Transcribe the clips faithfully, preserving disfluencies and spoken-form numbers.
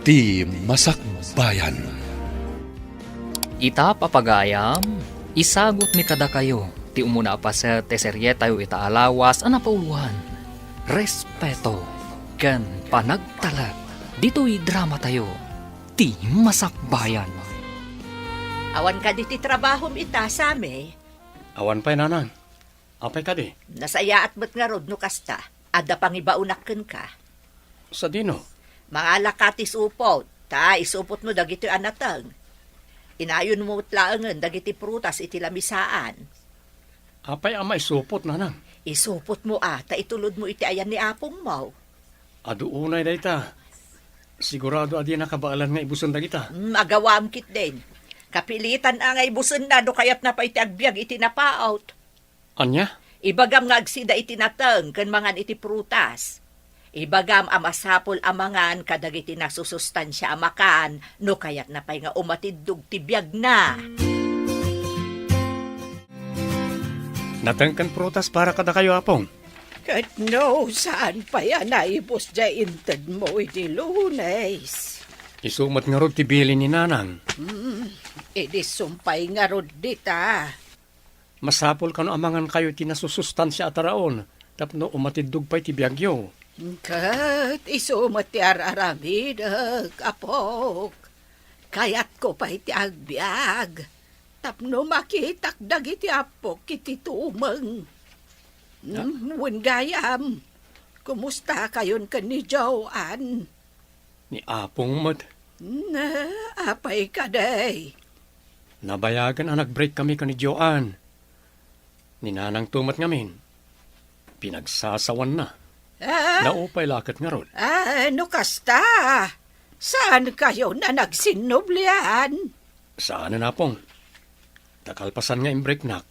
Ti Masakbayan. Ita, papagayam, isagutmi kadakayo ti umuna a paset ti serietayo ita a lawas a napauloan, respeto ken panagtalek ditoy dramatayo, Ti Masakbayan. Awan kadi ti trabahom ita, Sammy? Awan pay, nanang. Apay kadi? Nasayaat met ngarud no kasta. Adda pangibaonak kenka. Sadino? Mangalaka ti supot, ta isupotmo dagitoy a nateng. Inayonmo met laengen dagiti prutas iti lamisaan. Apay a maisupot, nanang? Isupotmo a, ta itulodmo iti ayan ni apongmo. Adu unay dayta. Sigurado a dina kabaelan nga ibusen dagita. Hmm, agawam ketdin. Kapilitan a nga ibusenna no kayatna pay ti agbiag iti napaut. Ania? Ibagam nga agsida iti nateng ken mangan iti prutas. Ibagam a masapul a mangan kadagiti nasusustansia a makan no kayatna pay nga umatiddog ti biagna. Nateng ken prutas para kadakayo, Apong. Ket no, saan pay a naibus diay intedmo idi Lunes? Isu met ngarud ti bilin ni Nanang. Hmm, idi sumpay ngarud dita. Masapul kano a mangankayo iti nasusustansia a taraon tapno umatiddog pay ti biagyo. Ket isu met ti ar-aramidek, apok. Kayatko pay ti agbiag tapno makitak dagiti appok iti tumeng. Na? Hmm, wen gayam, kumusta kayon ken ni Joan? Ni Apong met. Na, apay kadi? Nabayagen a nag-break kami ken ni Joan. Ni Nanangto met ngamin, pinagsasawanna. Ah? Naupay la ket ngarud. Ah, no kasta, saan kayon a nagsinnublian? Saanen, Apong. Ta kalpasan nga imbreaknak,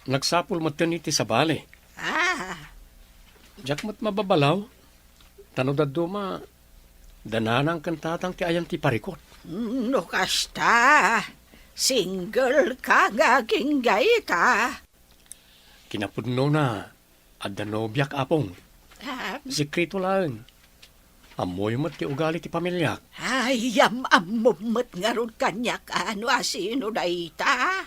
nagsapul metten iti sabali. Ah. Diak met mababalaw, ta no dadduma, da Nanang ken Tatang ti ayan ti parikut. No kasta, single ka nga agingga ita. Kinapudnona, adda nobiak, Apong. Ah. Sekreto laeng. Ammoyo met ti ugali ti pamiliak. Ay, am-ammom met ngarud kaniak a no asino dayta.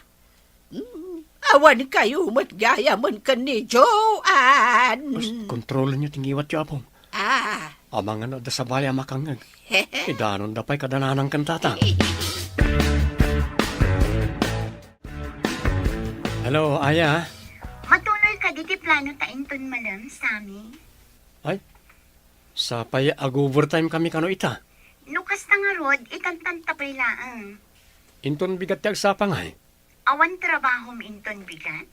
Hmm, awan kayo met gayamen ken ni Joan. Bas, kontrolenyo ti ngiwatyo, Apong. Ah. Amangan no adda sabali a makangngeg, idanonda pay kada Nanang ken Tatang. Hello, Aya. Matuloy kadi ti plano ta inton malem, Sammy? Ay, sapay ag-overtime kami kano ita. No kasta ngarud, itantanta pay laeng. Inton bigat ti agsapa ngay? Awan trabahom inton bigat?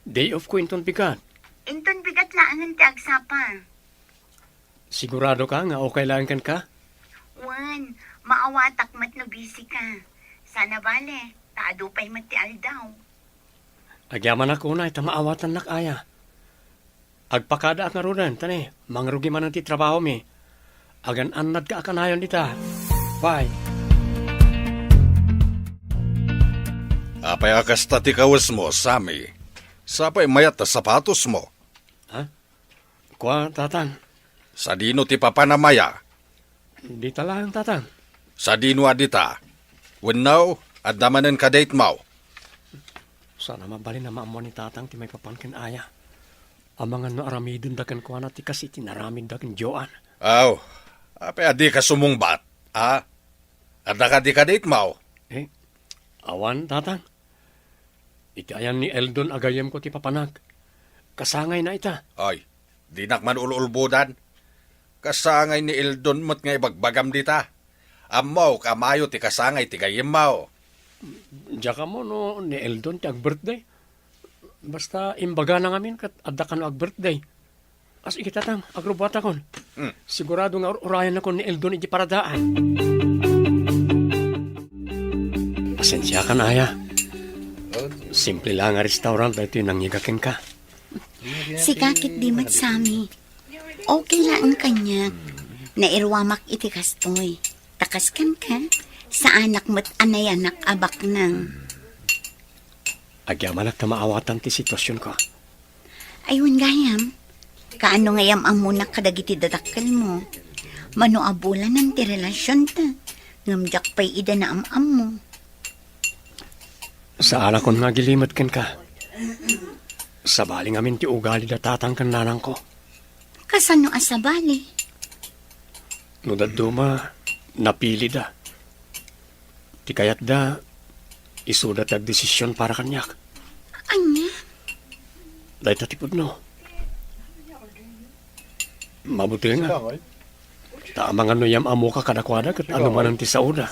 Day off ko inton bigat. Inton bigat laengen ti agsapa. Sigurado ka nga okay laeng kenka? Wen, maawatak met no busy ka. Sana bale, ta adu pay met ti aldaw. Agyamanak unay ta maawatannak, Aya. Agpakadaak ngaruden, ta ne, mangrugi manen ti trabahomi. Agan-annadka a kanayon ita. Bye. Apay a kasta ti kawesmo, Sammy? Sapay mayat a sapatosmo. Ha? Kua, Tatang. Sadino ti papan a maya? Dita laeng, Tatang. Sadino a dita? Wenno, adda manen ka date mo? Saan a mabalin a maammuan ni Tatang ti maipapan ken Aya. Amangan no aramidenda kenkuana ti kas iti naramidda ken Joan. Aw, apay a dika sumungbat, a? Adda kadi ka date mo? Eh, awan, Tatang. Iti ayan ni Eldon a gayyemko ti papanak. Kasangayna ita. Ay, dinak man ul-ulbodan. Kasangay ni Eldon met nga ibagbagam dita. Ammok a mayo ti kasangay ti gayyemmo. Diak ammo no ni Eldon ti ag-birthday. Basta imbagana ngamin ket adda kano ag-birthday. As iti Tatang, agrubbuatakon. Hmm. Sigurado nga ur-urayannakon ni Eldon iti paradaan. Pasensiakan, Aya. Simple la nga restaurant daytoy nangngiga kenka. Sika ketdi met, Sammy. Okay laeng kaniak. Nairuamak iti kastoy. Ta kas kenka, saanak met a nayanak a baknang. Agyamanak ta maawatan ti situasionko. Ay, wen gayam, kaano nga yam-ammonak kadagiti dadakkelmo? Mano a bulanen ti relasionta, ngem diak pay ida naam-ammo. Saan a kon nga agilimed kenka. Sabali ngamin ti ugali da tatang ken nanangko. Kasano a sabali? No dadduma, napilida. Ti kayatda, isuda ti agdesision para kaniak. Ania? Dayta ti pudno. Mabutengak. Ta amangan no yam-ammoka kadakuada ket anomanen ti saoda.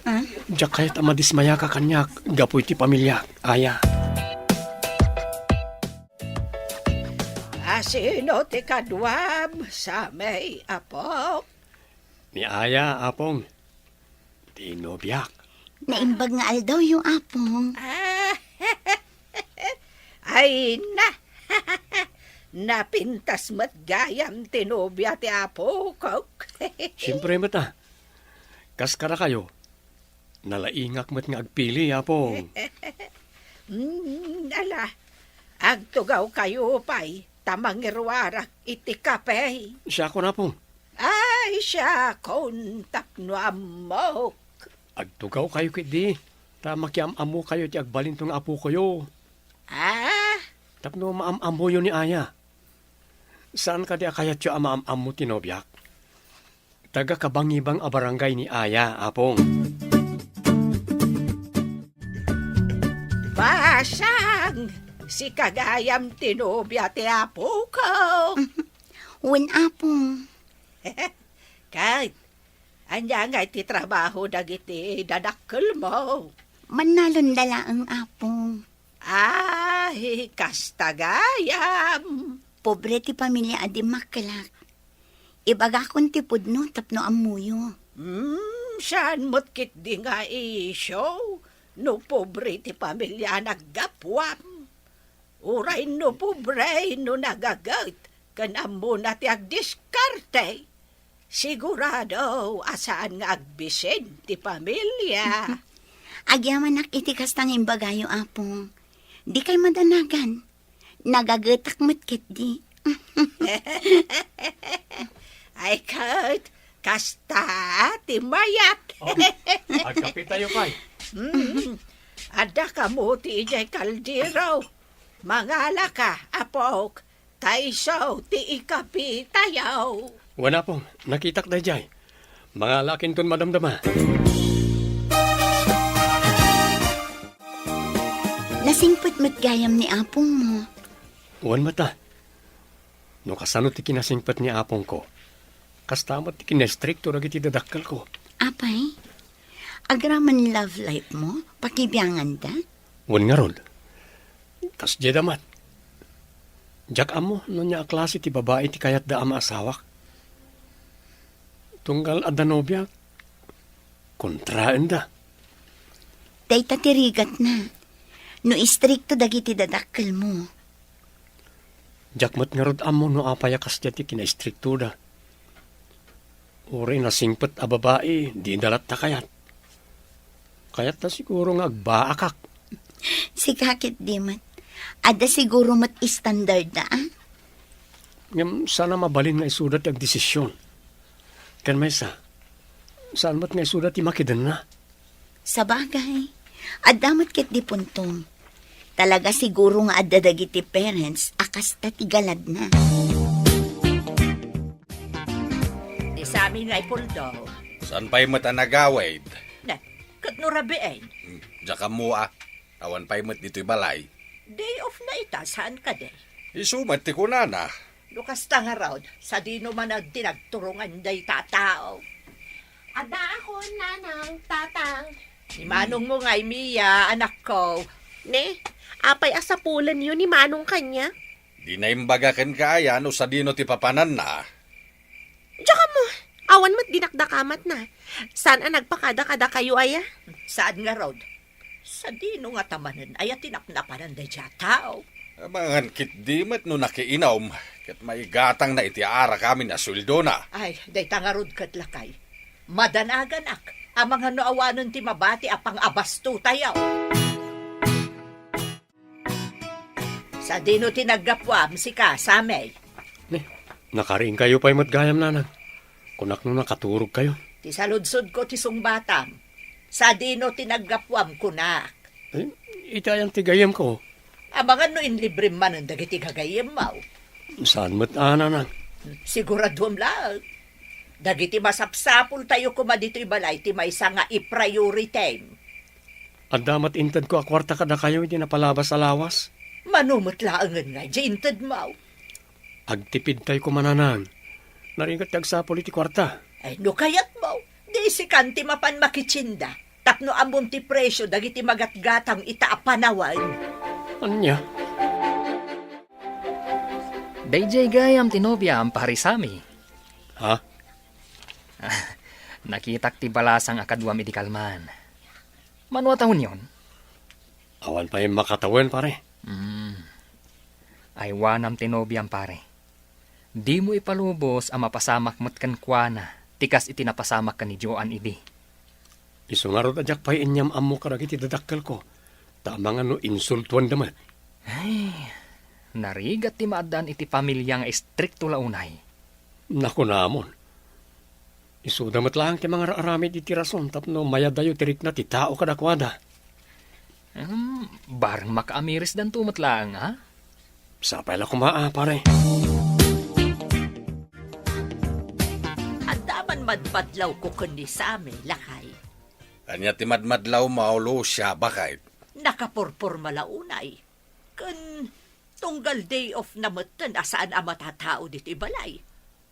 Ah? Diak kayat a madismayaka kaniak gapu iti pamiliak, Aya. Asino ti kaduam, Sammy, Apo? Ni Aya, Apong. Ti nobiak. Naimbag nga aldawyo, Apong. Ah, ay na! Napintas met gayam ti nobia ti apokok. Siempre met, a. Kas kadakayo, nalaingak met nga agpili, Apong. Mm, ala, agtugawkayo pay ta mangiruarak iti kape. Siakon, Apong. Ay, siakon tapno ammok. Agtugawkayo ketdi, ta makiam-ammokayo iti agbalinto nga apokoyo. Ah? Tapno maam-ammoyo ni Aya. Saan kadi a kayatyo a maam-ammo ti nobiak? Taga-Kabangibang a barangay ni Aya, Apong. Basang, sika gayam ti nobia ti apokok. Wen, Apong. Ket, ania ngay ti trabaho dagiti dadakkelmo? Mannalonda laeng, Apong. Ay, kasta gayam. Pobre ti pamilia a dimmakkelak. Ibagakon ti pudno tapno ammoyo. Hmm, saan met ketdi nga isyu no pobre ti pamilia a naggapuam? Uray no pobre no nagaget ken ammona ti agdiskarte, sigurado a saan nga agbisin ti pamilia. Agyamanak iti kasta nga imbagayo, Apong. Dikay madanagan. Nagagetak met ketdi. Ay, ket, kasta ti mayat. Oh, agkapitayo pay. Mm. Adda kamo ti idiay kaldero. Mangalaka, apok, ta isu ti ikapitayo. Wen, Apong, nakitak daydiay. Mangalakinton madamdama. Nasingpet met gayam ni apongmo. Wen met a. No kasano ti kinasingpet ni apongko, kasta met ti kinaistrikto dagiti dadakkelko. Apay, agraman love life mo, pakibianganda? Wen ngarud. Kasdiay da met. Diak ammo no ania a klase ti babai ti kayatda a maasawak. Tunggal adda nobiak, kontraenda. Dayta ti rigatna. No istrikto dagiti dadakkelmo. Diak met ngarud ammo no apay a kasdiay ti kinaistriktoda. Uray nasingpet a babai, dida latta kayat. Kayatta siguro nga agbaakak. Sika ketdi met. Adda siguro met standarda, a? Ngem saan a mabalin nga isuda ti agdesision. Ken maysa, saan met nga isuda ti makidenna. Sabagay, adda met ketdi puntom. Talaga siguro nga adda dagiti parents a kasta ti galadna. Ni Sammy nga ipuldo. Saan pay met a nagawid? Na, ket no rabiin? Hmm, diak ammo a. Awan pay met ditoy balay. Day off na ita, saan kadi? Isu met ti kunana. No kasta ngarud, sadino man ti nagturongan dayta a tao? Addaakon, Nanang, Tatang. Ni manongmo ngay, Mia, anakko. Ne, apay a sapulenyo ni Manong kaniak? Di naimbaga kenka aya no sadino ti papananna? Diak ammo, awan met dinakdakamatna. Saan a nagpakada kadakayo aya? Saan ngarud? Sadino ngata manen aya ti napnapanan daydiay a tao? Amangan ketdi met no nakiinom, ket maigatangna iti arak amin a sueldona. Ay, dayta ngarud ket lakay. Madanaganak, amangan no awanen ti mabati a pangabastutayo. Sadino ti naggapuam, sika, Sammy? Ne, nakariingkayo pay met gayam, Nanang. Kunak no nakaturogkayo. Ti saludsodko ti sungbatam. Sadino ti naggapuam, kunak? Eh, iti ayan ti gayyemko? Amangan no inlibrem manen dagiti gagayyemmo. Saan met a, nanang? Siguraduem laeng. Dagiti masapsapultayo koma ditoy balay ti maysa nga i-priority. Adda met intedko a kuarta kadakayo iti napalabas a lawas. Mano met laengen nga di intedmo? Agtipidtayo koma, nanang. Narigat ti agsapul iti kuarta. Ay, no kayatmo, di sikan ti mapan makitienda. Tapno ammom ti presio dagiti magatgatang ita a panawen. Ania? Daydiay gayam ti nobiam, Pare Sammy. Ha? Nakitak ti balasang a kaduam idi kalman. Mano a tawenyon? Awan pay makatawen, pare. Hmm. Aywanam ti nobiam, pare. Dimo ipalubos a mapasamak met kenkuana ti kas iti napasamak ken ni Joan idi. Isu ngarud a diak pay inyam-ammo kadagiti dadakkelko, ta amangan no insultuanda met. Ay, narigat ti maaddaan iti pamilia nga istrikto la unay. Nakunamon. Isuda met laeng ti mangar-aramid iti rason tapno mayadayo ti rikna ti tao kadakuada. Hmm, bareng makaamirisdanto met laeng, a? Sapay la koma, a, pare. Adda man madmadlawko ken ni Sammy, lakay. Ania ti madmadlawmo, Lucia, baket? Nakapurporma la unay. Ken tunggal day off na metten a saan a matatao ditoy balay.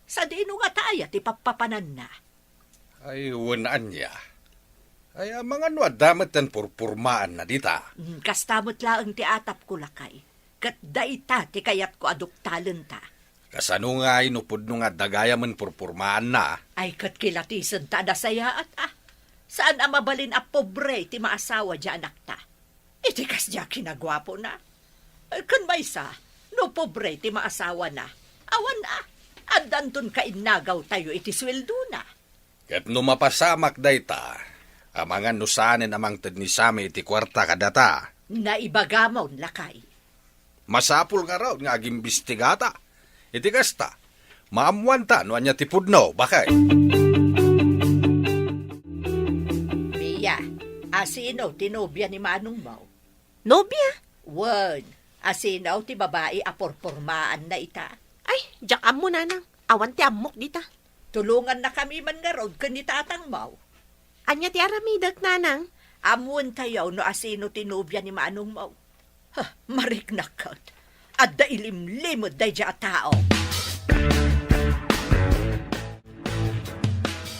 Sadino ngata aya ti pappapananna? Ay, wen ania. Ay, amangan no adda metten purpurmaanna dita. Mm, kasta met laeng ti atapko, lakay. Ket dayta ti kayatko a duktalenta. Kasano ngay no pudno nga adda gayamen purpurmaanna? Ay, ket kilatisenta a nasayaat, a. Saan a mabalin a pobre ti maasawa ti anakta. Iti kasdiay a kinaguapona. Ken maysa, no pobre ti maasawana, awan a, addanton kainnagawtayo iti sueldona. Ket no mapasamak dayta, amangan no saanen a mangted ni Sammy iti kuarta kadata. Naibagamon, lakay. Masapul ngarud nga agimbistigata. Iti kasta, maammoanta no ania ti pudno, baket. Mia, asino ti nobia ni manongmo? Nobia? Wen, asino ti babai a purpurmaanna ita? Ay, diak ammo, nanang. Awan ti ammok dita. Tulongannakami man ngarud ken ni tatangmo. Ania ti aramidek, nanang? Ammoentayo no asino ti nobia ni manongmo. Ha, mariknak ket. Adda ilimlimed daydiay a tao.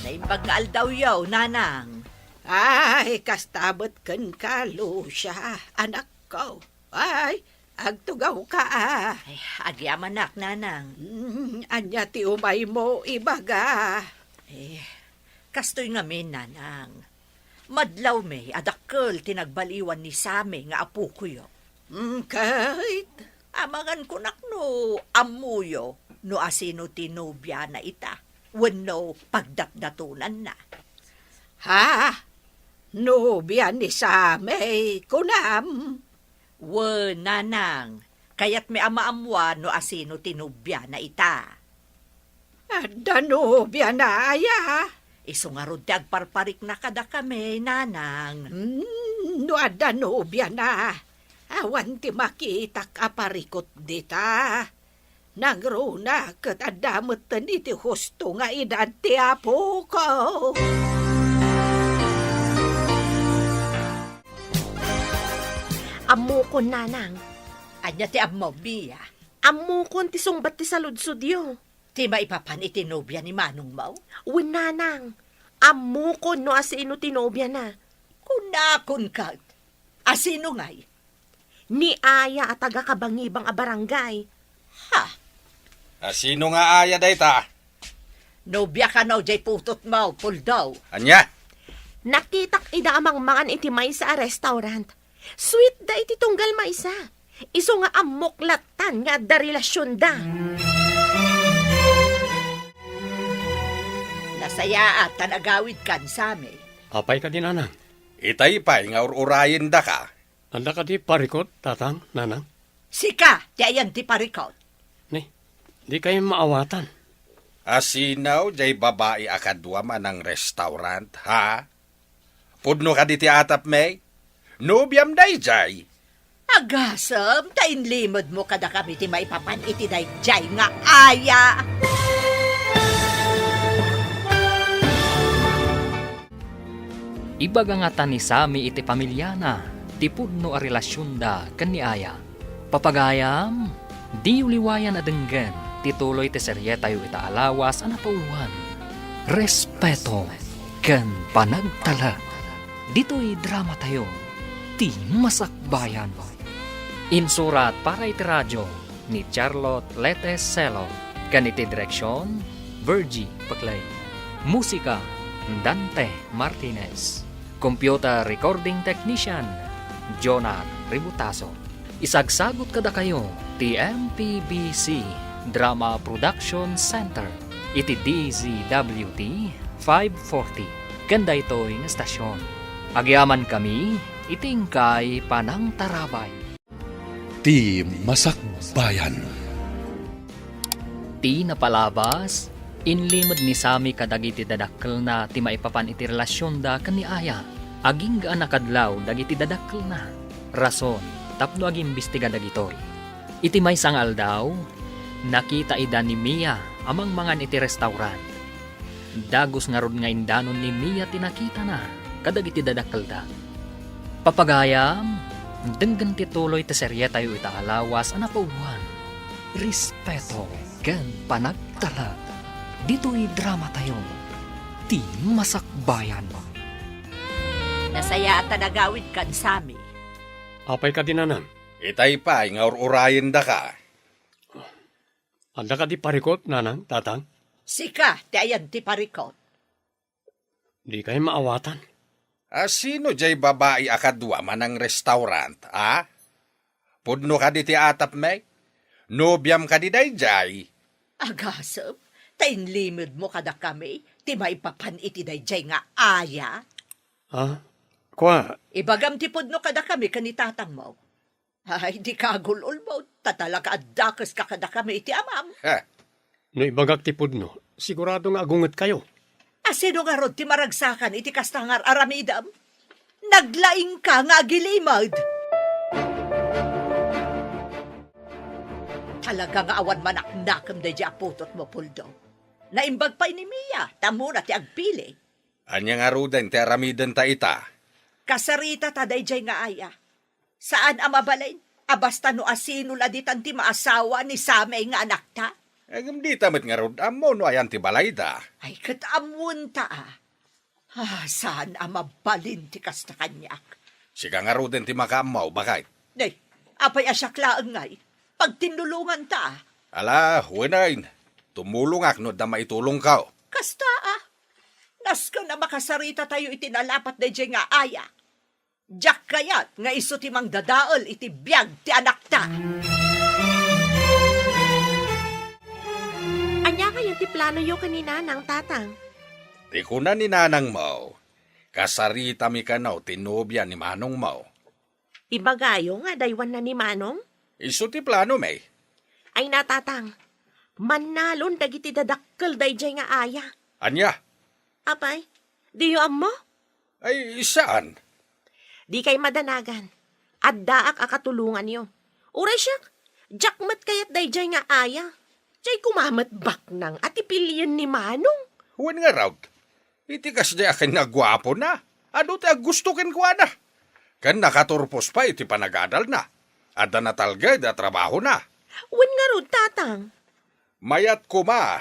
Naimbag nga aldawyo, nanang. Ay, kasta met kenka, Lucia, anakko. Ay, agtugawka, a. Ay, agyamanak, nanang. Mm, ania ti umaymo ibaga? Eh, kastoy ngamin, nanang. Madlawmi a dakkel ti nagbaliwan ni Sammy nga apokoyo. Mm, ket? Amangan kunak no ammoyo no asino ti nobiana ita, wenno pagdatdatonanna. Ha? Nobia ni Sammy, kunam? Wen, nanang, kayatmi a maammoan no asino ti nobiana ita. Adda nobiana aya? Isu ngarud ti agparparikna kadakami, nanang. Hmm, no adda nobiana, awan ti makitak a parikut dita. Nangruna ket adda metten iti husto nga edad ti apoko. Ammokon, nanang. Ania ti ammom, Mia? Ammokon ti sungbat ti saludsodyo. Ti maipapan iti nobia ni manongmo? Wen, nanang. Ammokon no asino ti nobiana. Kunakon ket. Asino ngay? Ni Aya a taga-Kabangibang a barangay. Ha? Asino nga Aya dayta? Nobia kano jay putotmo, Puldo? Ania? Nakitak ida a mangmangan iti maysa a restaurant. Sweet da iti tunggal maysa. Isu nga ammok lattan nga adda relasionda. Nasayaat ta nagawidkan, Sammy. Apay kadi, nanang? Itay pay nga ur-urayendaka. Adda kadi parikut, tatang, nanang? Sika ti ayan ti parikut. Ni, dikay maawatan. Asino jay babai a kaduam a nang-restaurant, ha? Pudno kadi ti atapmi? Nobiam dayjay? Agasem, ta inlimedmo kadakami ti maipapan iti dayjay nga aya. Ibaga ngata ni Sami iti pamiliana ti pudno a relasionda ken ni Aya. Papagayam, diyo liwayan a denggen ti tuloy ti serietayo ita a lawas a napauloan, Respeto ken Panagtalek. Ditoy dramatayo, Ti Masakbayan. Insurat para iti radio ni Charlotte Lete Celo, ken iti direksion, Virgie Peclay. Musika, Dante Martinez. Computer recording technician, Jonar Ributaso. Isagsagut kadakayo ti M P B C Drama Production Center iti D Z W T five forty ken daytoy nga estasion. Agyamankami iti inkay panangtarabay. Ti Masakbayan. Ti napalabas, inlimed ni Sami kadagiti dadakkelna ti maipapan iti relasionda ken ni Aya. Agingga a nakadlaw dagiti dadakkelna. Rason tapno agimbestiga dagitoy. Iti maysa nga aldaw, nakita ida ni Mia a mangmangan iti restaurant. Dagus ngarud nga indanon ni Mia ti nakitana kadagiti dadakkelda. Papagayam, denggen ti tuloy ti serietayo ita a lawas a napauloan, Respeto ken Panagtalek. Ditoy dramatayo, Ti Masakbayan. Nasayaat a nagawidkan, Sami. Apay kadi, Nanang? Itay pay nga ur-urayendaka. Adda kadi parikot, Nanang, Tatang? Sika ti ayan ti parikot. Dikay maawatan. A, sino jay babai a kaduam a nang-restaurant, a? Pudno kadi ti atapmi? Nobiam kadi dayjay? Agasem, ta inlimedmo kadakami ti maipapan iti dayjay nga aya. Ha? Kua? Ibagam ti pudno kadakami ken ni tatangmo. Ay, dika agul-ulbod, ta talaga a dakeska kadakami iti amam. Heh. No ibagak ti pudno, sigurado nga agungetkayo. A, sino ngarud ti maragsakan iti kasta nga ar-aramidem? Naglaingka nga agilimed. Talaga nga awan manaknakem daydi a putotmo, Puldo. Naimbag pay ni Mia, ta ammona ti agpili. Ania ngaruden ti aramidenta ita? Kasaritata daydiay nga aya. Saan a mabalin a basta no asino la ditan ti maasawa ni Samay nga anakta. Ngem dita met ngarud ammo no ayan ti balayda. Ay, ket ammonta a. Ah, saan a mabalin ti kasta kaniak. Sika ngaruden ti makaammo, baket. Nay, apay a siak laeng ngay? Pagtinnulonganta a. Ala, wen, tumulongak no adda maitulongko. Kasta a. Nasken a makasaritatayo iti nalapat daydiay nga aya. Diak kayat nga isu ti mangdadael iti biag ti anakta. Ania kayo ti planoyo ken ni Nanang, Tatang? Ti kuna ni Nanangmo, kasaritami kano ti nobia ni Manongmo. Ibagayo nga adaywanna ni Manong? Isu ti planomi. Ay na, Tatang, mannalon dagiti dadakkel daydiay nga aya. Ania? Apay, diyo ammo? Ay, saan. Dikay madanagan. Addaak a katulonganyo. Uray siak, diak met kayat daydiay nga aya. Diay koma met baknang a ti pilien ni Manong. Wen ngarud, iti kasdiay a ken nga guapona, adu ti aggusto kenkuana. Ken nakaturpos pay iti panagadalna. Adda natalged a trabahona. Wen ngarud, Tatang. Mayat koma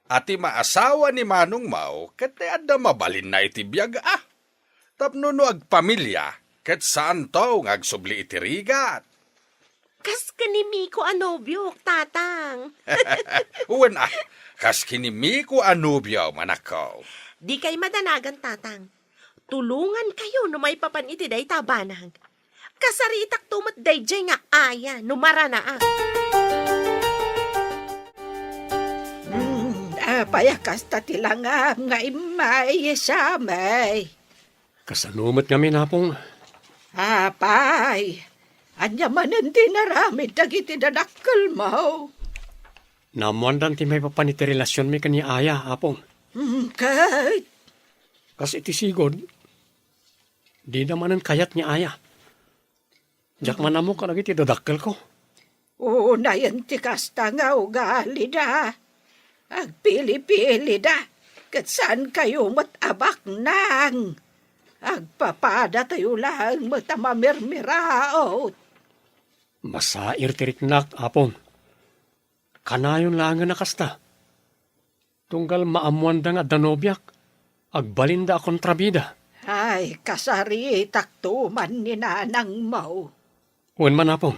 a ti maasawa ni Manongmo ket ti adda mabalinna iti biag a. Tapno no agpamilia, ket saanto nga agsubli iti rigat. Kas ken ni Miko a nobiok, Tatang. Wen a, kas ken ni Miko a nobiom, anakko. Dikay madanagan, Tatang. Tulongankayo no maipapan iti dayta a banag. Kasaritakto met daydiay nga aya no maranaak. Hmm, apay a kasta ti langam nga immay, Samay? Kasano met ngamin, Apong? Apay, ania manen ti inaramid dagiti dadakkelmo? Naammoandan ti maipapan iti relasionmi ken ni Aya, Apong. Mm, ket? Kas iti sigud, dida manen kayat ni Aya. Diak man ammo kadagiti dadakkelko. Unayen ti kasta nga ugalida. Agpili-pilida, ket saan kayo met a baknang. Agpapadatayo laeng met a mamirmiraot. Masair ti riknak, Apong. Kanayon laengen a kasta. Tunggal maammoanda nga adda nobiak, agbalinda a kontrabida. Ay, kasaritakto man ni nanangmo. Wen man, Apong,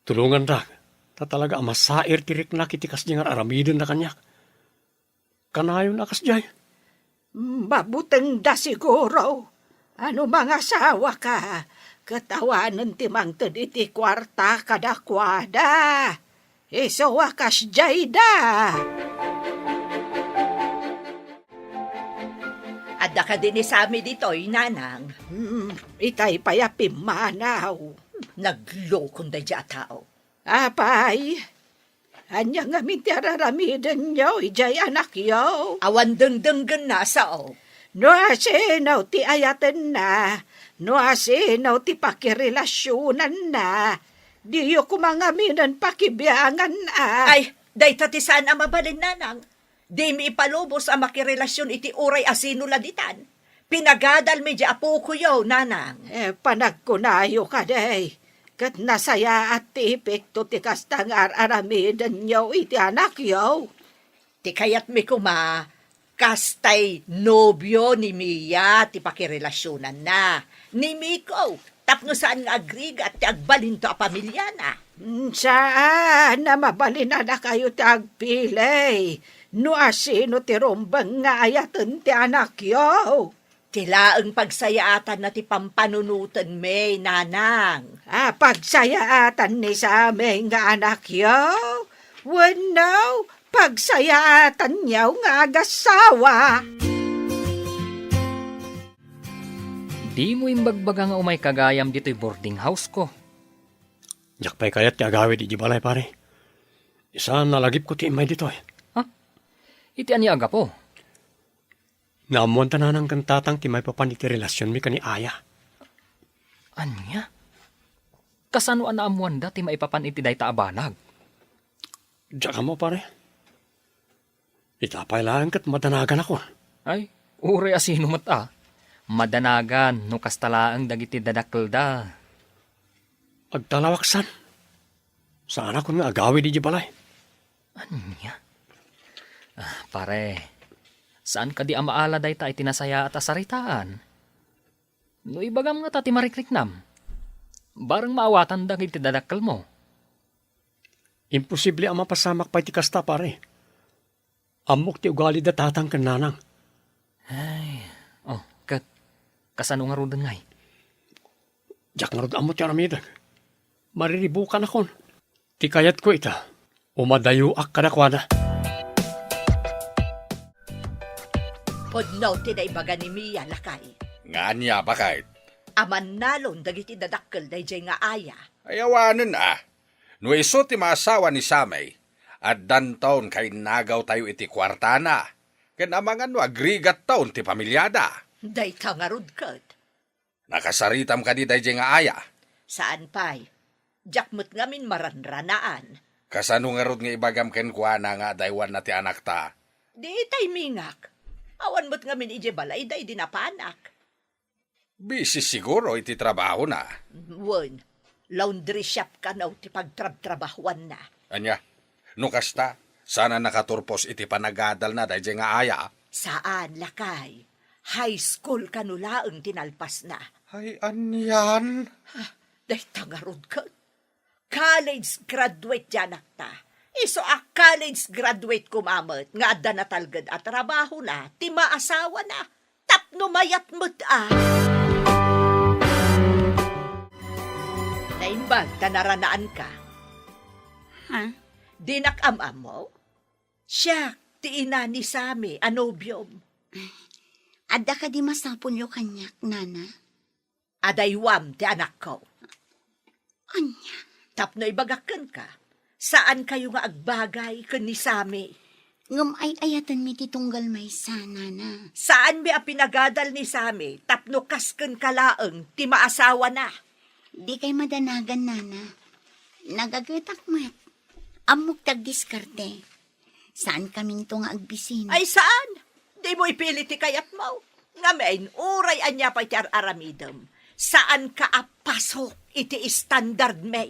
tulongandak, ta talaga a masair ti riknak iti kasdi nga ar-aramidenda kaniak. Kanayon a kasdiay. Mabutengda siguro. Ano mangasawaka, ket awanen ti mangted iti kuarta kadakuada. Isu a kasdiayda. Adda kadi ni Sammy ditoy, Nanang? Hmm, itay pay a pimmanaw. Naglokon daydiay a tao. Apay, ania ngamin ti ar-aramidenyo idiay anakyo? Awan dengdenggenna, sao. No asino ti ayatenna, no asino ti pakirelasionanna, diyo koma ngaminen pakibiangan a. Ay, dayta ti saan a mabalin, Nanang. Dimi ipalubos a makirelasion iti uray asino la ditan. Pinagadalmi di apokoyo, Nanang. Eh, panagkunayo kadi, ket nasayaat ti epekto ti kasta nga ar-aramidenyo iti anakyo. Ti kayatmi koma, kastay nobio ni Mia ti pakirelasionanna. Ni Miko, tapno saan nga agrigat ti agbalinto a pamiliana. Mm, saan a mabalin a dakayo ti agpili no asino ti rumbeng nga ayaten ti anakyo. Ti laeng pagsayaatanna ti pampanunotenmi, Nanang. A, pagsayaatan ni Sammy nga anakyo? Wenno, pagsayaatanyo nga agasawa? Dimo imbagbaga nga umayka gayam ditoy boarding house-ko. Diak pay kayat ti agawid idiay balay, pare. Saan a lagipko ti immay ditoy. Ha? Iti ania a gapu? Naammoanda nanang ken tatang ti maipapan iti relasionmi ken ni Aya. Ania? Kasano a naammoanda ti maipapan iti dayta a banag? Diak ammo, pare. Ita pay laeng ket madanaganakon. Ay, uray asino met a. Madanagan no kasta laeng dagiti dadakkelda. Agtalawaksan. Saanakon nga agawid idiay balay. Ania? Ah, pare, saan kadi a maala dayta iti nasayaat a saritaan? No ibagam ngata ti marikriknam, bareng maawatan dagiti dadakkelmo. Imposible a mapasamak pay ti kasta, pare. Ammok ti ugali da tatang ken nanang. Ay, oh, ket kasano ngaruden ngay? Diak ngarud ammo ti aramidek. Mariribukanakon. Ti kayatko ita, umadayoak kadakuada. Pudno ti naibaga ni Mia, lakay. Nga ania, baket? A mannalon dagiti dadakkel daydiay nga Aya. Ay, awanen a. No isu ti maasawa ni Sammy, addanton kainnagawtayo iti kuartana, ken amangan no agrigatton ti pamiliada. Dayta ngarud ket. Nakasaritam kadi daydiay nga Aya? Saan pay. Diak met ngamin maranranaan. Kasano ngarud nga ibagam kenkuana nga adaywanna ti anakta? Di itay mingak. Awan met ngamin idiay balay daydi napanak. Busy siguro iti trabahona. Wen, laundry shop kano ti pagtrabtrabahuanna. Ania? No kasta, saan a nakaturpos iti panagadalna daydiay nga Aya? Saan, lakay. High school kano laeng ti nalpasna. Ay, anian? Ah, dayta ngarud ket. College graduate ti anakta. Isu a college graduate koma met nga adda natalged a trabahona ti maasawana tapno mayat met a. Naimbag ta naranaanka. Ha? Dinak am-ammo? Siak ti ina ni Sammy a nobiom. Adda kadi masapulyo kaniak, Nana? Adaywam ti anakko. Ania? Tapno ibagak kenka, Saankayo nga agbagay ken ni Sami. Ngem ay-ayatenmi ti tunggal maysa, Nana. Saanmi a pinagadal ni Sami tapno kas kenka laeng ti maasawana. Dikay madanagan, Nana. Nagagetak met. Ammok ti agdiskarte. Saankaminto nga agbisin. Ay, saan? Dimo ipili ti kayatmo. Ngamin, uray ania pay ti ar-aramidem, saanka a pasok iti standardmi.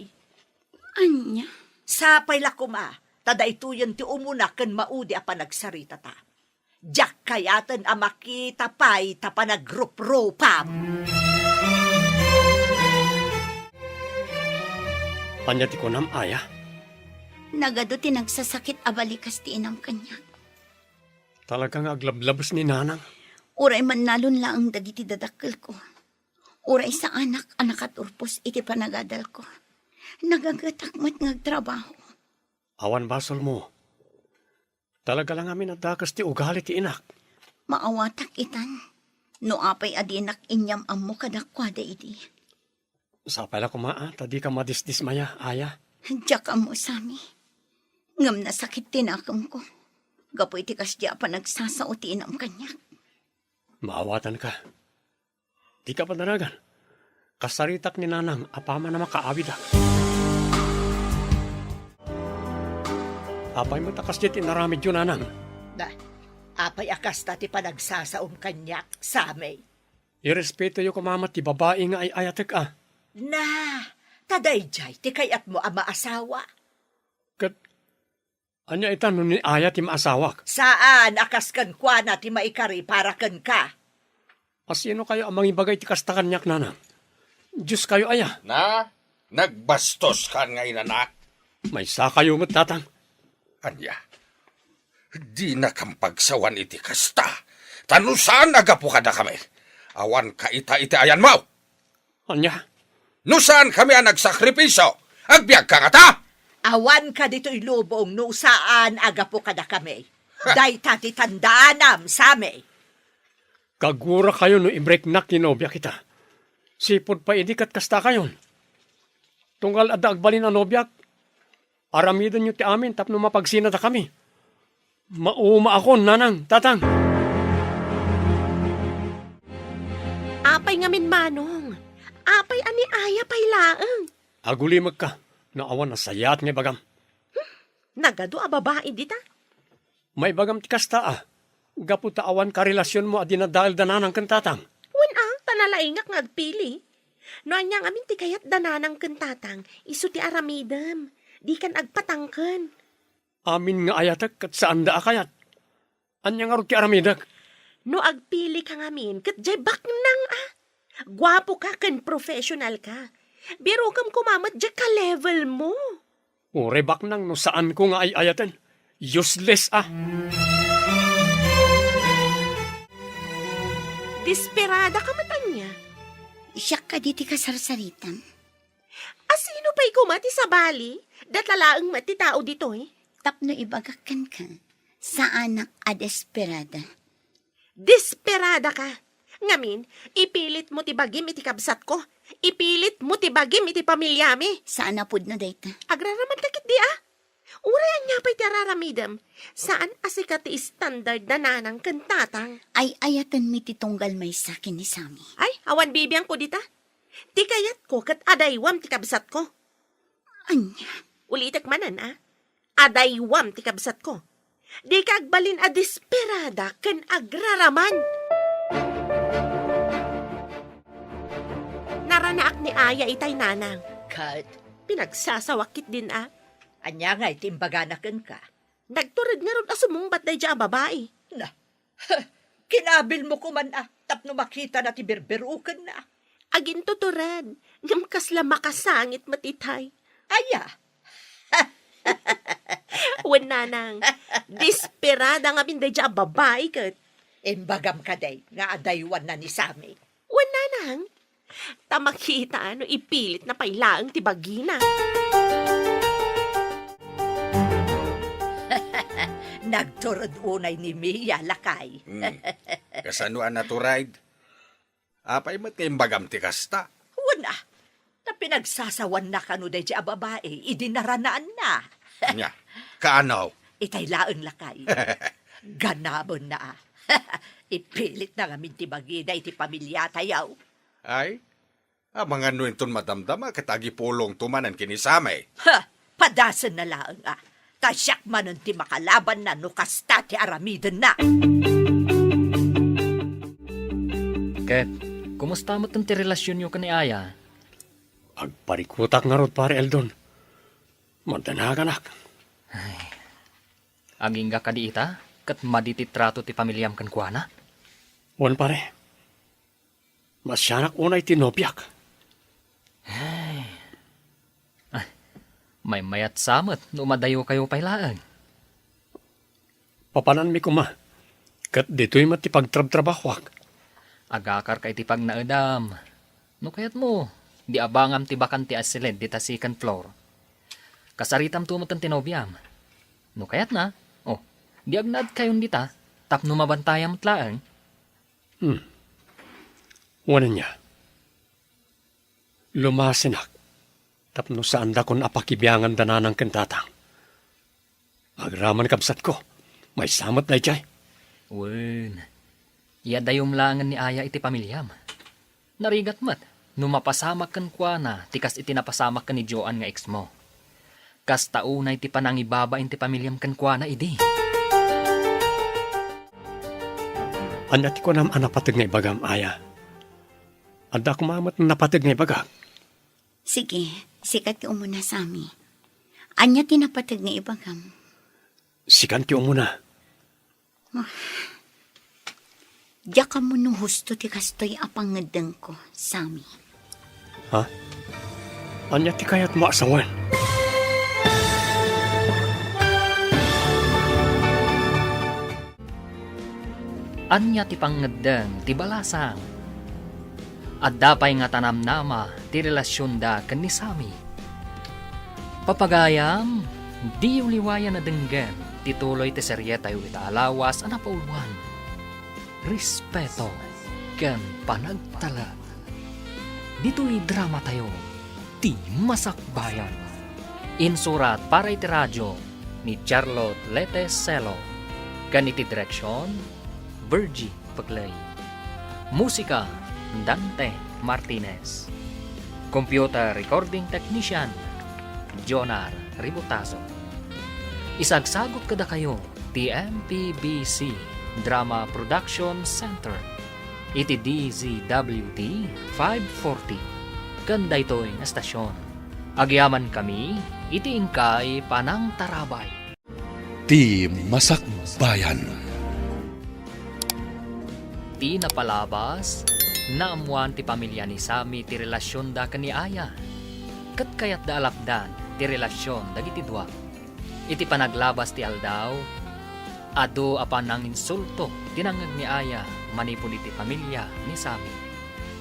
Ania? Sapay la koma, ta daytoyen ti umuna ken maudi a panagsaritata. Diak kayaten a makita pay ta panagruprupam. Ania ti kunam, Aya? Nagadu ti nagsasakit a balikas ti inam kaniak. Talaga nga aglablabes ni Nanang. Uray mannalon laeng dagiti dadakkelko. Uray saanak a nakaturpos iti panagadalko. Nagagetak met nga agtrabaho. Awan basolmo. Talaga la ngamin a dakes ti ugali ti inak. Maawatak itan, no apay a dinak inyam-ammo kadakuada idi. Sapay la koma, a, ta dika madisdismaya, Aya. Diak ammo, Sami. Ngem nasakit ti nakemko gapu iti kasdi a panagsasao ti inam kaniak. Maawatanka. Dika padanagan. Kasaritak ni Nanang apaman a makaawidak. Apay met a kasdi ti inaramidyo, Nanang? Na, apay a kasta ti panagsasaom kaniak, Sami? Irespetoyo koma met ti babai nga ay-ayatek, a. Na, ta daydiay ti kayatmo a maasawa. Ket ania ita no ni Aya ti maasawak? Saan a kas kenkuana ti maikari para kenka. A sinokayo a mangibaga iti kasta kaniak, Nanang? Dioskayo aya? Na, nagbastos kan nga inanak. Maysakayo met, Tatang. Ania? Dinakam pagsawan iti kasta. Ta no saan a gapu kadakami, awanka ita iti ayanmo. Ania? No saankami a nagsakripisio, agbiagka ngata? Awanka ditoy lubong no saan a gapu kadakami. Dayta ti tandaanam, Sami. Kagurakayo no ibriknak ti nobiak ita. Sipud pay idi ket kastakayon. Tunggal adda agbalin a nobiak, aramidenyo ti amin tapno mapagsinadakami. Maumaakon, Nanang, Tatang. Apay ngamin, Manong? Apay a ni Aya pay laeng? Agulimekka no awan nasayaat nga ibagam. Nagadu a babai dita. Maibagam ti kasta, a, gapu ta awan karelasionmo a dinadael da Nanang ken Tatang. Wen a, ta nalaingak nga agpili. No ania ngamin ti kayat da Nanang ken Tatang, isu ti aramidem. Dikan agpatangken. Amin nga ayatek ket saanda a kayat. Ania ngarud ti aramidek? No agpili ka ngamin, ket jay baknang a. Guapo ka ken professional ka. Birukem koma met jay ka-level mo. Uray baknang no saanko nga ay-ayaten. Useless a. Desperada ka met ania? Siak kadi ti kasarsaritam. A sino pay koma ti sabali? Data laeng met ti tao ditoy. Tapno ibagak kenka, saanak a desperada. Desperada ka! Ngamin, ipilitmo ti bagim iti kabsatko. Ipilitmo ti bagim iti pamiliami. Saan a pudno dayta. Agraramanta ketdi a? Uray ania pay ti araramidem, saan a sika ti standard da Nanang ken Tatang. Ay-ayatenmi ti tunggal maysa ken ni Sami. Ay, awan bibiangko dita. Ti kayatko ket adaywam ti kabsatko. Ania? Ulitek manen, a? Adaywam ti kabsatko. Dika agbalin a desperada ken agraraman. Naranaak ni Aya itay, Nanang. Ket? Pinagsasawak ketdin a. Ania ngay ti imbagana kenka? Nagtured ngarud a sumungbat daydiay a babai. Na, kinabilmo koman a tapno makitana ti birbirukenna. Agintutured, ngem kasla makasangit met itay. Aya? Wen, Nanang, desperada ngamin daydiay a babai ket. Imbagam kadi nga adaywanna ni Sami. Wen, Nanang, ta makita no ipilitna pay laeng ti bagina. Nagtured unay ni Mia, lakay. Hmm. Kasano a natured? Apay met nga imbagam ti kasta? Wen a, ta pinagsasawanna kano daydiay a babai idi naranaanna. Nya, kaano? Itay laeng lakay. Ganabenna a. Ipilitna ngamin ti bagina iti pamiliatayo. Ay, amangan no inton madamdama ket agipulongto manen ken ni Sammy. Ha! Padasenna laeng a. Ta siak manen ti makalabanna no kasta ti aramidenna. Ket, kumusta met ti relasionyo ken ni Aya? Agparikutak ngarud, Pare Eldon. Mandanaganak. Ay. Agingga kadi ita, ket madi ti trato ti pamiliam kenkuana? Wen, pare. Masianak unay ti nobiak. Ay. Ah, maymayat sa met no madayokayo pay laeng. Papananmi koma, ket ditoy met ti pagtrabtrabahoak. Agakarka iti pagnaedam. No kayatmo, di abangam ti bakante a silid dita second floor. Kasaritamto met ti nobiam. No kayatna, oh, di agnaedkayon dita, tapno mabantayam met laeng. Hmm. Wen ania? Lumasenak tapno saandakon a pakibiangan da nanang ken tatang. Agraman, kabsatko, maysa met daydiay. Wen, iadayom laengen ni Aya iti pamiliam. Narigat met no mapasamak kenkuana ti kas iti napasamak ken ni Joan nga exmo. Kasta unay ti panangibabain ti pamiliam kenkuana idi. Ania ti kunam a napateg nga ibagam, Aya? Adda koma met napateg nga ibagak. Sige, sika ti umuna, Sammy. Ania ti napateg nga ibagam? Sikan ti umuna. Diak ammo no husto ti kastoy a pangngeddengko, Sammy. Ha? Ania ti kayatmo a sawen? Ania ti pangngeddeng ti balasang? Adda pay nga tanamnama ti relasionda ken ni Sammy. Papagayam, diyo liwayan a denggen ti tuloy ti serietayo ita a lawas a napauluan, Respeto ken Panagtalek. Ditoy dramatayo, Ti Masakbayan. Insurat para iti radio ni Charlotte Lete Celo, ken iti direksion, Virgie Peclay. Musika, Dante Martinez. Computer recording technician, Jonar Ributazo. Isagsagut kadakayo ti M P B C Drama Production Center iti D Z W T five forty ken daytoy nga estasion. Agyamankami iti inkay panangtarabay. Ti Masakbayan. Ti napalabas, naammoan ti pamilia ni Sammy ti relasionda ken ni Aya, ket kayatda a lapdan ti relasion dagiti dua. Iti panaglabas ti aldaw, adu a pananginsulto ti nangngeg ni Aya manipud iti pamilia ni Sammy.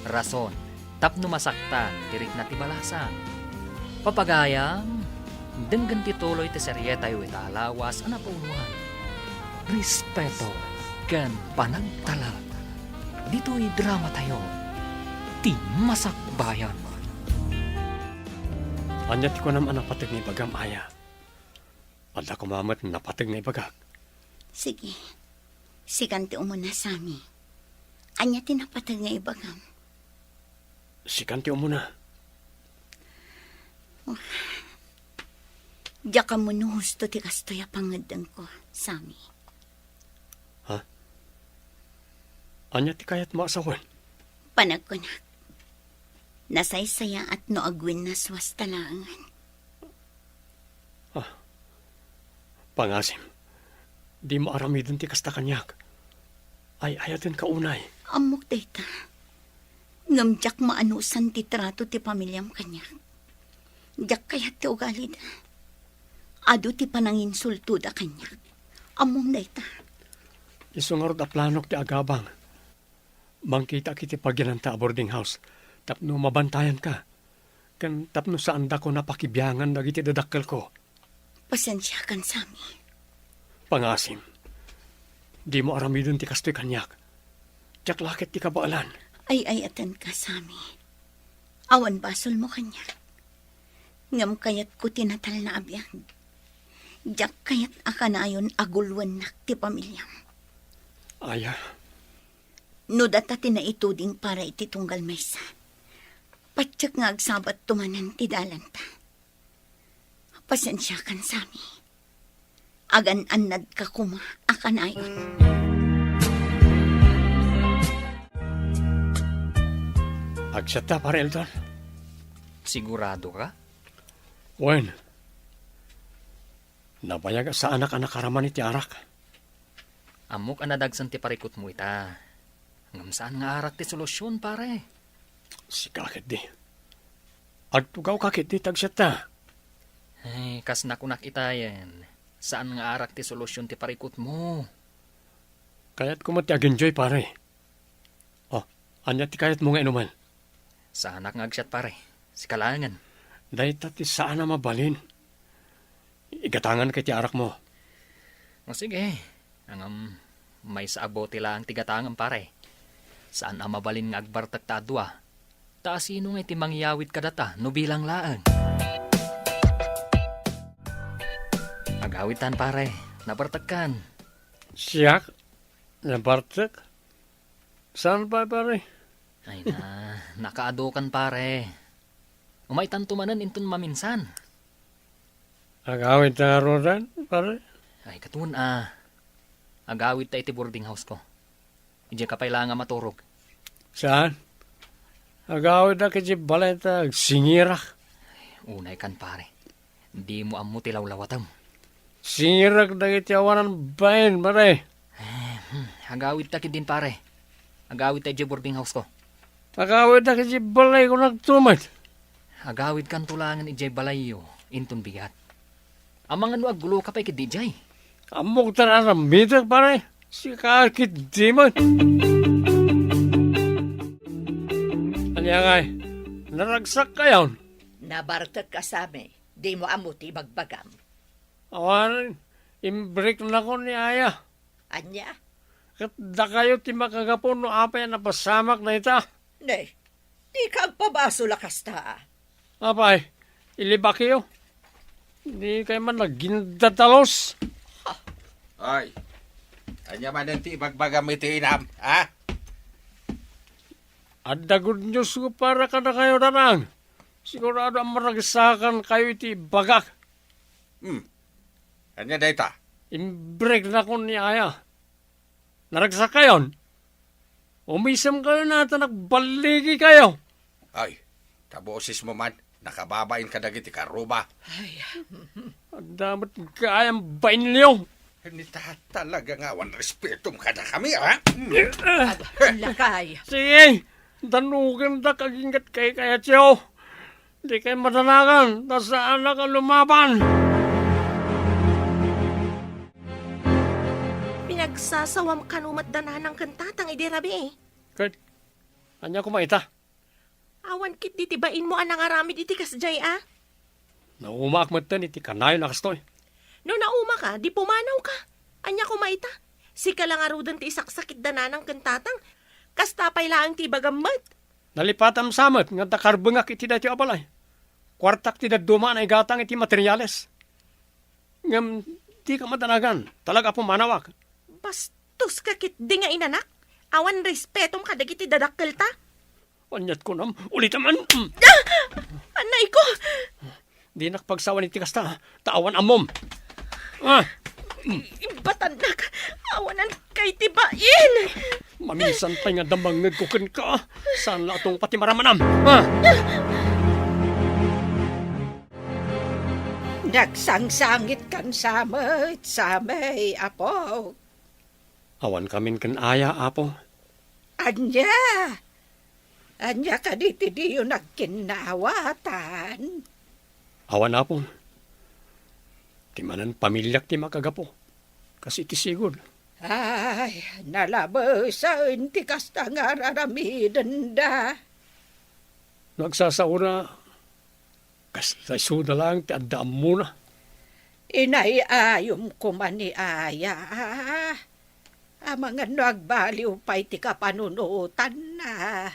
Rason tapno masaktan ti rikna ti balasang. Papagayam, denggen ti tuloy ti serietayo ita a lawas a napauluan, Respeto ken Panagtalek. Ditoy dramatayo, Ti Masakbayan. Ania ti kunam a napateg nga ibagam, Aya? Adda koma met napateg nga ibagak. Sige. Sikan ti umuna, Sammy. Ania ti napateg nga ibagam? Sikan ti umuna. Diak ammo no husto ti kastoy a pangngeddengko, Sammy. Ha? Ania ti kayatmo a sawen? Panagkunak, nasaysayaat no agwinnaswasta laengen. Ah, pangasim, dimo aramiden ti kasta kaniak. Ay-ayatenka unay. Ammok dayta. Ngem diak maanusan ti trato ti pamiliam kaniak. Diak kayat ti ugalida. Adu ti pananginsultoda kaniak. Ammom dayta. Isu ngarud a planok ti agabang. Mangkitaak iti paginanta a boarding house tapno mabantayanka, ken tapno saandakon a pakibiangan dagiti dadakkelko. Pasensiakan, Sammy. Pangasim, dimo aramiden ti kastoy kaniak. Diak la ket ti kabaelan. Ay-ayatenka, Sammy. Awan basolmo kaniak. Ngem kayatko ti natalna a biag. Diak kayat a kanayon a gulwennak ti pamiliam. Aya. No data ti naituding para iti tunggal maysa, patiek nga agsabbatto manen ti dalanta. Pasensiakan, Sammy. Agan-annadka koma a kanayon. Agsiatta, Pare Elton. Sigurado ka? Wen. Nabayag a saanak a nakaraman iti arak. Ammok a nadagsen ti parikutmo ita. Ngem saan nga arak ti solusyon, pare. Sika ketdi. Agtugawka ketdi, tagsiatta. Ay, kas nakunak itayen, saan nga arak ti solusyon ti parikutmo. Kayatko met ti agenjoy, pare. Oh, ania ti kayatmo nga inumen? Saanak nga agsiat, pare. Sika laengen. Dayta ti saan a mabalin. Igatanganka iti arakmo. O sige, ngem maysa a bote laeng ti gatangem, pare. Saan a mabalin nga agbartek ta a dua. Ta asino ngay ti mangyawid kadata no bilang laeng? Agawidtan, pare. Nabartekkan. Siak? Nabartek? Saan pay, pare? Ay na, nakaadukan, pare. Umaytanto manen inton maminsan. Agawidta ngaruden, pare? Ay, katon a. Agawidta iti boarding house ko. Idiay ka pay laeng a maturog. Saan? Agawidda iti balay ta agsingirak. Unay kan, pare. Dimo ammo ti lawlawatem. Singirak dagiti awanan bain, pare. Eh, hmm, agawidta ketdin, pare. Agawidta idiay boarding house ko. Agawidda iti balay ko nagtumet. Agawidkanto laengen idiay balayyo, inton bigat. Amangan no agguloka pay ketdi idiay. Ammok ta aramidek, pare. Sika ketdi met. Ania ngay? Naragsak kayon? Nabartek ka, Sammy. Dimo ammo ti ibagbagam. Awan, imbreknakon ni Aya. Ania? Ket dakayo ti makagapu no apay a napasamak dayta. Ne, dika agpabasol a kasta. Apay, ilibakyo. Dikay man nagindadalos. Ay, ania manen ti ibagbagam iti inam, ha? Adda good news ko para kadakayo, Danang. Sigurado a maragsakan kayo iti bagak. Hmm. Ania dayta? Imbreknakon ni Aya. Naragsakayon? Umisem kayo na ta nagballigi kayo. Ay, ta boses mo man, nakababain kadagiti karuba. Ay, adda met gayam bainyo. Ni ta talaga nga awan respetom kadakami, ha? Lakay. Sige, danugendak aginggat kay kayatyo. Dikay madanagan, ta saanak a lumaban. Pinagsasawam kano met da nanang ken tatang idi rabii. Ket, ania koma ita? Awan ketdi ti bainmo a nangaramid iti kasdiay a? Naumaak metten iti kanayon a kastoy. No naumaka, di pumanawka. Ania koma ita? Sika la ngaruden ti isaksakit da nanang ken tatang. Kasta pay laeng ti ibagam met. Nalipatam sa met nga adda karbengak iti daytoy a balay. Kuartak ti dadduma a naigatang iti materiales. Ngem dika madanagan, talaga a pumanawak. Bastoska ketdi nga inanak. Awan respetom kadagiti dadakkelta. Aniat kunam, ulitam man. Ah! Anayko! Dinak pagsawan iti kasta, ta awan ammom. Ah! Ibatannak, awanan kay ti bain! Maminsan pay nga damangngegko kenka, saan la a tungpa ti maramanam. Ah! Nagsangsangit kan samay, samay, apo. Awan kamin ken aya, Apo. Ania? Ania kadi ti diyo nagkinnawatan? Awan, Apo. Ti manen pamiliak ti makagapu. Kas iti sigud. Ay, nalabesen ti kasta nga ar-aramidenda. No agsasaona, kasta isuda laeng ti adda ammona. Inay-ayom koma ni Aya. Amangan no agbaliw pay ti kapanunotanna.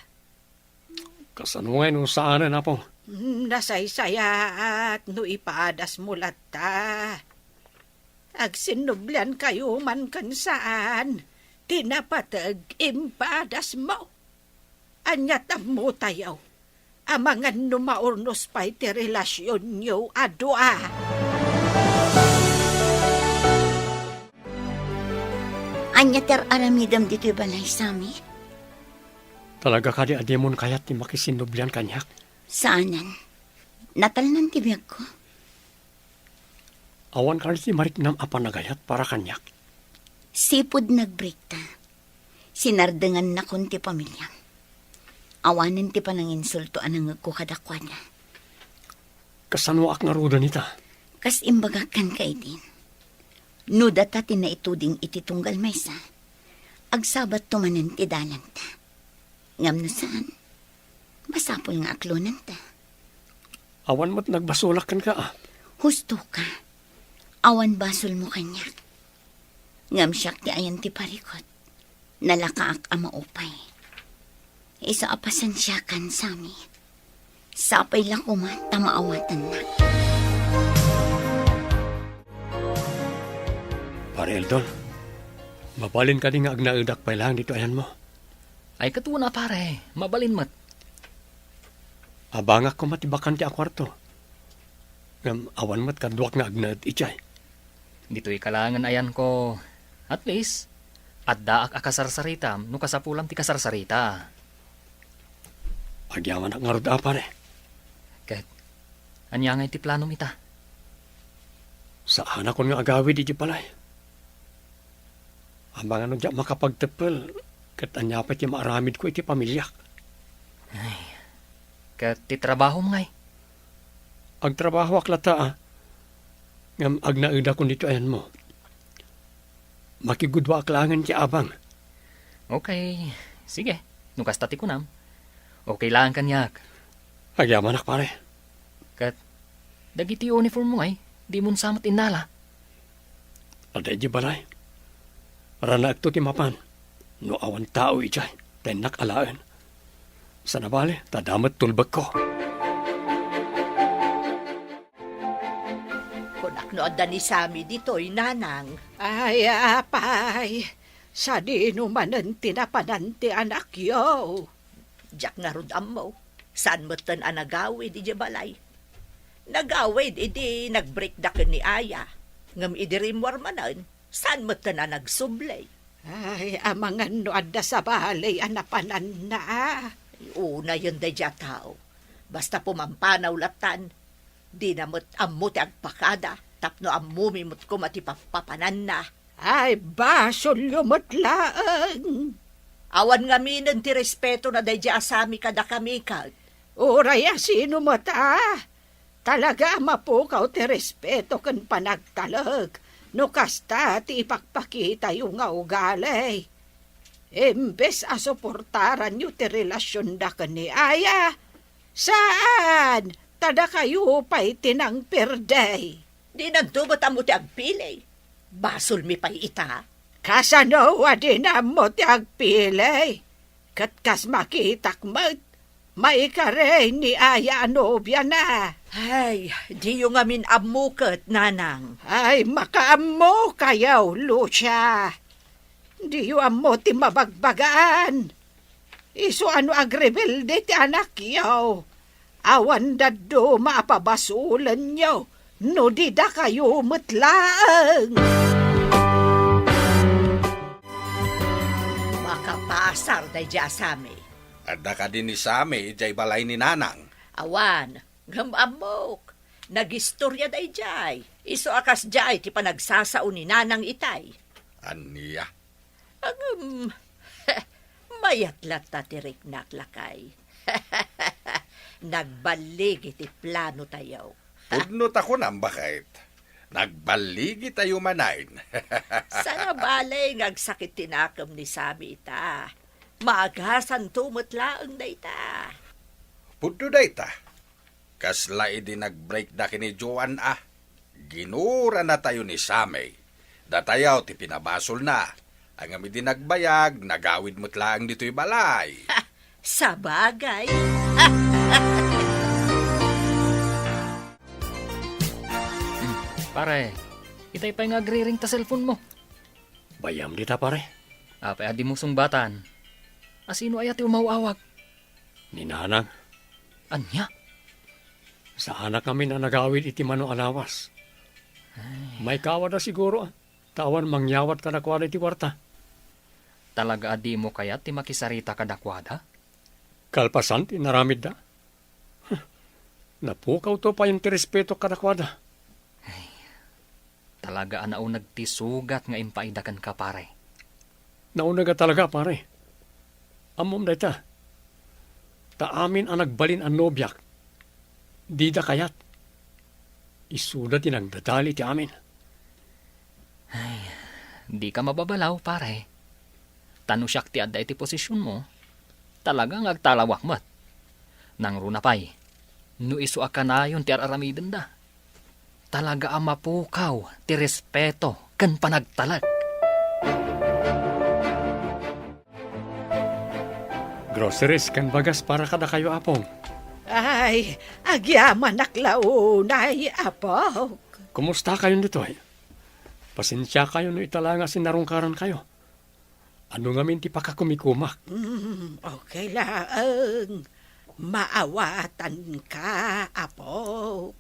Kasano ngay no saanen, Apo? Mm, nasaysayaat no ipadasmo latta. Agsinnubliankayo man ken saan ti napateg impadasmo. Ania ti ammotayo? Amangan no maurnos pay ti relasionyo a dua. Ania ti ar-aramidem ditoy balay, Sammy? Talaga kadi a dimon kayat ti makisinnublian kaniak? Saanen. Natalnan ti biagko. Awan kadi ti mariknam a panagayat para kaniak? Sipud nagbreakta, sinardengannakon ti pamiliam. Awanen ti pananginsulto a nangngegko kadakuada. Kasanoak ngaruden ita? Kas imbagak kenka idin, no data ti naituding iti tunggal maysa, agsabatto manen ti dalanta. Ngem no saan, masapul nga aklonanta. Awan met nagbasolak kenka, a? Husto ka. Awan basolmo kaniak. Ngem siak ti ayan ti parikut. Nalakaak a maupay. Isu a pasensiakan, Sammy. Sapay la koma ta maawatannak. Pare Eldon, mabalin kadi nga agnaedak pay laeng ditoy ayanmo? Ay, ket wen a, pare, mabalin met. Abangak koma ti bakante a kuarto. Ngem awan met kaduak nga agnaed idiay. Ditoy ka laengen ayanko. At least, addaak a kasarsaritam no kasapulam ti kasarsarita. Agyamanak ngarud a, pare. Ket, ania ngay ti planom ita? Saanakon nga agawid idiay balay. Amangan no diak makapagteppel, ket ania pay ti maaramidko iti pamiliak? Ay, ket ti trabahom ngay? Agtrabahoak latta, a. Ngem agnaedakon ditoy ayanmo. Makigudwaak laengen ti abang. Okay, sige. No kasta ti kunam, okay laeng kaniak. Agyamanak, pare. Ket, dagiti uniform mo ngay, dimon sa met innala? Adda idiay balay. Ranaekto ti mapan. No awan tao idiay, ta innak alaen. Sana bale, ta adda met tulbekko. Kunak no adda ni Sammy ditoy, nanang. Ay, apay, sadino manen ti napanan ti anakyo? Diak ngarud ammo. Saan metten a nagawid idiay balay. Nagawid idi nagbreakda ken ni Aya. Ngem idi rimmuar manen, saan metten a nagsubli. Ay, amangan no adda sabali a napananna. Ay, unayen daydiay a tao. Basta pumampanaw lattan, dina met ammo ti agpakada, tapno ammomi met koma ti pappapananna. Ay, basolyo met laeng. Awan ngaminen ti respetona daydiay a Sammy kadakami ket. Uray a sino met a, talaga a mapukaw ti respeto ken panagtalek no kasta ti ipakpakitayo nga ugali. Imbes a suportaranyo ti relasionda ken ni Aya, saan, ta dakayo pay ti nangperde. Dinanto met ammo ti agpili. Basolmi pay ita. Kasano a dina ammo ti agpili? Ket kas makitak met, maikari ni Aya a nobiana. Ay, diyo ngamin ammo ket, nanang. Ay, makaammokayo, Lucia. Diyo ammo ti mabagbagaan. Isu a no agrebelde ti anakyo, awan dadduma a pabasolenyo no di dakayo met laeng. Makapasar daydiay a Sammy. Adda kadi ni Sammy idiay balay ni nanang? Awan, ngem ammok. Nagistoria daydiay. Isu a kasdiay ti panagsasao ni nanang itay. Ania? Ngem, mayat latta ti riknak, lakay. Nagballigi ti planotayo. Pudno ta kunam, baket. Nagballigitayo manen. Sana bale nga agsakit ti nakem ni Sammy ita. Maagasanto met laeng dayta. Pudno dayta. Kasla idi nagbreakda ken ni Joan a, ginuranatayo ni Sammy. Datayo ti pinabasolna. Ngem idi nagbayag, nagawid met laeng ditoy balay. Sabagay. Hmm, pare, Itay pay nga agriring ta cellphone mo. Bayam dita, pare. Apay a dimo sungbatan? Asino aya ti umaw-awag? Ni Nanang. Ania? Saanak ngamin a nagawid iti mano a lawas. Ay. Maikawada siguro, ah. Ta awan mangyawat kadakuada iti kuarta. Talaga a dimo kayat ti makisarita kadakuada? Kalpasan ti inaramidda. Huh. Napukawto payen ti respeto kadakuada. Ay, talaga a nauneg ti sugat nga impaayda kenka, pare. Nauneg a talaga, pare. Ammom dayta. Ta amin a nagbalin a nobiak, dida kayat. Isuda ti nagdadali ti amin. Ay, dika mababalaw, pare. Ta no siak ti adda iti posisionmo, talaga nga agtalawak met. Nangruna pay, no isu a kanayon ti ar-aramidenda, talaga a mapukaw ti respeto ken panagtalek. Groceries ken bagas para kadakayo, Apong. Ay, agyamanak la unay, Apok. Kumusta kayon ditoy? Pasensiakayo no ita la nga sinarungkarankayo. Adu ngamin ti pakakumikumak. Mm, okay laeng. Maawatanka, Apok.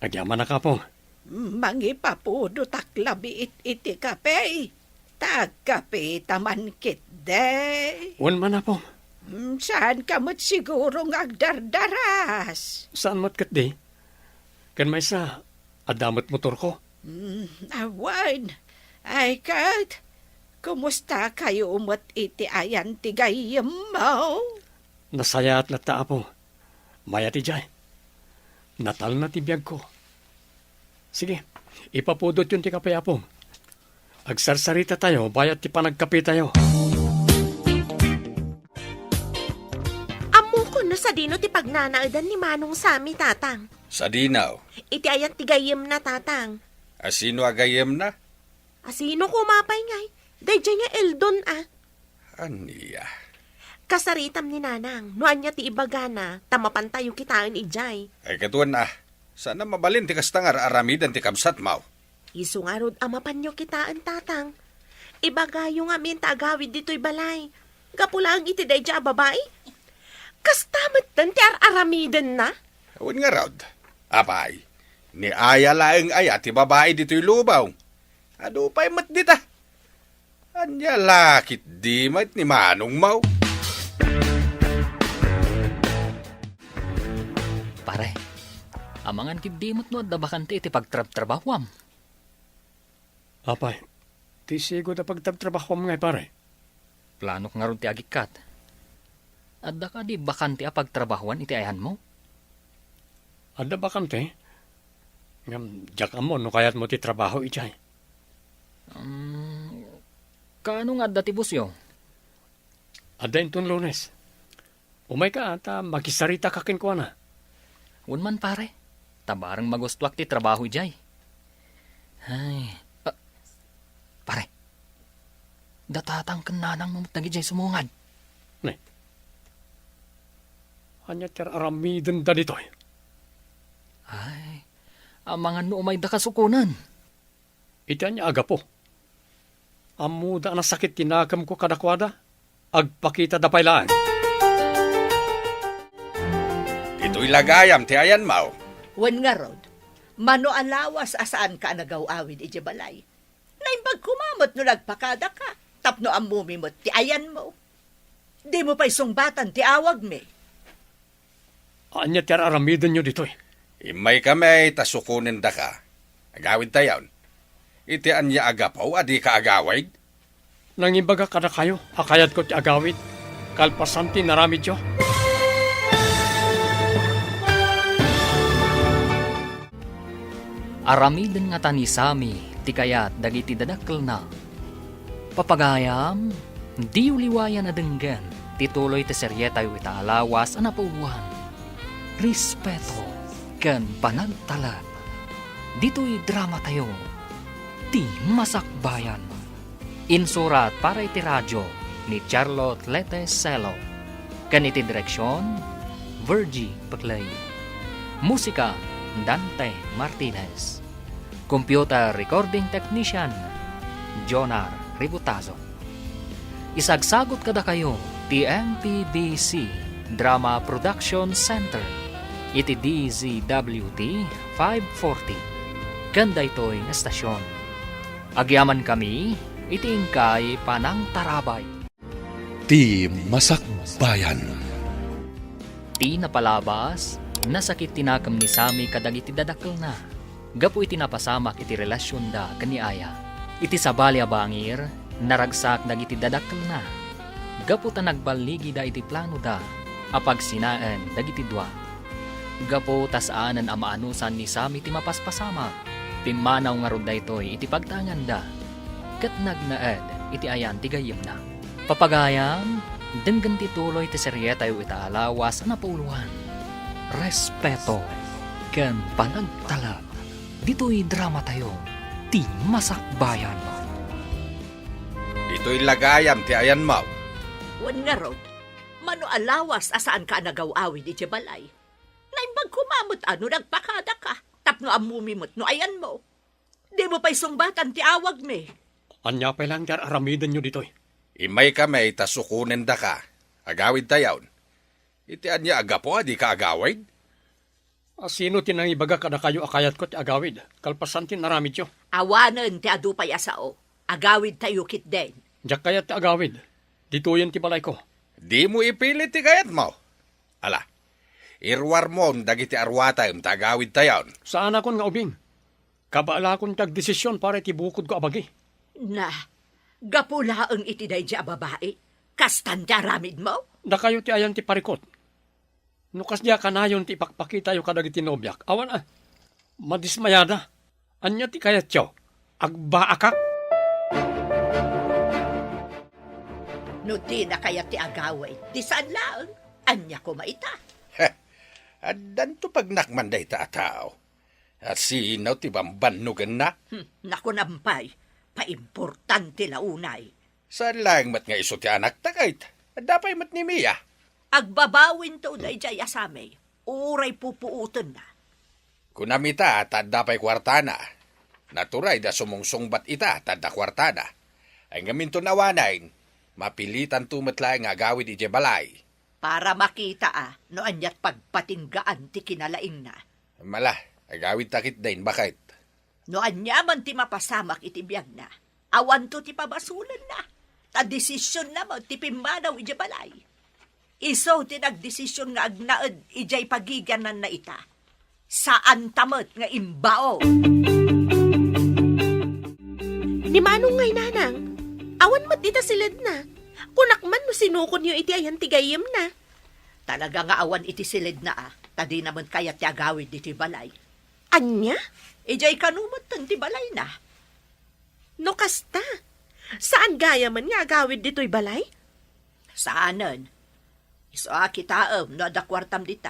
Agyamanak, Apong. Mangipapudotak labiit iti kape. Ta agkapeta man ketdi. Wen man, Apong. Mm, saanka met siguro nga agdardaras? Saan met ketdi. Ken maysa, adda met motorko. Mm, awan. Ay, ket, kumusta kayo met iti ayan ti gayyemmo? Nasayaat latta, Apo. Mayat idiay. Natalna ti biagko. Sige, ipapudotyon ti kape, Apo. Agsarsarita tayo, bayat ti panagkape tayo. Ammokon no sadino ti pagnanaedan ni Manong Sammy, Tatang. Sadino? Iti ayan ti gayyemna, Tatang. Asino a gayyemna? Asino koma pay ngay? Daydiay nga Eldon a. Ania? Kasaritam ni Nanang, no ania ti ibagana, ta mapantayo kitaen idiay. Ay, ket wen a, saan a mabalin ti kasta nga ar-aramiden ti kabsatmo. Isu ngarud a mapanyo kitaen, Tatang. Ibagayo ngamin ta agawid ditoy balay. Gapu laeng iti daydiay a babai. Kasta metten ti ar-aramidenna. Wen ngarud, apay, ni aya laeng aya ti babai ditoy lubong. Adu pay met dita. Ania la ketdi met ni manongmo? Pare, amangan ketdi met no adda bakante iti pagtrabtrabahuam. Apay, ti sigud a pagtrabtrabahuam ngay, pare? Planok ngarud ti agikkat. Adda kadi bakante a pagtrabahuan iti ayanmo? Adda bakante. Ngem diak ammo no kayatmo ti trabaho idiay. Um, kaano nga adda ti bossyo? Adda inton Lunes. Umayka ta makisarita ka kenkuana. Wen man, pare. Ta bareng magustuak ti trabaho idiay. Ay, ah, pare. Da Tatang ken Nanangmo met dagidiay sumungad. Ne. Ania ti ar-aramidenda ditoy? Ay, amangan no umayda kasukonen. Iti ania a gapu? Ammoda a nasakit ti nakemko kadakuada, agpakitada pay laeng. Ditoy la gayam ti ayanmo. Wen ngarud, mano a lawas a saanka a nagaw-awid idiay balay. Naimbag koma met no nagpakadaka, tapno ammomi met ti ayanmo. Dimo pay sungbatan ti awagmi. Ania ti ar-aramidenyo ditoy? Immaykami ta sukonendaka. Agawidtayon. Iti ania a gapu a dika agawid? Nangimbaga kadakayo a kayatko ti agawid, kalpasan ti inaramidyo. Aramiden ngata ni Sammy ti kayat dagiti dadakkelna. Papagayam, diyo liwayan a denggen ti tuloy ti serietayo ita a lawas a napauluan, respeto, ken panagtalek. Ditoy dramatayo, Ti Masakbayan. Insurat para iti radio ni Charlotte Lete Celo, ken iti direksion, Virgie Peclay. Musika, Dante Martinez. Computer Recording Technician, Jonar Ributazo. Isagsagut kadakayo ti M P B C Drama Production Center iti D Z W T five forty ken daytoy nga estasion. Agyamankami iti inkay panangtarabay. Ti Masakbayan. Ti napalabas, nasakit ti nakem ni Sammy kadagiti dadakkelna gapu iti napasamak iti relasionda ken ni Aya. Iti sabali a bangir, naragsak dagiti dadakkelna gapu ta nagballigida iti planoda a pagsinaen dagiti dua. Gapu ta saanen a maanusan ni Sammy ti mapaspasamak, pimmanaw ngarud daytoy iti pagtaenganda ket nagnaed iti ayan ti gayyemna. Papagayam, denggen ti tuloy ti serietayo ita a lawas a napuloan, respeto ken panagtalek. Ditoy dramatayo, Ti Masakbayan. Ditoy la gayam ti ayanmo. Wen ngarud, mano a lawas a saanka a nagaw-awid idiay balay? Naimbag koma met a no nagpakadaka tapno ammomi met no ayanmo. Dimo pay sungbatan ti awagmi. Ania pay laeng ti ar-aramidenyo ditoy? Immaykami ta sukonendaka. Agawidtayon. Iti ania a gapu a dika agawid? A sino ti nangibaga kadakayo a kayatko ti agawid, kalpasan ti inaramidyo? Awanen ti adu pay a sao. Agawidtayo ketdin. Diak kayat ti agawid. Ditoyen ti balayko. Dimo ipilit ti kayatmo. Ala, iruarmon dagiti aruatem ta agawidtayon. Saanakon nga ubing. Kabaelakon ti agdesision para iti bukodko a bagi. Na, gapu laeng iti daydi a babai, kastan ti aramidmo? Dakayo ti ayan ti parikut. No kasdi a kanayon ti ipakpakitayo kadagiti nobiak, awan a, madismayada. Ania ti kayatyo? Agbaakak? No dina kayat ti agawid, di saan laeng. Ania koma ita? Heh, addanto pagnakman dayta a tao. A sino ti bambannogenna? Hmm, nakunam pay, paimportante la unay. Saan laeng met nga isu ti anakta ket adda pay met ni Mia. Agbabawinto daydiay a Sammy, uray pupuotenna. Kunam ita ta adda pay kuartana. Naturay a sumungsungbat ita ta adda kuartana. Ay ngamin ton awanen, mapilitanto met laeng nga agawid idiay balay. Para makita a no aniat pagpatinggaan ti kinalaingna. Mala, agawidta ketdin, baket. No aniaman ti mapasamak iti biagna, awanto ti pabasolenna. Ta desisionna met ti pimmanaw idiay balay. Isu ti nagdesisyon nga agnaed idiay pagigiannanna ita. Saanta met nga imbao. Ni Manong ngay, Nanang, awan met ita siledna. Kunak man no sinukonyo iti ayan ti gayyemna. Talaga nga awan iti siledna a, ta dina met kayat ti agawid ditoy balay. Ania? Idiay kano metten ti balayna. No kasta, saan gayamen nga agawid ditoy balay? Saanen. Isu a kitaem no adda kuartam dita.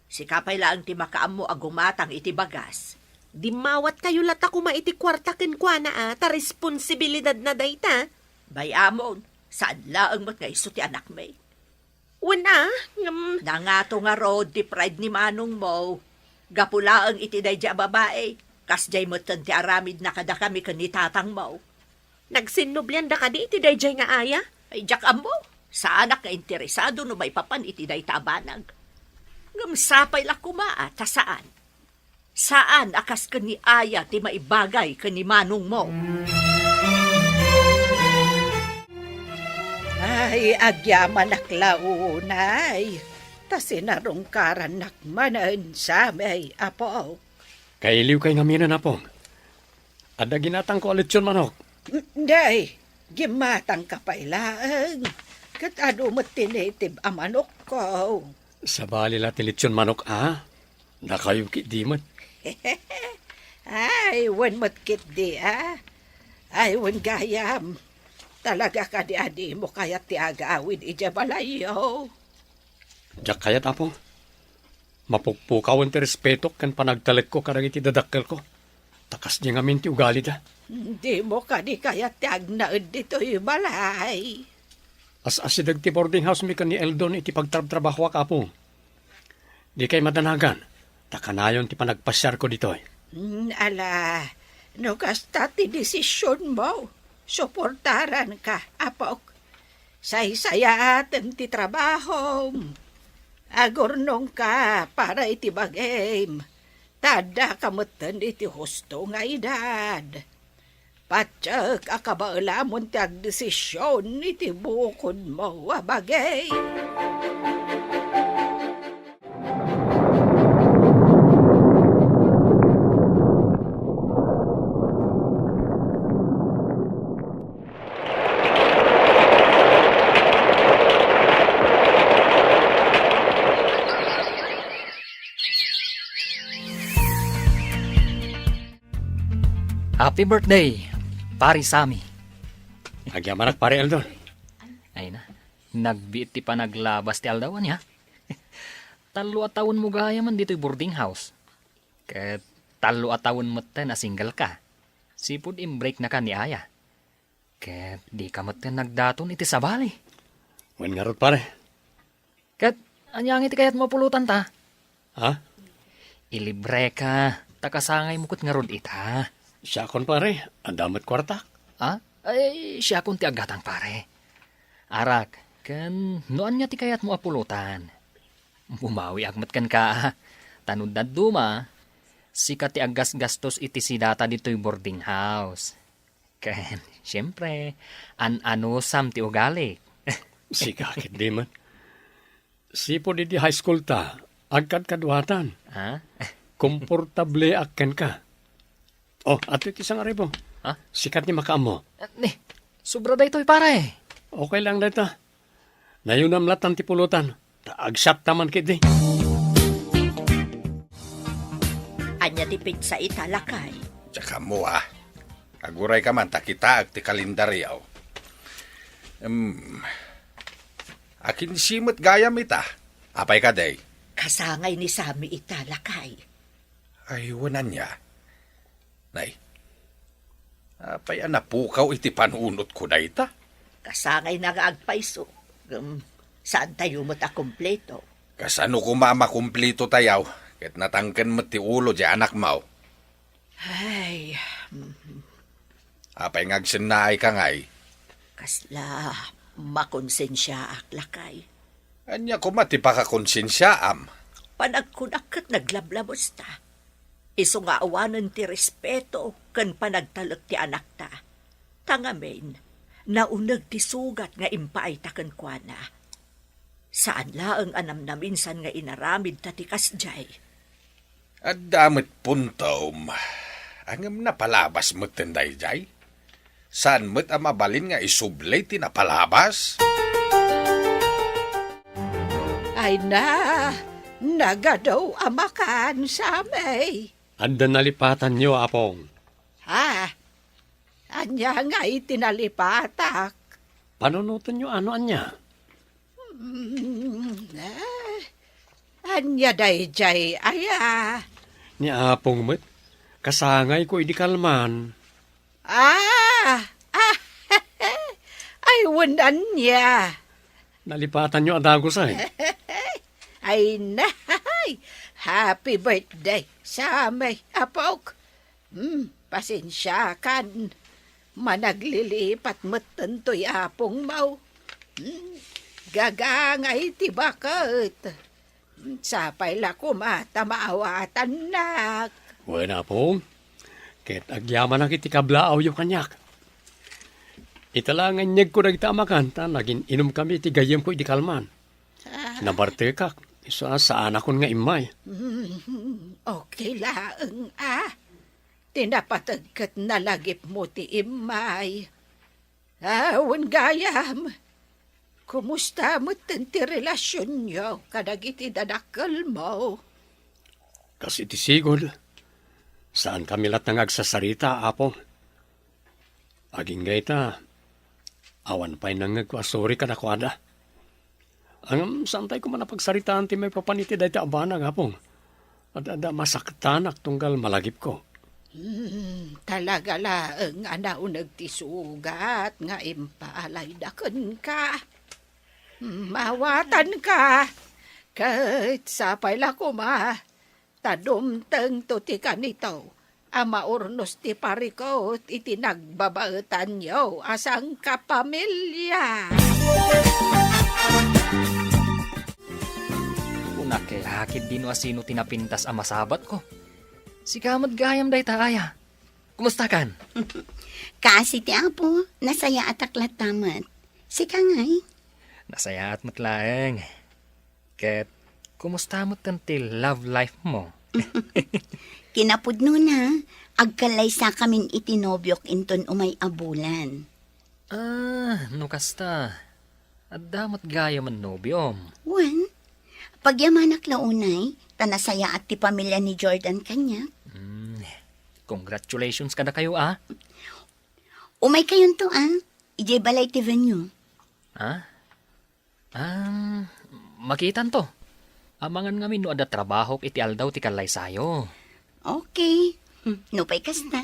Sika pay laeng ti makaammo a gumatang iti bagas. Dimmawatkayo latta koma iti kuarta kenkuana a, ta responsibilidadna dayta. Bay-amon, saan laeng met nga isu ti anakmi. Wen a, ngem. Nangato ngarud ti pride ni manongmo. Gapu laeng iti daydiay a babai, kasdiay metten ti aramidna kadakami ken ni tatangmo. Nagsinnublianda kadi iti daydiay nga aya? Ay, diak ammo. Saanak nga interesado no maipapan iti dayta a banag. Ngem sapay la koma a ta saan. Saan a kas ken ni Aya ti maibagay ken ni manongmo. Ay, agyamanak la unay, ta sinarungkarannak manen samay, Apo. Kailiwkay ngaminen, Apong. Adda ginatangko a litson manok. Day, gimmatangka pay laeng. Ket adu met ti native a manokko. Sabali la ti litson manok, a? Dakayo ketdi met. Ay, wen met ketdi, a? Ay, wen gayam. Talaga kadi a dimo kayat ti agawid idiay balayyo? Diak kayat, Apo. Mapukpukawen ti respetok ken panagtalekko kadagiti dadakkelko. Ta kasdi ngamin ti ugalida. Dimo kadi kayat ti agnaed ditoy balay? As-asideg ti boarding house mi ken ni Eldon iti pagtrabtrabahoak, Apo. Dikay madanagan, ta kanayon ti panagpasiarko ditoy. Mm, ala, No kasta ti desisionmo, suportaranka, apok. Saysayaatem ti trabahom. Agurnongka para iti bagim. Ta addaka metten iti husto nga edad. Patiek a kabaelamon ti agdesision iti bukodmo a bagi. Happy birthday, Pare Sammy. Agyamanak, Pare Eldon. Ay na, nagbiit ti panaglabas ti aldaw, ania? Tallo a tawenmo gayamen ditoy boarding house. Ket tallo a tawen metten a single ka. Sipud imbreaknaka ni Aya. Ket dika metten nagdaton iti sabali. Wen ngarud, pare. Ket ania ngay ti kayatmo a pulotanta? Ha? Ilibreka, ta kasangaymo ket ngarud ita. Siakon, pare, adda met kuartak. Ha? Ay, siakon ti aggatang, pare. Arak, ken no ania ti kayatmo a pulotan? Bumawiak met kenka, a. Ta no dadduma, sika ti aggasgastos iti sidata ditoy boarding house. Ken, siempre, an-anusam ti ugalik. Sika ket di met. Sipud idi high school ta, agkadkaduatan. Ha? Komportableak kenka. Oh, adtoy ti sangaribo. Ha? Sika ti makaammo. Ah, ni, sobra daytoy, pare. Okay lang dayta. Nayunam latan ti pulotan. Ta agsapta man ketdi. Ania ti petsa ita, lakay? Diak ammo, a. Agurayka man ta kitaek ti kalendario. Em, akinse met gayam ita. Apay kadi? Kasangay ni Sammy ita, lakay. Ay, wen ania? Nay, apay a napukaw iti panunotko dayta? Kasangayna nga agpayso. Ngem, saantayo met a kumpleto. Kasano koma a makumpletotayo, ket natangken met ti ulo diay anakmo? Ay, mm. Apay nga agsennaayka ngay? Kasla makonsensiaak, lakay. Ania koma ti pakakonsensiaam? Panagkunak ket naglablabesta. Isu nga awanen ti respeto ken panagtalek ti anakta. Ta ngamin, nauneg ti sugat nga impaayta kenkuana. Saan laeng a namnaminsan nga inaramidta ti kasdiay. Adda met puntom, ngem napalabas metten daydiay. Saan met a mabalin nga isubli ti napalabas? Ay na, nagadu a makan, Sammy. Adda nalipatanyo, Apong. Ha? Ania ngay ti nalipatak? Panunotenyo a no ania? Hmm, eh, ania daydiay aya? Ni Apong met, kasangayko idi kalman. Ah! Ah! Ay, wen ania? Nalipatanyo a dagus, ay. Ay, nay! Happy birthday, Sammy, apok. Hmm, pasensiakan. Managlilipat metten toy apongmo. Hmm, gagangay ti baket. Hmm, sapay la koma ta maawatannak. Wen, Apong. Ket agyamanak iti kablaawyo kaniak. Ita la nga inyegko dagita a makan, ta nagin-inomkami iti gayyemko idi kalman. Ah. Nabartekak, isu a saanakon nga immay. Hmm, okay laeng, a. Ti napateg ket nalagipmo ti immay. Ah, wen gayam, kumusta metten ti relasionyo kadagiti dadakkelmo? Kas iti sigud, saankami latta nga agsasarita, Apo. Agingga ita, awan pay nangngegko a suri kadakuada. Ngem saantay koma a pagsaritaan ti maipapan iti dayta a banag, Apong. Ad-, adda masaktanak tunggal malagipko. Hmm, talaga laeng a nauneg ti sugat nga impaalayda kenka. Hmm, maawatanka. Ket sapay la koma, ta dumtengto ti kanito a maurnos ti parikut iti nagbabaetanyo a sangkapamilya. Kunak la ketdi no asino ti napintas a masabatko. Sika met gayam dayta, Aya. Kumustakan? Kaasi ti Apo, nasayaatak latta met. Sika ngay? Nasayaat met laeng. Ket, kumusta met ti love life mo? Kinapudnona, agkallaysakamin iti nobiok inton umay a bulan. Ah, no kasta, adda met gayam a nobiom. Wen, pagyamanak la unay, ta nasayaat ti pamilya ni Jordan kaniak. Mm, congratulations kadakayo, ah. Umaykayonto, ah. Idiay balay ti venue. Ah? Ah, makitanto. Amangan ngamin no adda trabahok iti aldaw ti kallaysayo. Okay. Hmm, nupay kasta,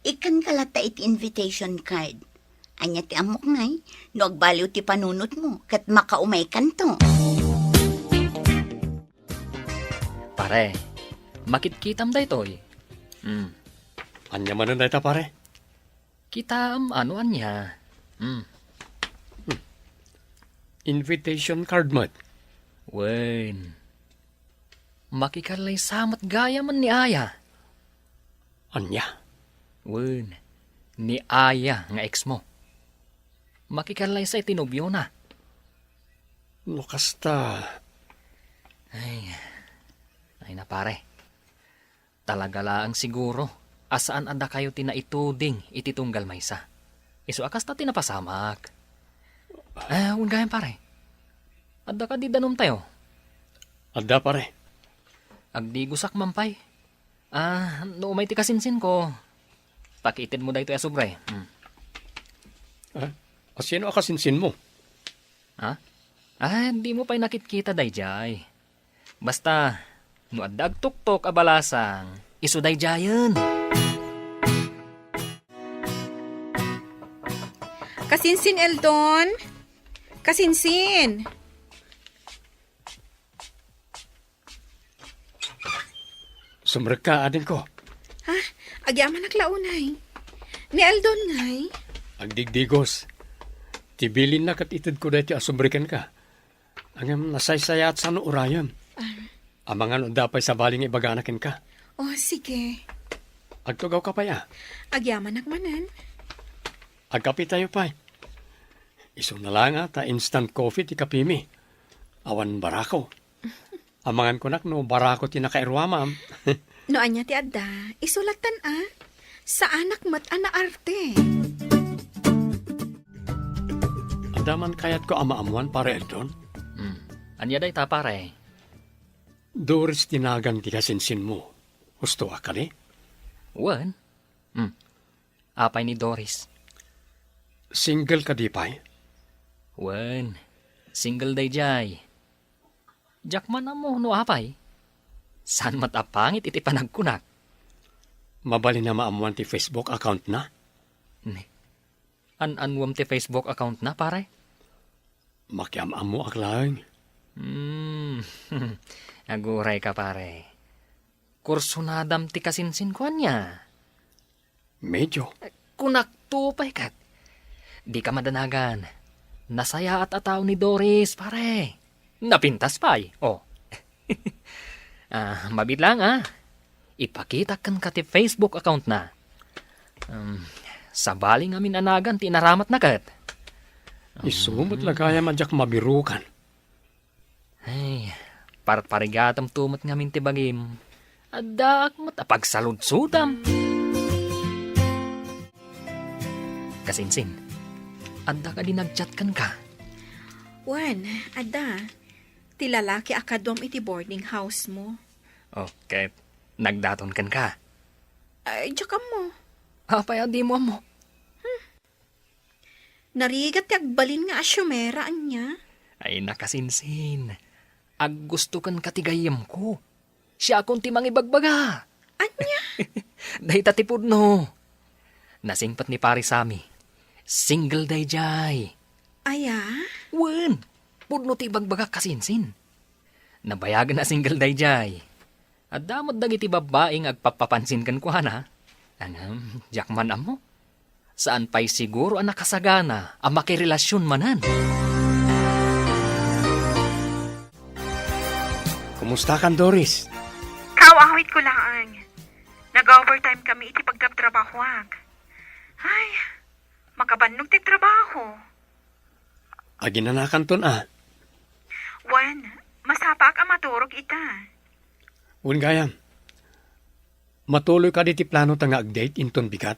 ikkanka latta iti invitation card. Ania ti ammok ngay, no agbaliw ti panunotmo, ket makaumaykanto. Pare, makitkitam daytoy. Hmm. Ania manen dayta, pare? Kitaem a no ania. Hmm. Hmm. Invitation card met. Wen. Makikallaysa met gayam ni Aya. Ania? Wen, ni Aya nga ex mo. Makikallaysa iti nobiona. No kasta. Ay, ay na pare. Talaga laeng siguro a saan a dakayo ti naituding iti tunggal maysa. Isu a kasta ti napasamak. Ah, wen gayam, pare. Adda kadi danumtayo? Adda, pare. Agdigosak man pay. Ah, no umay ti kasinsinko, pakiitedmo daytoy a sobre. Hmm. Ah, asino a kasinsinmo? Ha? Ah, dimo pay nakitkita daydiay. Basta, no adda agtuktok a balasang, isu daydiayen. Kasinsin, Eldon? Kasinsin! Sumrekka, adingko. Ha? Agyamanak la unay. Ni Eldon ngay? Agdigdigos. Ti bilinna ket itedko daytoy a sobre kenka. Ngem nasaysayaat sano urayem. Ah. Amangan no adda pay sabali nga ibagana kenka. Oh, sige. Agtugawka pay, a? Agyamanak manen. Agkapitayo pay. Isuna la nga ta instant coffee ti kapimi. Awan barako. Amangan kunak no barako ti nakairuamam. No ania ti adda, isu lattan a. Saanak met a naarte. Adda man kayatko a maammuan, Pare Eldon? Hmm. Ania dayta, pare? Doris ti nagan ti kasinsinmo. Husto a kadi? Wen. Hmm. Apay ni Doris? Single kadi pay? Wen. Single daydiay. Diak man ammo no apay. Saan met a pangit iti panagkunak. Mabalin a maammuan ti Facebook account na? Ne. An-annuem ti Facebook account na, pare? Makiam-ammoak laeng. Hmm. Aguray ka, pare. Kursunadam ti kasinsinko ania? Medyo. Kunak to pay ket. Dika madanagan. Nasayaat a tao ni Doris, pare. Napintas pay. Oh. Ah, mabiit lang, ah. Ipakitak kenka ti Facebook account na. Um, sabali ngamin a nagan ti inaramatna ket. Isu met la gayam a diak mabirukan. Ay, parparigatam to met ngamin ti bagim. Addaak met a pagsaludsodam. Kasinsin, adda kadi nag-chat kenka? Wen, adda. Ti lalaki a kaduam iti boarding house mo. Oh, ket nagdaton kenka? Ay, diak ammo. Apay a dimo ammo? Narigat ti agbalin nga asiomera, ania? Ay, nakasinsin. Aggusto kenka ti gayyemko. Siakon ti mangibagbaga. Ania? Dayta ti pudno. Nasingpet ni Pare Sammy. Single daydiay. Aya? Wen, pudno ti ibagbagak, kasinsin. Nabayagen a single daydiay. Adda met dagiti babbai nga agpappapansin kenkuana. Ngem, diak man ammo. Saan pay siguro a nakasagana a makirelasyon manen. Kumustakan, Doris? Kaawawitko laeng. Nag-overtime kami iti pagtrabtrabahoak. Ay, makabannog ti trabaho. Aginanakanton a. Wen, masapaak a maturog ita. Wen gayam. Matuloy kadi ti planota nga ag-date inton bigat?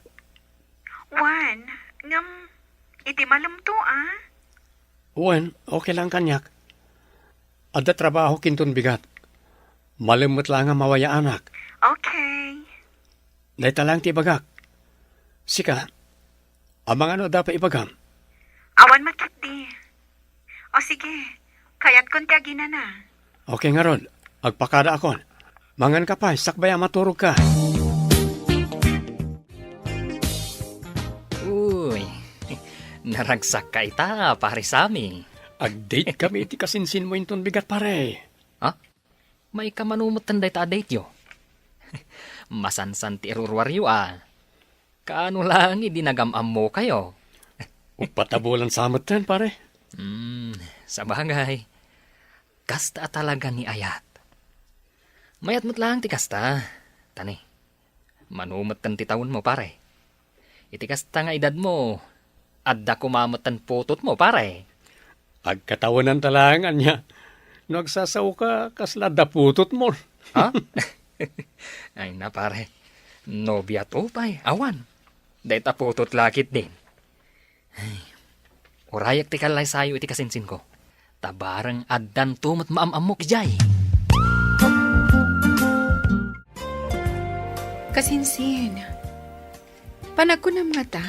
Wen, ngem iti malemto a. Wen, okay lang kaniak. Adda trabahok inton bigat. Malem met laeng a mawayaanak. Okay. Dayta laeng ti ibagak. Sika, amangan no adda pay ibagam? Awan met ketdi. O sige, kayatkon ti aginana. Okay ngarud, agpakadaakon. Manganka pay, sakbay a maturogka. Uy, naragsakka ita, Pare Sammy. Ag-date kami iti kasinsinmo inton bigat, pare. Ha? Maikkamano metten dayta a date-yo? Masansan ti iruruaryo a. Kaano laeng idi nagam-ammokayo? Uppat a bulan sa metten, pare. Hmm, sabagay. Kasta a talaga ni ayat. Mayat met laeng ti kasta. Tani, mano metten ti tawenmo, pare? Iti kasta nga edadmo, adda koma metten putotmo, pare. Agkatawenanta laeng ania. No agsasaoka, kasla adda putotmo. Ha? Ay na, pare. Nobiato pay, awan. Dayta putot la ketdin. Ay, urayak ti kallaysayo iti kasinsinko. Ta bareng addanto met maam-ammok idiay. Kasinsin, panagkunam ngata,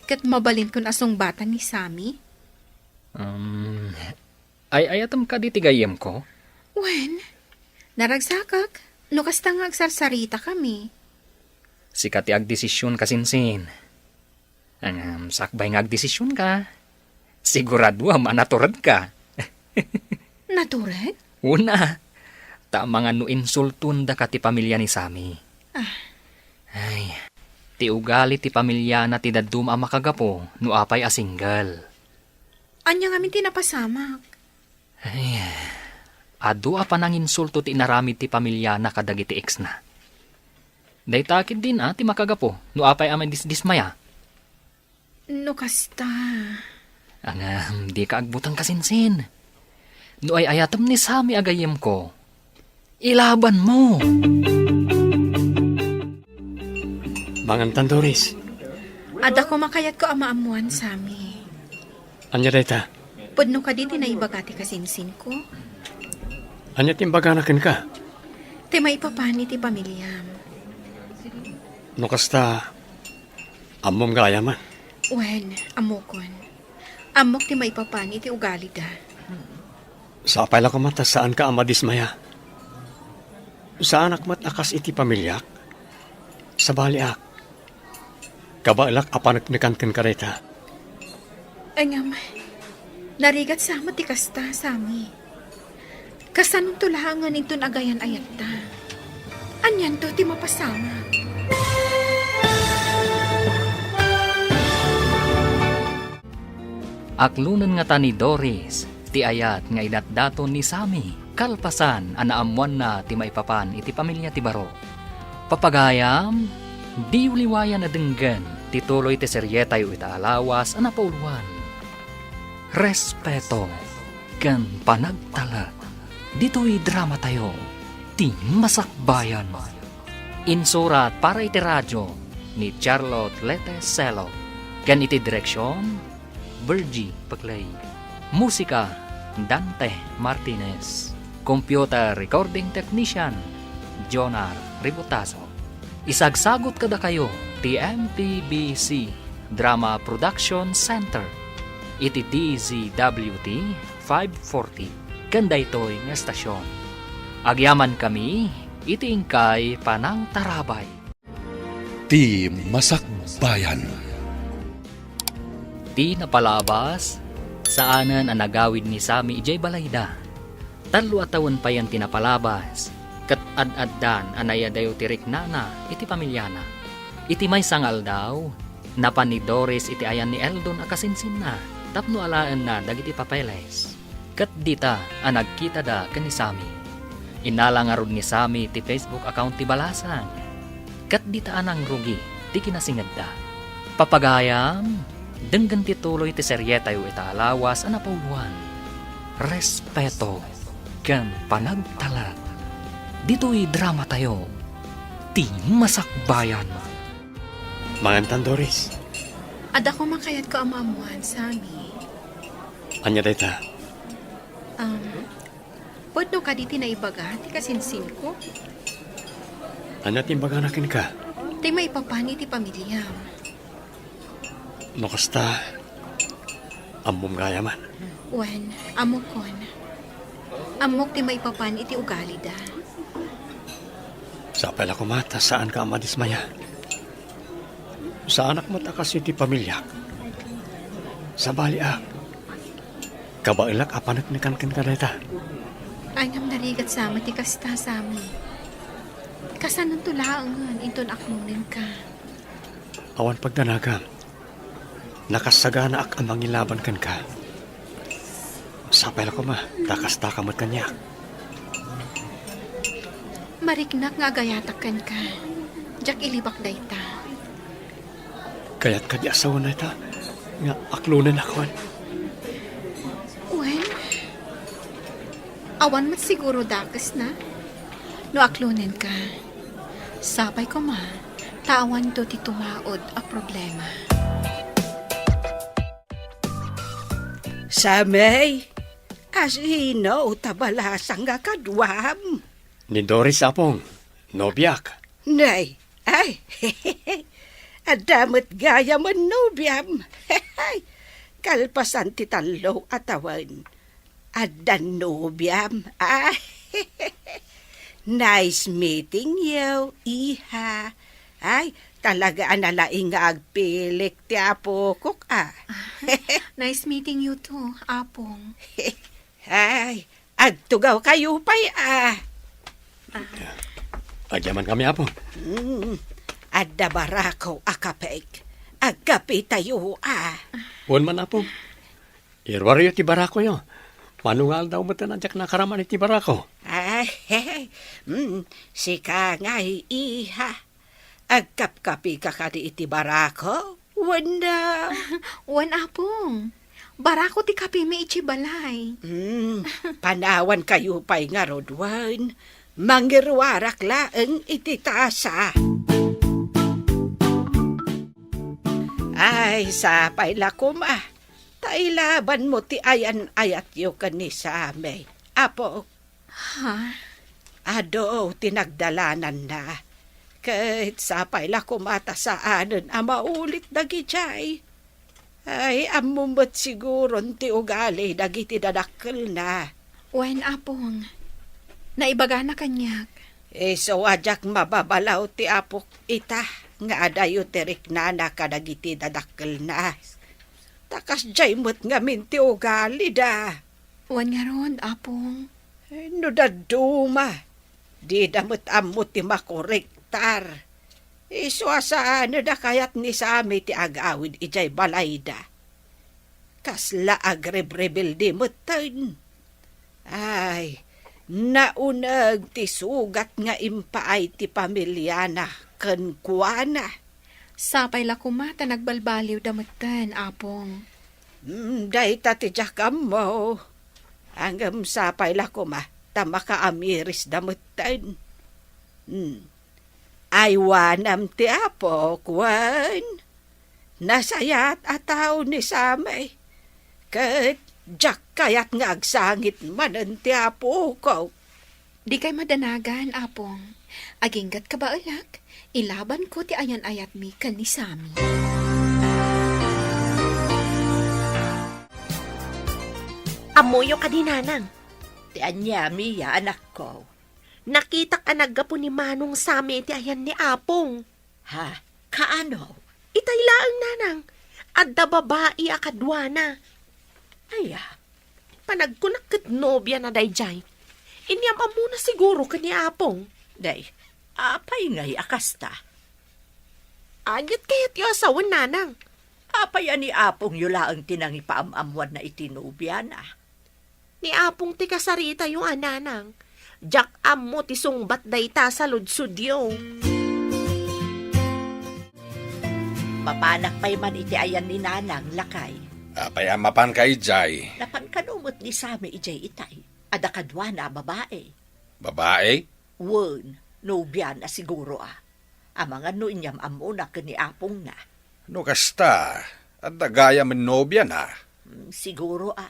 ket mabalinkon a sungbatan ni Sammy? Um, ay-ayatem kadi ti gayyemko? Wen, naragsakak, no kasta nga agsarsaritakami. Sika ti agdesision, kasinsin. Ngem sakbay nga agdesisionka, siguraduam a naturedka. Natured? Una, ta amangan no insultondaka ti pamilya ni Sammy. Ah. Ay, ti ugali ti pamilyana ti dadduma a makagapu no apay a single. Ania ngamin ti napasamak? Ay, adu a pananginsulto ti inaramid ti pamilyana kadagiti exna. Dayta ketdin a ti makagapu no apay a madisdismaya. No kasta. Ngem, dika agbuteng, kasinsin. No ay-ayatem ni Sammy a gayyemko, ilabanmo. Mangantan, Doris. Adda koma kayatko a maammoan, Sammy. Ania dayta? Pudno kadi ti naibaga ti kasinsinko? Ania ti imbagana kenka? Ti maipapan iti pamiliam. No kasta, ammom gayamen? Wen, ammokon. Ammok ti maipapan iti ugalida. Sapay la koma ta saanka a madismaya. Saanak met a kas iti pamiliak. Sabaliak. Kabaelak a paneknekan kenka dayta. Ngem, narigat sa met ti kasta, Sammy. Kasanonto laengen inton agayan-ayatta? Anianto ti mapasamak? Aklonen ngata ni Doris ti ayat nga idatdaton ni Sammy kalpasan a naammoanna ti maipapan iti pamilya ti baro. Papagayam, diyo liwayan a denggen ti tuloy ti serietayo ita a lawas a napauloan. Respeto ken panagtalek ditoy dramatayo, Ti Masakbayan. Insurat para iti radio ni Charlotte Lete Selo ken iti direksion, Virgie Peclay. Musika, Dante Martinez. Computer recording technician, Jonar Ributazo. Isagsagut kadakayo ti M P B C Drama Production Center iti D Z W T five forty ken daytoy nga estasion. Agyamankami iti inkay panangtarabay. Ti Masakbayan. Ti napalabas, saanen a nagawid ni Sami idiay balayda. Tallo a tawen payen ti napalabas, ket ad-addan a naiyadayo ti riknana iti pamiliana. Iti maysa nga aldaw, napan ni Doris iti ayan ni Eldon a kasinsinna tapno alaenna dagiti papeles. Ket dita a nagkitada ken ni Sammy, innala ngarud ni Sammy ti Facebook account ti balasang. Ket dita a nangrugi ti kinasingedda. Papagayam, denggen ti tuloy ti serietayo ita a lawas a napauluan, Respeto ken Panagtalek. Ditoy dramatayo, ti masakbayan. Mangantan, Doris. Adda koma kayatko a maammuan, Sammy. Ania dayta? Um, pudno kadi ti naibaga ti kasinsinko? Ania ti imbagana kenka? Ti maipapan iti pamiliam. No kasta, ammom gayamen. Wen, ammokon. Ammok ti maipapan iti ugalida. Sapay la koma ta saanka a madismaya. Saanak met a kas iti pamiliak. Sabaliak. Kabaelak a paneknekan kenka dayta. Ay, ngem narigat sa met ti kasta, Sammy. Kasanonto laengen inton aklonenka. Awan pagdanagam. Nakassaganaak a mangilaban kenka. Sapay la koma, ta kastaka met kaniak. Mariknak nga agayatak kenka. Diak ilibak dayta. Kayat kadi a sawen dayta nga aklonennakon? Wen, awan met siguro dakesna no aklonenka. Sapay koma, ta awanto ti tumaud a problema. Sammy, asino ta balasang nga kaduam? Ni Doris, Apong. Nobiak. Nay, ay, adda met gayamen nobiam. Kalpasan ti tallo a tawen, adda nobiam. Ay, nice meeting you, iha. Ay, talaga a nalaing nga agpilik ti apokok, a. Nice meeting you too, Apong. Ay, agtugawkayo pay, a. Agyamankami, Apo. Mm, adda barako a kapek. Agkapetayo, a. Wen man, Apo. Iruaryo ti barakoyo. Mano nga aldaw met a diak nakaraman iti barako? Ay, mm, sika ngay, iha. Agkapkapika kadi iti barako? Wenno? Wen, Apong. Barako ti kapimi idiay balay. Hmm, panawankayo pay ngarud wen. Mangiruarak laeng iti tasa. Ay, sapay la koma. Ta ilabanmo ti ayan-ayatyo ken ni Sammy, Apo. Ha? Adu ti nagdalananna. Ket sapay la koma ta saanen a maulit dagidiay. Ay, ammom met siguron ti ugali dagiti dadakkelna. Wen, Apong. Naibagana kaniak. Isu a diak mababalaw ti apok ita nga adayo ti riknana kadagiti dadakkelna. Ta kasdiay met ngamin ti ugalida. Wen ngarud, Apong. Eh, no dadduma, dida met ammo ti makorektar. Isu a saan a kayat ni Sammy ti agawid idiay balayda. Kasla agrebrebelde metten. Ay, nauneg ti sugat nga impaay ti pamiliana kenkuana. Sapay la koma ta nagbalbaliwda metten, Apong. Mm, dayta ti diak ammo. Ngem sapay la koma ta makaamirisda metten. Mm. Aywanam ti Apo, wen? Nasayaat a tao ni Sammy. Ket diak kayat nga agsangit manen ti apokok. Dikay madanagan, Apong. Aginggat kabaelak, ilabanko ti ayan-ayatmi ken ni Sammy. Ammoyo kadi, Nanang? Ti aniami, ya, anakko? Nakitak a naggapu ni Manong Sammy ti ayan ni Apong. Ha? Kaano? Itay laeng, Nanang. Adda babai a kaduana. Aya, panagkunak ket nobiana daydiay. Inyam-ammona siguro ken ni Apong. Day, apay ngay a kasta? Agit kayatyo a sawen, nanang? Apay a ni apongyo laeng ti nangipaam-ammuanna iti nobiana? Ni apong ti kasaritayo a, nanang. Diak ammo ti sungbat dayta saludsodyo. Mapanak pay man iti ayan ni nanang, lakay. Apay a mapanka idiay? Napan kano met ni Sammy idiay itay? Adda kaduana a babae. Babae? Wen, nobiana siguro a. Amangan no inyam-ammona ken ni apongna. No kasta, adda gayam nobiana? Hmm, siguro a.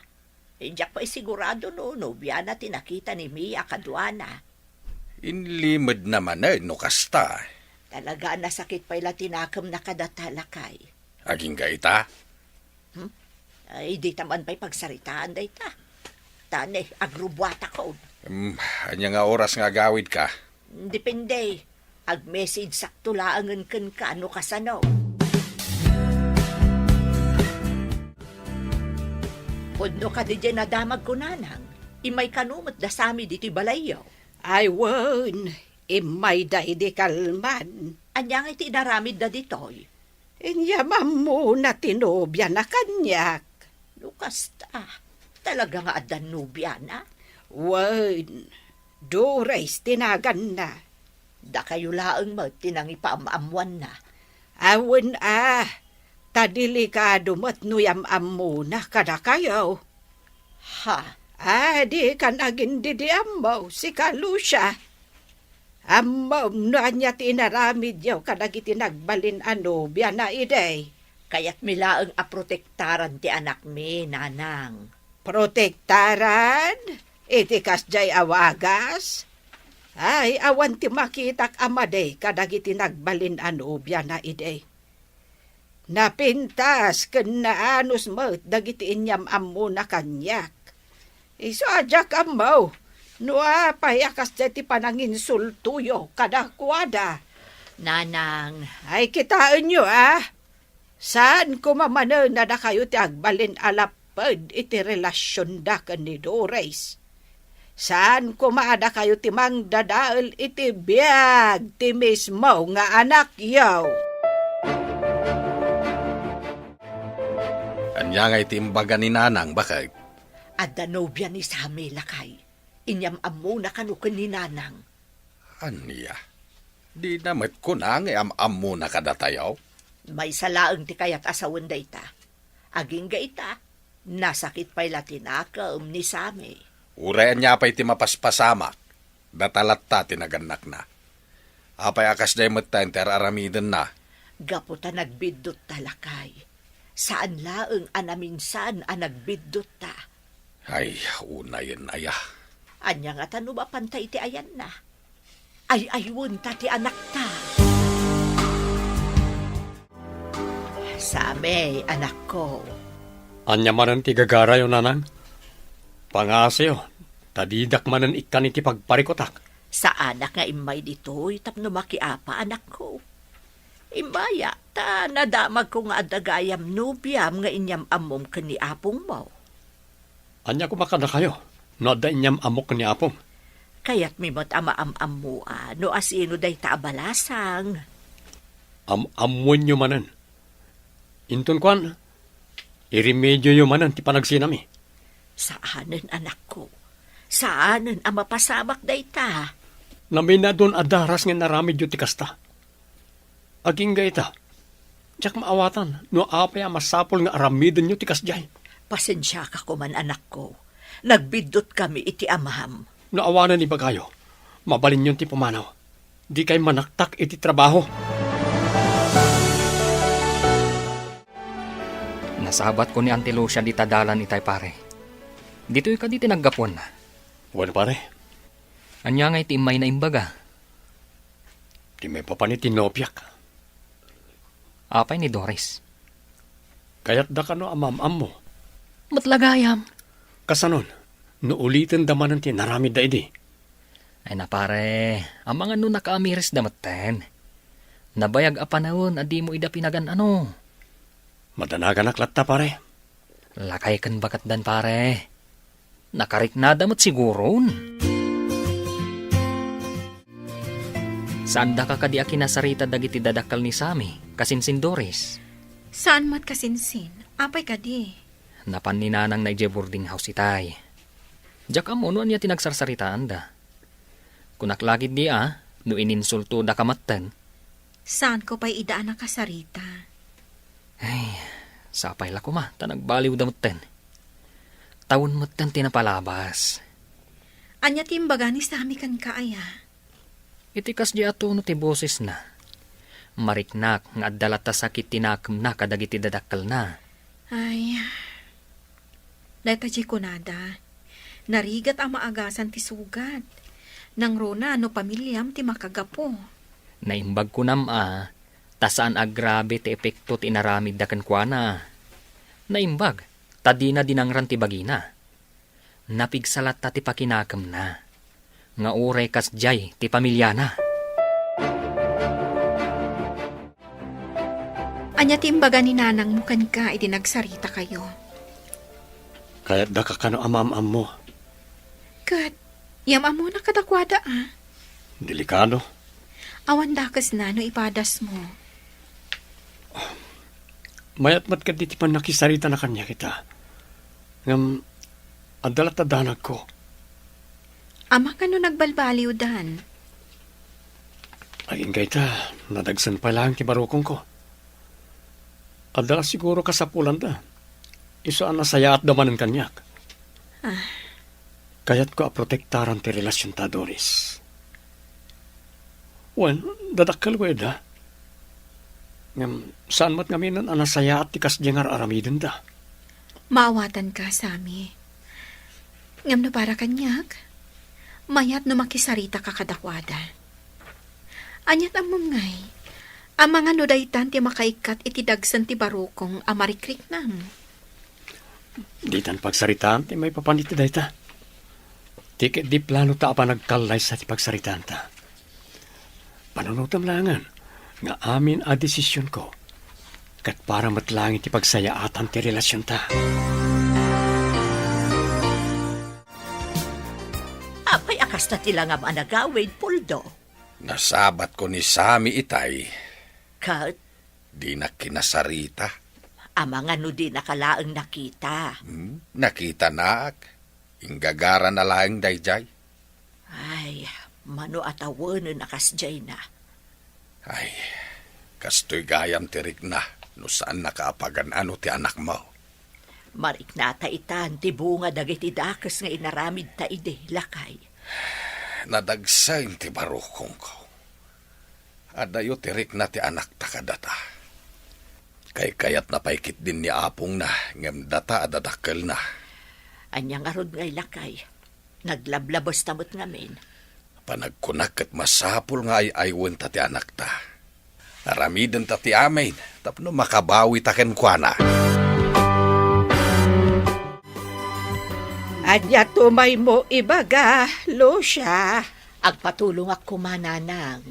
Diak pay sigurado no nobiana ti nakita ni Mia kaduana. Inlimedna manen no kasta. Talaga a nasakit pay la ti nakemna kadata, lakay. Agingga ita? Hmm? Ay, dita man pay pagsaritaan dayta. Ta ne, agrubuatakon. Hmm, ania nga oras nga agawidka? Depende. Ag-message sakto laengen kenka no kasano. Pudno kadi diay nadamagko, nanang? Immay kano met da Sammy ditoy balayyo? Ay wen, immayda idi kalman. Ania nga iti inaramidda ditoy? Inyam-ammona ti nobiana kaniak. No kasta, talaga nga addan nobiana? Wen, Dores ti naganna. Dakayo laeng met ti nangipaam-ammuanna. Awen a, ta delikado met no yam-ammona kadakayo. Ha? Adikan agin-idi ammo, sika, Lucia. Ammom no ania ti inaramidyo kadagiti nagbalin a nobiana idi. Kayatmi laeng a protektaran ti anakmi, nanang. Protektaran? Iti kasdiay a wagas? Ay, awan ti makitak a madi kadagiti nagbalin a nobiana idi. Napintas ken naanus met dagiti inyam-ammona kaniak. Isu a diak ammo no apay a kasdiay ti pananginsultoyo kadakuada. Nanang. Ay, kitaenyo a, saan koma manen a dakayo ti agbalin a lapped iti relasionda ken ni Dores. Saan koma a dakayo ti mangdadael iti biag ti mismo nga anakyo. Ania ngay ti imbaga ni Nanang, baket? Adda nobia ni Sammy, lakay. Inyam-ammona kano ken ni Nanang. Ania? Dina met kuna nga am-ammona kadatayo? Maysa laeng ti kayat a sawen dayta. Agingga ita, nasakit pay la ti nakem ni Sammy. Uray ania pay ti mapaspasamak, data latta ti nagannakna. Apay a kasdiay metten ti ar-aramidenna? Gapu ta nagbiddotta, lakay. Saan laeng a naminsan a nagbiddotta. Ay, unayen aya. Ania ngata no mapanta iti ayanna? Ay-aywenta ti anakta. Sammy, anakko. Ania manen ti gagarayo, Nanang? Pangaasayo, ta didak manen ikkan iti pagparikutak. Saanak nga immay ditoy tapno makiapa, anakko. Immaya, ta nadamagko nga adda gayam nobiam nga inyam-ammom ken ni apongmo. Ania koma kadakayo no adda inyam-ammok ken ni apong? Kayatmi met a maam-ammoan no asino dayta a balasang. Am-ammoenyo manen. Inton kuan, iremedioyo manen ti panagsinami. Saanen, anakko. Saanen a mapasamak dayta. Naminadon a daras nga inaramidyo ti kasta. Agingga ita, diak maawatan no apay a masapul nga aramidenyo ti kasdiay. Pasensiaka koman, anakko. Nagbiddotkami iti amam. No awanen ibagayo, mabalinyon ti pumanaw. Dikay manaktak iti trabaho. Nasabatko ni Auntie Lucia dita dalan itay, pare. Ditoy kadi ti naggapuanna? Wen, pare. Ania ngay ti immayna imbaga? Ti maipapan iti nobiak. Apay ni Doris? Kayatda kano a maam-ammo? Met la gayam. Kasanon, no ulitenda manen ti inaramidda idi? Ay na, pare, amangan no nakaamirisda metten. Nabayag a panawen a dimo ida pinagan-ano. Madanaganak latta, pare. Lakay ken baketdan, pare. Nakariknada met siguron. Saandaka kadi a kinasarita dagiti dadakkel ni Sammy? Kasinsin, Doris? Saan met kasinsin? Apay kadi? Napan ni nanangna idiay boarding house itay. Diak ammo no ania ti nagsarsaritaanda. Kunak la ketdi a, no ininsultodaka metten. Saanko pay ida a nakasarita. Ay, sapay la koma, ta nagbaliwda metten. Tawen metten ti napalabas. Ania ti imbaga ni Sammy kenka aya? Iti kasdi a tono ti bosesna, mariknak nga adda latta sakit ti nakemna kadagiti dadakkelna. Ay, dayta diay kunada, narigat a maagasan ti sugat. Nangruna no pamiliam ti makagapu. Naimbag kunam a, ta saan a grabe ti epekto ti inaramidda kenkuana. Naimbag, ta dina dinangran ti bagina. Napigsa latta ti pakinakemna, nga uray kasdiay ti pamiliana. Ania ti imbaga ni nanangmo kenka idi nagsaritakayo? Kayatdaka kano a maam-ammo. Ket, yam-ammona kadakuada a? Delikado. Awan dakesna no ipadasmo. Mayat met ketdi ti pannakisaritana kaniak ita. Ngem, adda latta danagko. Amangan no nagbalbaliwdan. Agingga ita, nadagsen pay laeng ti barukongko. Adda la siguro kasapulanda. Isu a nasayaatda manen kaniak. Ah. Kayatko a protektaran ti relasionta, Doris. Wen, dadakkelko ida. Ngem, saan met ngaminen a nasayaat ti kasdi nga ar-aramidenda. Maawatanka, Sammy. Ngem no para kaniak, mayat no makisaritaka kadakuada. Aniat ammom ngay, amangan no daytan ti makaikkat iti dagsen ti barukong a marikriknam? Ditan pagsaritaan ti maipapan iti dayta. Ti ketdi planota a panagkallaysa ti pagsaritaanta. Panunotem laengen nga amin a desisionko ket para met laeng iti pagsayaatan ti relasionta. Apay a kasta ti langam a nagawid, Poldo? Nasabatko ni Sammy itay. Ket? Dinak kinasarita. Amangan no dinaka laeng nakita. Hmm? Nakitanak. Inggagarana laeng daydiay. Ay, mano a tawenen a kasdiayna. Ay, kastoy gayam ti rikna no saannaka a pagan-ano ti anakmo. Mariknata itan ti bunga dagiti dakes nga inaramidta idi, lakay. Nadagsen ti barukongko. Adayo ti rikna ti anakta kadata. Kaykayatna pay ketdin ni apongna, ngem data a dadakkelna. Ania ngarud ngay, lakay? Naglablabesta met ngamin. Panagkunak ket masapul nga ay-aywenta ti anakta. Aramidenta ti amin tapno makabawita kenkuana. Ania tumaymo ibaga, Lucia? Agpatulongak koma, nanang.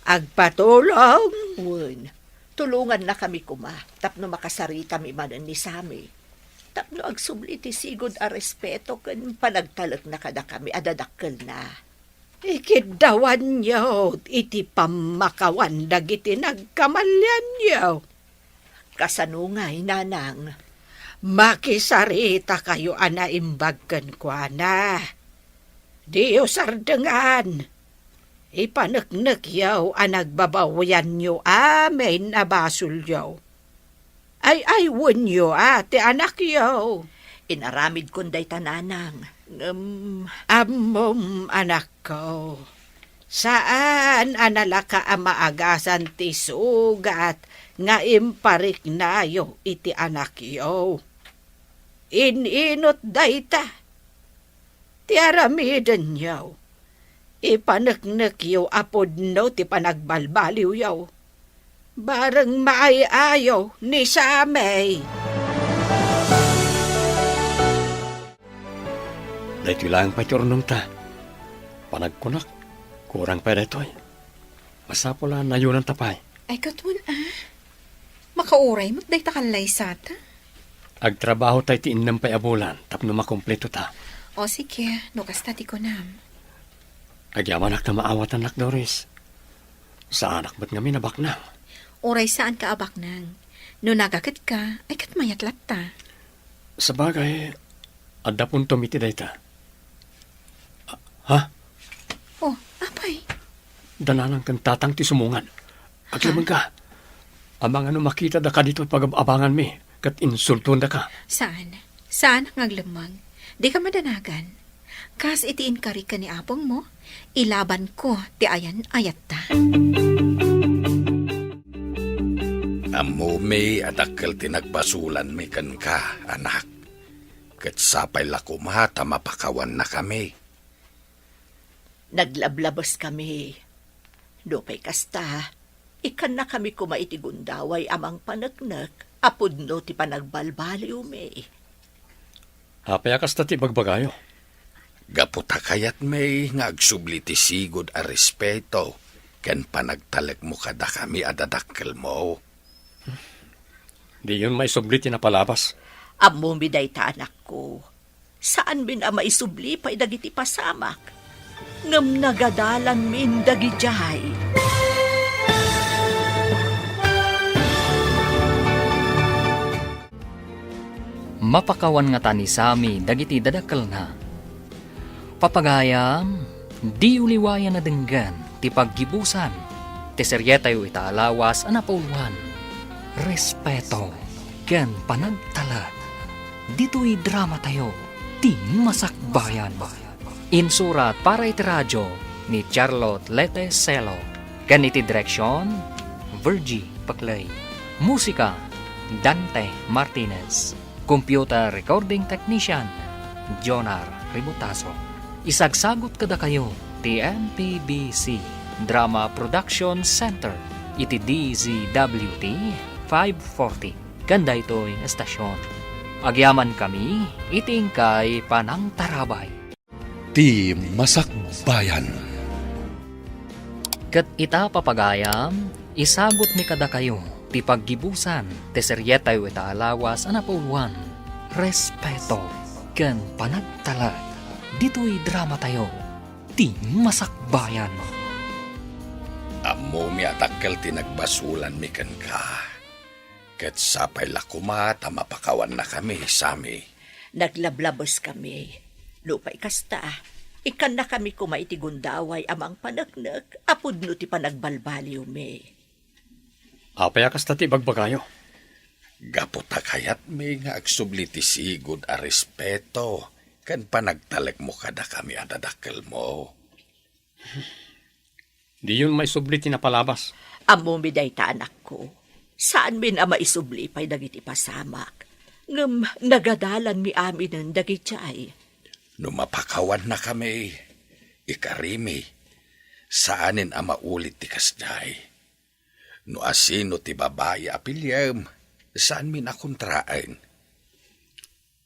Agpatulong? Wen, tulongannakami koma tapno makasaritami manen ni Sammy. Tapno agsubli ti sigud a respeto ken panagtalekna kadakami a dadakkelna. Ikiddawanyo iti pammakawan dagiti nagkamalianyo. Kasano ngay, nanang? Makisaritakayo a naimbag kenkuana. Diyo sardengan. Ipaneknekyo a nagbabawianyo amin a basolyo. Ay-aywenyo a ti anakyo. Inaramidkon dayta, nanang. Ngem ammom, anakko, saan a nalaka a maagasan ti sugat nga impariknayo iti anakyo. In-inut dayta ti aramidenyo. Ipaneknekyo a pudno ti panagbalbaliwyo. Bareng maay-ayo ni Sammy. Daytoy laeng pay ti urnongta. Panagkunak, kurang pay daytoy. Masapul a nayonanta pay. Ay, ket wen a. Makauray met dayta kallaysata. Agtrabahota iti innem pay a bulan tapno makumpletota. O, sige, no kasta ti kunam. Agyamanak ta maawatannak, Doris. Saanak met ngamin a baknang. Uray saanka a baknang. No nagagetka, ay ket mayat latta. Sabagay, adda puntom iti dayta. A-, ha? Oh, apay? Da nanang ken tatang ti sumungad. Ha? Aglemengka. Amangan no makitada kaditoy pagab-abanganmi, ket insultondaka. Saan? Saanak nga aglemmeng. Dika madanagan. Kas iti inkarik ken ni apongmo, ilabanko ti ayan-ayatta. Ammomi a dakkel ti nagbasolanmi kenka, anak. Ket sapay la koma ta mapakawannakami. Naglablabeskami. Nupay kasta, ikkannakami koma iti gundaway a mangpaneknek a pudno ti panagbalbaliwmi. Apay a kasta ti ibagbagayo? Gapu ta kayatmi nga agsubli ti sigud a respeto ken panagtalekmo kadakami a dadakkelmo. Diyon maisubli ti napalabas. Ammomi dayta, anakko. Saanmin a maisubli pay dagiti pasamak. Ngem nagadalanmin dagidiay. Mapakawan ngata ni Sammy dagiti dadakkelna. Papagayam, diyo liwayan a denggen ti paggibusan ti serietayo ita a lawas a napauluan, respeto ken panagtalek. Ditoy dramatayo, Ti Masakbayan. Insurat para iti radyo ni Charlotte Lete Celo, ken iti direksion, Virgie Paclay. Musika, Dante Martinez. Computer Recording Technician, Jonar Ributaso. Isagsagut kadakayo ti M P B C Drama Production Center iti D Z W T five forty ken daytoy nga estasion. Agyamankami iti inkay panangtarabay. Ti Masakbayan. Ket ita, papagayam, isagutmi kadakayo ti paggibusan ti serietayo ita a lawas a napauluan, respeto ken panagtalek ditoy dramatayo, Ti Masakbayan. Ammomi a dakkel ti nagbasolanmi kenka. Ket sapay la koma ta mapakawannakami, Sammy. Naglablabeskami. Nupay kasta, ikkannakami koma iti gundaway a mangpaneknek a pudno ti panagbalbaliwmi. Apay a kasta ti ibagbagayo? Gapu ta kayatmi nga agsubli ti sigud a respeto ken panagtalekmo kadakami a dadakkelmo. Diyon maisubli ti napalabas. Ammomi dayta, anakko. Saanmin a maisubli pay dagiti pasamak. Ngem nagadalanmi aminen dagidiay. No mapakawannakami, ikarimi, saanen a maulit ti kasdiay. No asino ti babai a piliem, saanmin a kontraen.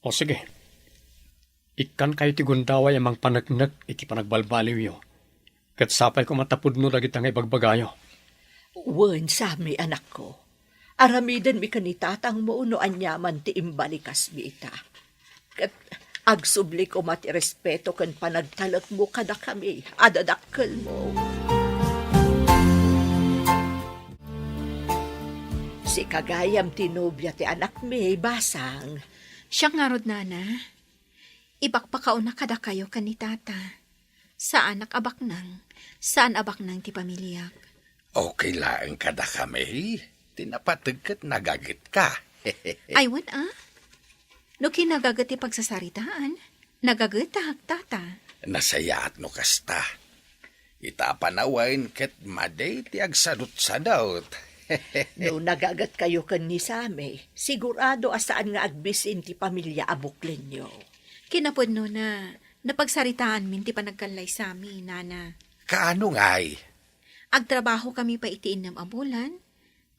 O sige, ikkankayo ti gundaway a mangpaneknek iti panagbalbaliwyo, ket sapay koma ta pudno dagita nga ibagbagayo. Wen, Sammy, anakko. Aramidenmi ken ni tatangmo no aniaman ti imbalikasmi ita. Ket agsubli koma ti respeto ken panagtalekmo kadakami a dadakkelmo. Sika gayam ti nobia ti anakmi, basang. Siak ngarud, nana. Ipakpakauna kadakayo ken ni tata. Saanak a baknang. Saan a baknang ti pamiliak. Okay laeng kadakami. Ti napateg ket nagagetka. Ay, wen a. No kinagaget ti pagsasaritaan, nagagetak, tata. Nasayaat no kasta. Ita a panawen ket madi ti agsadutsadut. No nagagetkayo ken ni Sammy, sigurado a saan nga agbisin ti pamilia a buklenyo. Kinapudnona, napagsaritaanmin ti panagkallay Sammy, nana. Kaano ngay? Agtrabahokami pay iti innem a bulan,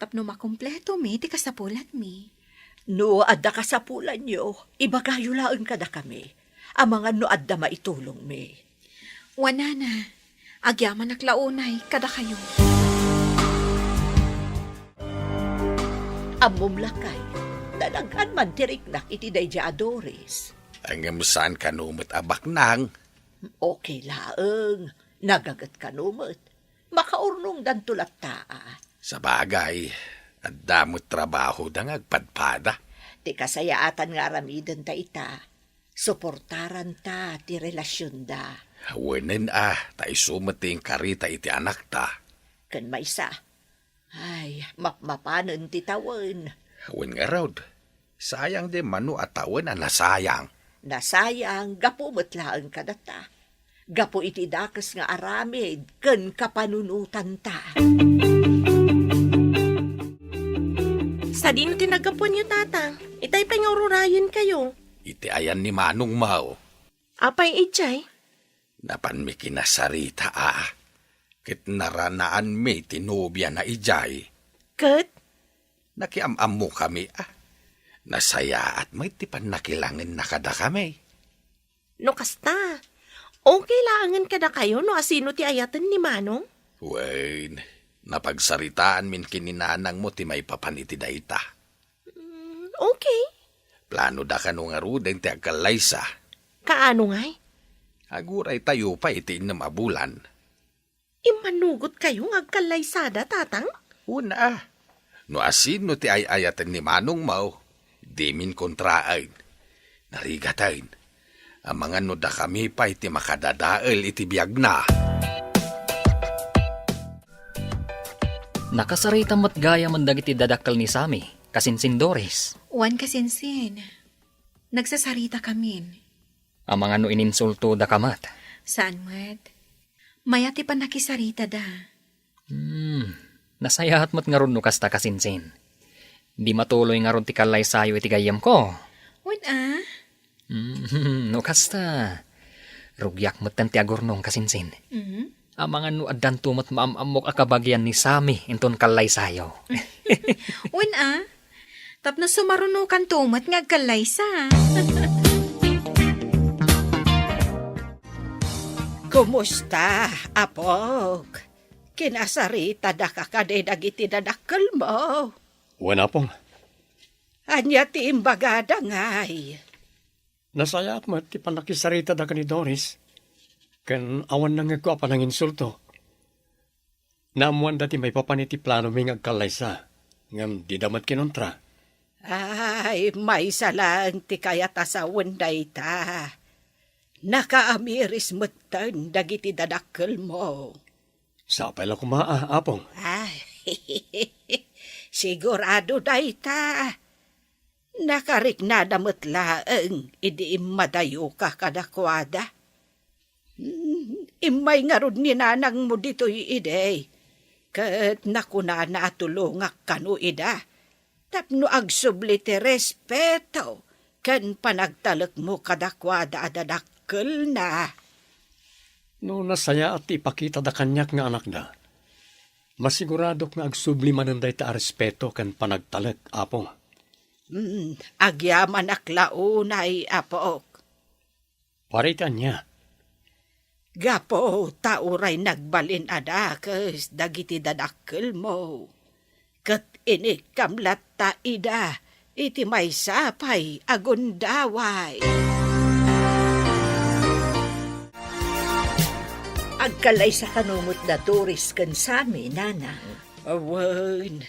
tapno makumpletomi ti kasapulanmi. No adda kasapulanyo, ibagayo laeng kadakami. Amangan no adda maitulongmi. Wen, nana, agyamanak la unay kadakayo. Ammom lakay, talagan man ti riknak iti daydiay a Doris. Ngem saan kano met a baknang? Okay laeng, nagaget kano met. Makaurnongdanto latta a. Sabagay, adda met trabahoda nga agpadpada. Ti kasayaatan nga aramidenta ita, suportaranta ti relasionda. Wenen a, ta isu met ti inkarita iti anakta. Ken maysa, ay, mapmapanen ti tawen. Wen ngarud, sayang di mano a tawen a nasayang. Nasayang gapu met laeng kadata. Gapu iti dakes nga aramid ken kapanunotanta. Sadino ti naggapuanyo, Tatang? Itay pay nga ururayenkayo. Iti ayan ni Manong Mao. Apay idiay? Napanmi kinasarita a, ket naranaanmi ti nobiana idiay. Ket? Nakiam-ammokami a. Nasayaat met ti pannakilangenna kadakami. No kasta, okay laengen kadakayo no asino ti ayaten ni Manong? Wen, napagsaritaanmin ken ni nanangmo ti maipapan iti dayta. Mm, okay. Planoda kano ngaruden ti agkallaysa. Kaano ngay? Aguraytayo pay iti innem a bulan. Immanugotkayo nga agkallaysada, Tatang? Wen a. No asino ti ay-ayaten ni Manong Mao, dimin kontraen. Narigaten, amangan no dakami pay ti makadadael iti biagna. Nakasarita met gayamen dagiti dadakkel ni Sammy, kasinsin Doris. Wen, kasinsin. Nagsasarita kamin. Amangan no ininsultodaka met. Saan met. Mayat ti pannakisaritada. Hmm, nasayaat met ngarud no kasta, kasinsin. Di matuloy ngarud ti kallaysayo iti gayyemko. Wen a? Hmm, no kasta, rugiak metten ti agurnong, kasinsin. Mhm. Amangan no addanto met maam-ammok a kabagian ni Sammy inton kallaysayo. Wen a? Tapno sumarunokanto met nga agkallaysa. Kumusta, apok? Kinasaritadaka kadi dagiti dadakkelmo? Wen, apong. Ania ti imbagada ngay? Nasayaat met ti pannakisaritada ken ni Doris, ken awan nangngegko a pananginsulto. Naammoanda ti maipapan iti planomi nga agkallaysa, ngem dida met kinuntra. Ay, maysa laeng ti kayat a sawen dayta. Nakaamiris metten dagiti dadakkelmo. Sapay la koma a, apong. Ay, sigurado dayta. Nakariknada met laeng idi immadayoka kadakuada. Hmm, immay ngarud ni nanangmo ditoy idi, ket nakunana a tulongak kano ida tapno agsubli ti respeto ken panagtalekmo kadakuada a dadakkelna. No nasayaat ti ipakitada kaniak nga anakda, masiguradok nga agsubli manen dayta a respeto ken panagtalek, Apo. Hmm, agyamanak la unay, apok. Para iti ania? Gapu ta uray nagbalin a dakes dagiti dadakkelmo, ket inikkam latta ida iti maysa pay a gundaway. Agkallaysa kano met da Doris ken Sammy, Nanang? Awan,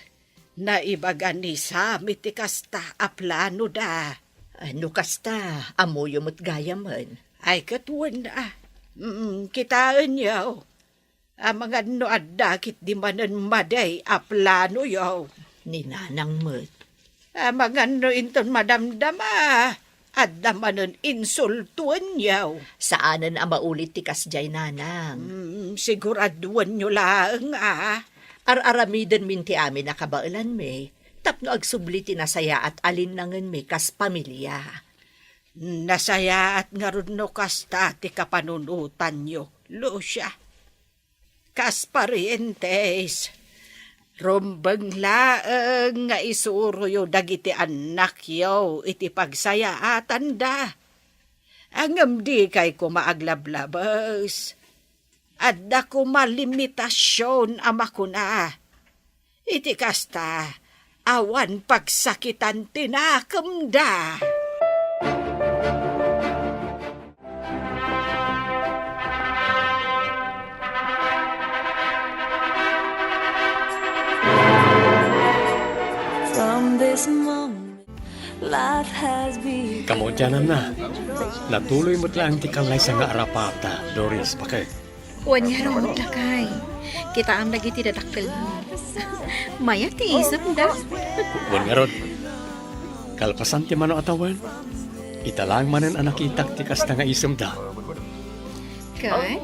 naibaga ni Sammy ti kasta a planoda. Ah, no kasta, ammoyo met gayamen. Ay, ket wen, ah. Mm, kitaenyo. Amangan no adda ketdi manen madi a planoyo. Ni Nanang met. Amangan no inton madamdama, adda manen insultoenyo. Saanen a maulit ti kasdiay, Nanang. Mm, siguraduenyo laeng, ah. Ar-aramidenmin ti amin a kabaelanmi, tapno agsubli ti nasayaat a linnangenmi kas pamilia. Nasayaat ngarud no kasta ti kapanunotanyo, Lucia. Kas parientes, rumbeng laeng nga isuroyo dagiti annakyo iti pagsayaatanda. Ngem dikay koma aglablabes. Adda koma limitasion a makuna. Iti kasta, awan pagsakitan ti nakemda. Kamudiananna, natuloy met laeng ti kallaysa nga arapaapda, Doris, bakek. Wen ngarud, lakay. Kitaem dagiti dadakkelmo. Mayat ti isemda. Wen ngarud, kalpasan ti mano a tawen, ita laeng manen a nakitak ti kasta nga isemda. Ket,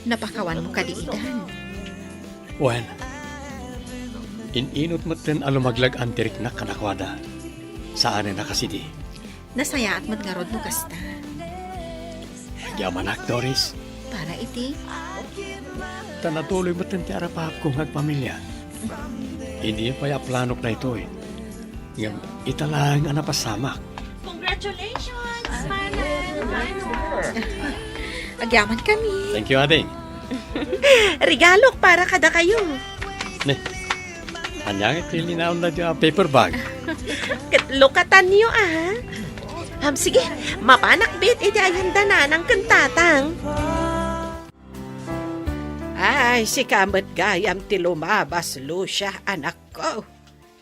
napakawanmo kadi idan? Wen, in-inut metten a lumaglag-an ti riknak kadakuada. Saanen a kasidi. Nasayaat met ngarud no kasta. Agyamanak, Doris. Para iti? Ta natuloy metten ti arapaapko nga agpamilia. Idi pay a planok daytoy. Ngem ita laeng a napasamak. Congratulations, Manang! Agyamankami. Thank you, ading. Regalok para kadakayo. Ne, ania nga ti linaonda a paper bag? Ket lukatanyo, a. Ham, sige, mapanak met iti ayanda nanang ken tatang. Ay, sika met gayam ti lumabas, Lucia, anakko.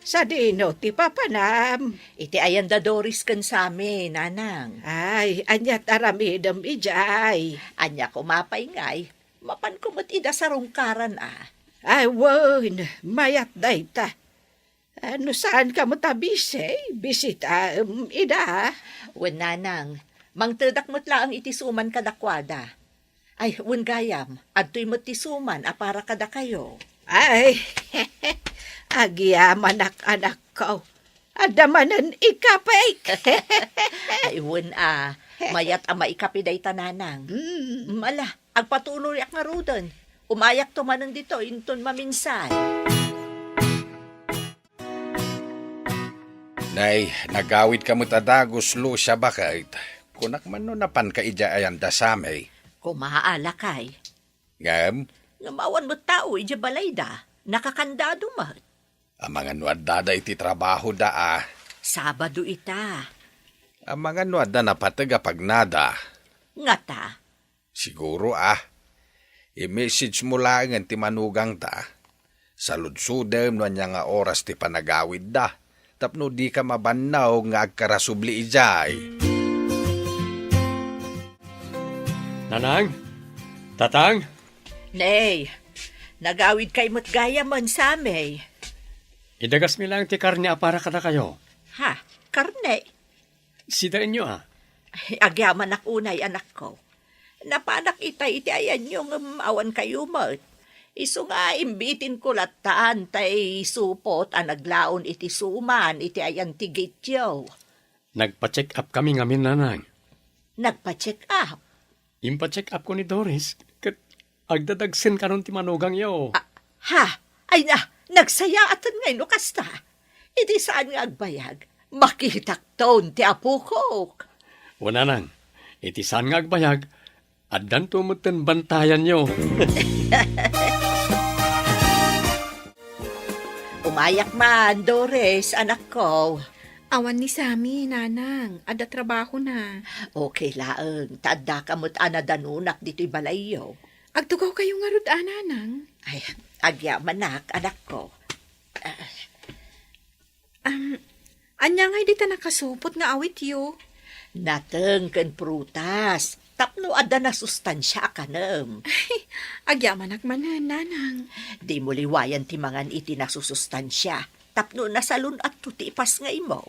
Sadino ti papanam? Iti ayanda Doris ken Sammy, nanang. Ay, ania ti aramidem idiay? Ania koma pay ngay, mapanko met ida sarungkaran, a. Ay, wen, mayat dayta. A, no saanka met a bisi, bisitaem ida. Wen, nanang, mangtedak met laeng iti suman kadakuada. Ay, wen gayam, adtoy met ti suman a para kadakayo. Ay, agyamanak, anakko. Adda manen ikapik. Ay, wen a, mayat a maikapi dayta, nanang. Mm. Ala, agpatuloyak ngaruden. Umayakto manen ditoy inton maminsay. Nay, nagawidka met a dagus, Lucia, baket. Kunak man no napanka idiay ayanda Sammy. Koma, lakay. Ngem? Ngem awan met tao idiay balayda. Nakakandado met. Amangan no addada iti trabahoda, a. Sabado ita. Amangan no adda napateg a pagnada. Ngata? Siguro, a. I-message mo laengen ti manugangda. Saludsodem no ania nga oras ti panagawidda, tapno dika mabannaw nga agkarasubli idiay. Nanang? Tatang? Nay, nagawidkay met gayamen, Sammy. Idagasmi laeng ti karne a para kadakayo. Ha? Karne? Sidaenyo, a. Ay, agyamanak unay, anakko. Napanak itay iti ayanyo ngem awan kayo met. Isu nga imbitinko latta tay supot a naglaon iti suman iti ayan ti gityo. Nagpa-check up kami ngamin, nanang. Nagpa-check up? Impa-check up ko ni Doris, ket agdadagsen kanon ti manugangyo. Ah, ha? Ay na, nagsayaaten ngay no kasta. Iti saan nga agbayag, makitakton ti apokok. Wen, nanang, iti saan nga agbayag, addanto metten bantayanyo. Umayak man, Doris, anakko. Awan ni Sammy, nanang. Adda trabahona. Okay laeng, ta addaka met a nadanunak ditoy balayyo. Agtugawkayo ngarud a, nanang? Ay, agyamanak, anakko. Ah. Am, ania ngay dita nakasupot nga awityo? Nateng ken prutas, tapno adda nasustansia a kanem. Agyamanak manen, nanang. Dimo liwayan ti mangan iti nasusustansia, tapno nasalun-atto ti ipasngaymo.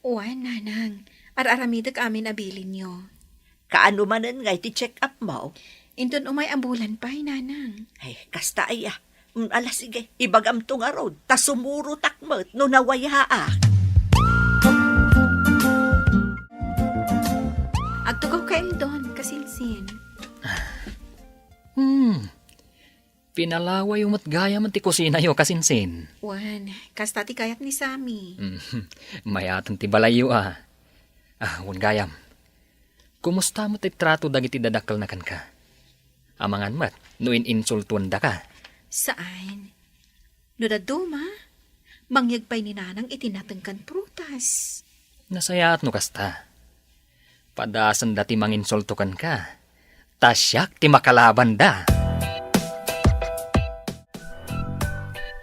Wen, nanang. Ar-aramidek amin a bilinyo. Kaano manen ngay ti check-up mo? Inton umay a bulan pay, nanang. Ay, kasta aya. Mm, ala, sige, ibagamto ngarud, ta sumurotak met no nawayaak. Agtugawka, Eldon, kasinsin. Hmm. Pinalawayo met gayam ti kusinayo, kasinsin. Wen, kasta ti kayat ni Sammy. Mm, mayaten ti balayyo, a. Ah, wen gayam. Kumusta met ti trato dagiti dadakkelna kenka? Amangan met no in-insultuendaka? Saan. No dadduma, mangyeg pay ni nanang iti nateng ken prutas. Nasayaat no kasta. Padasenda ti manginsulto kenka, ta siak ti makalabanda.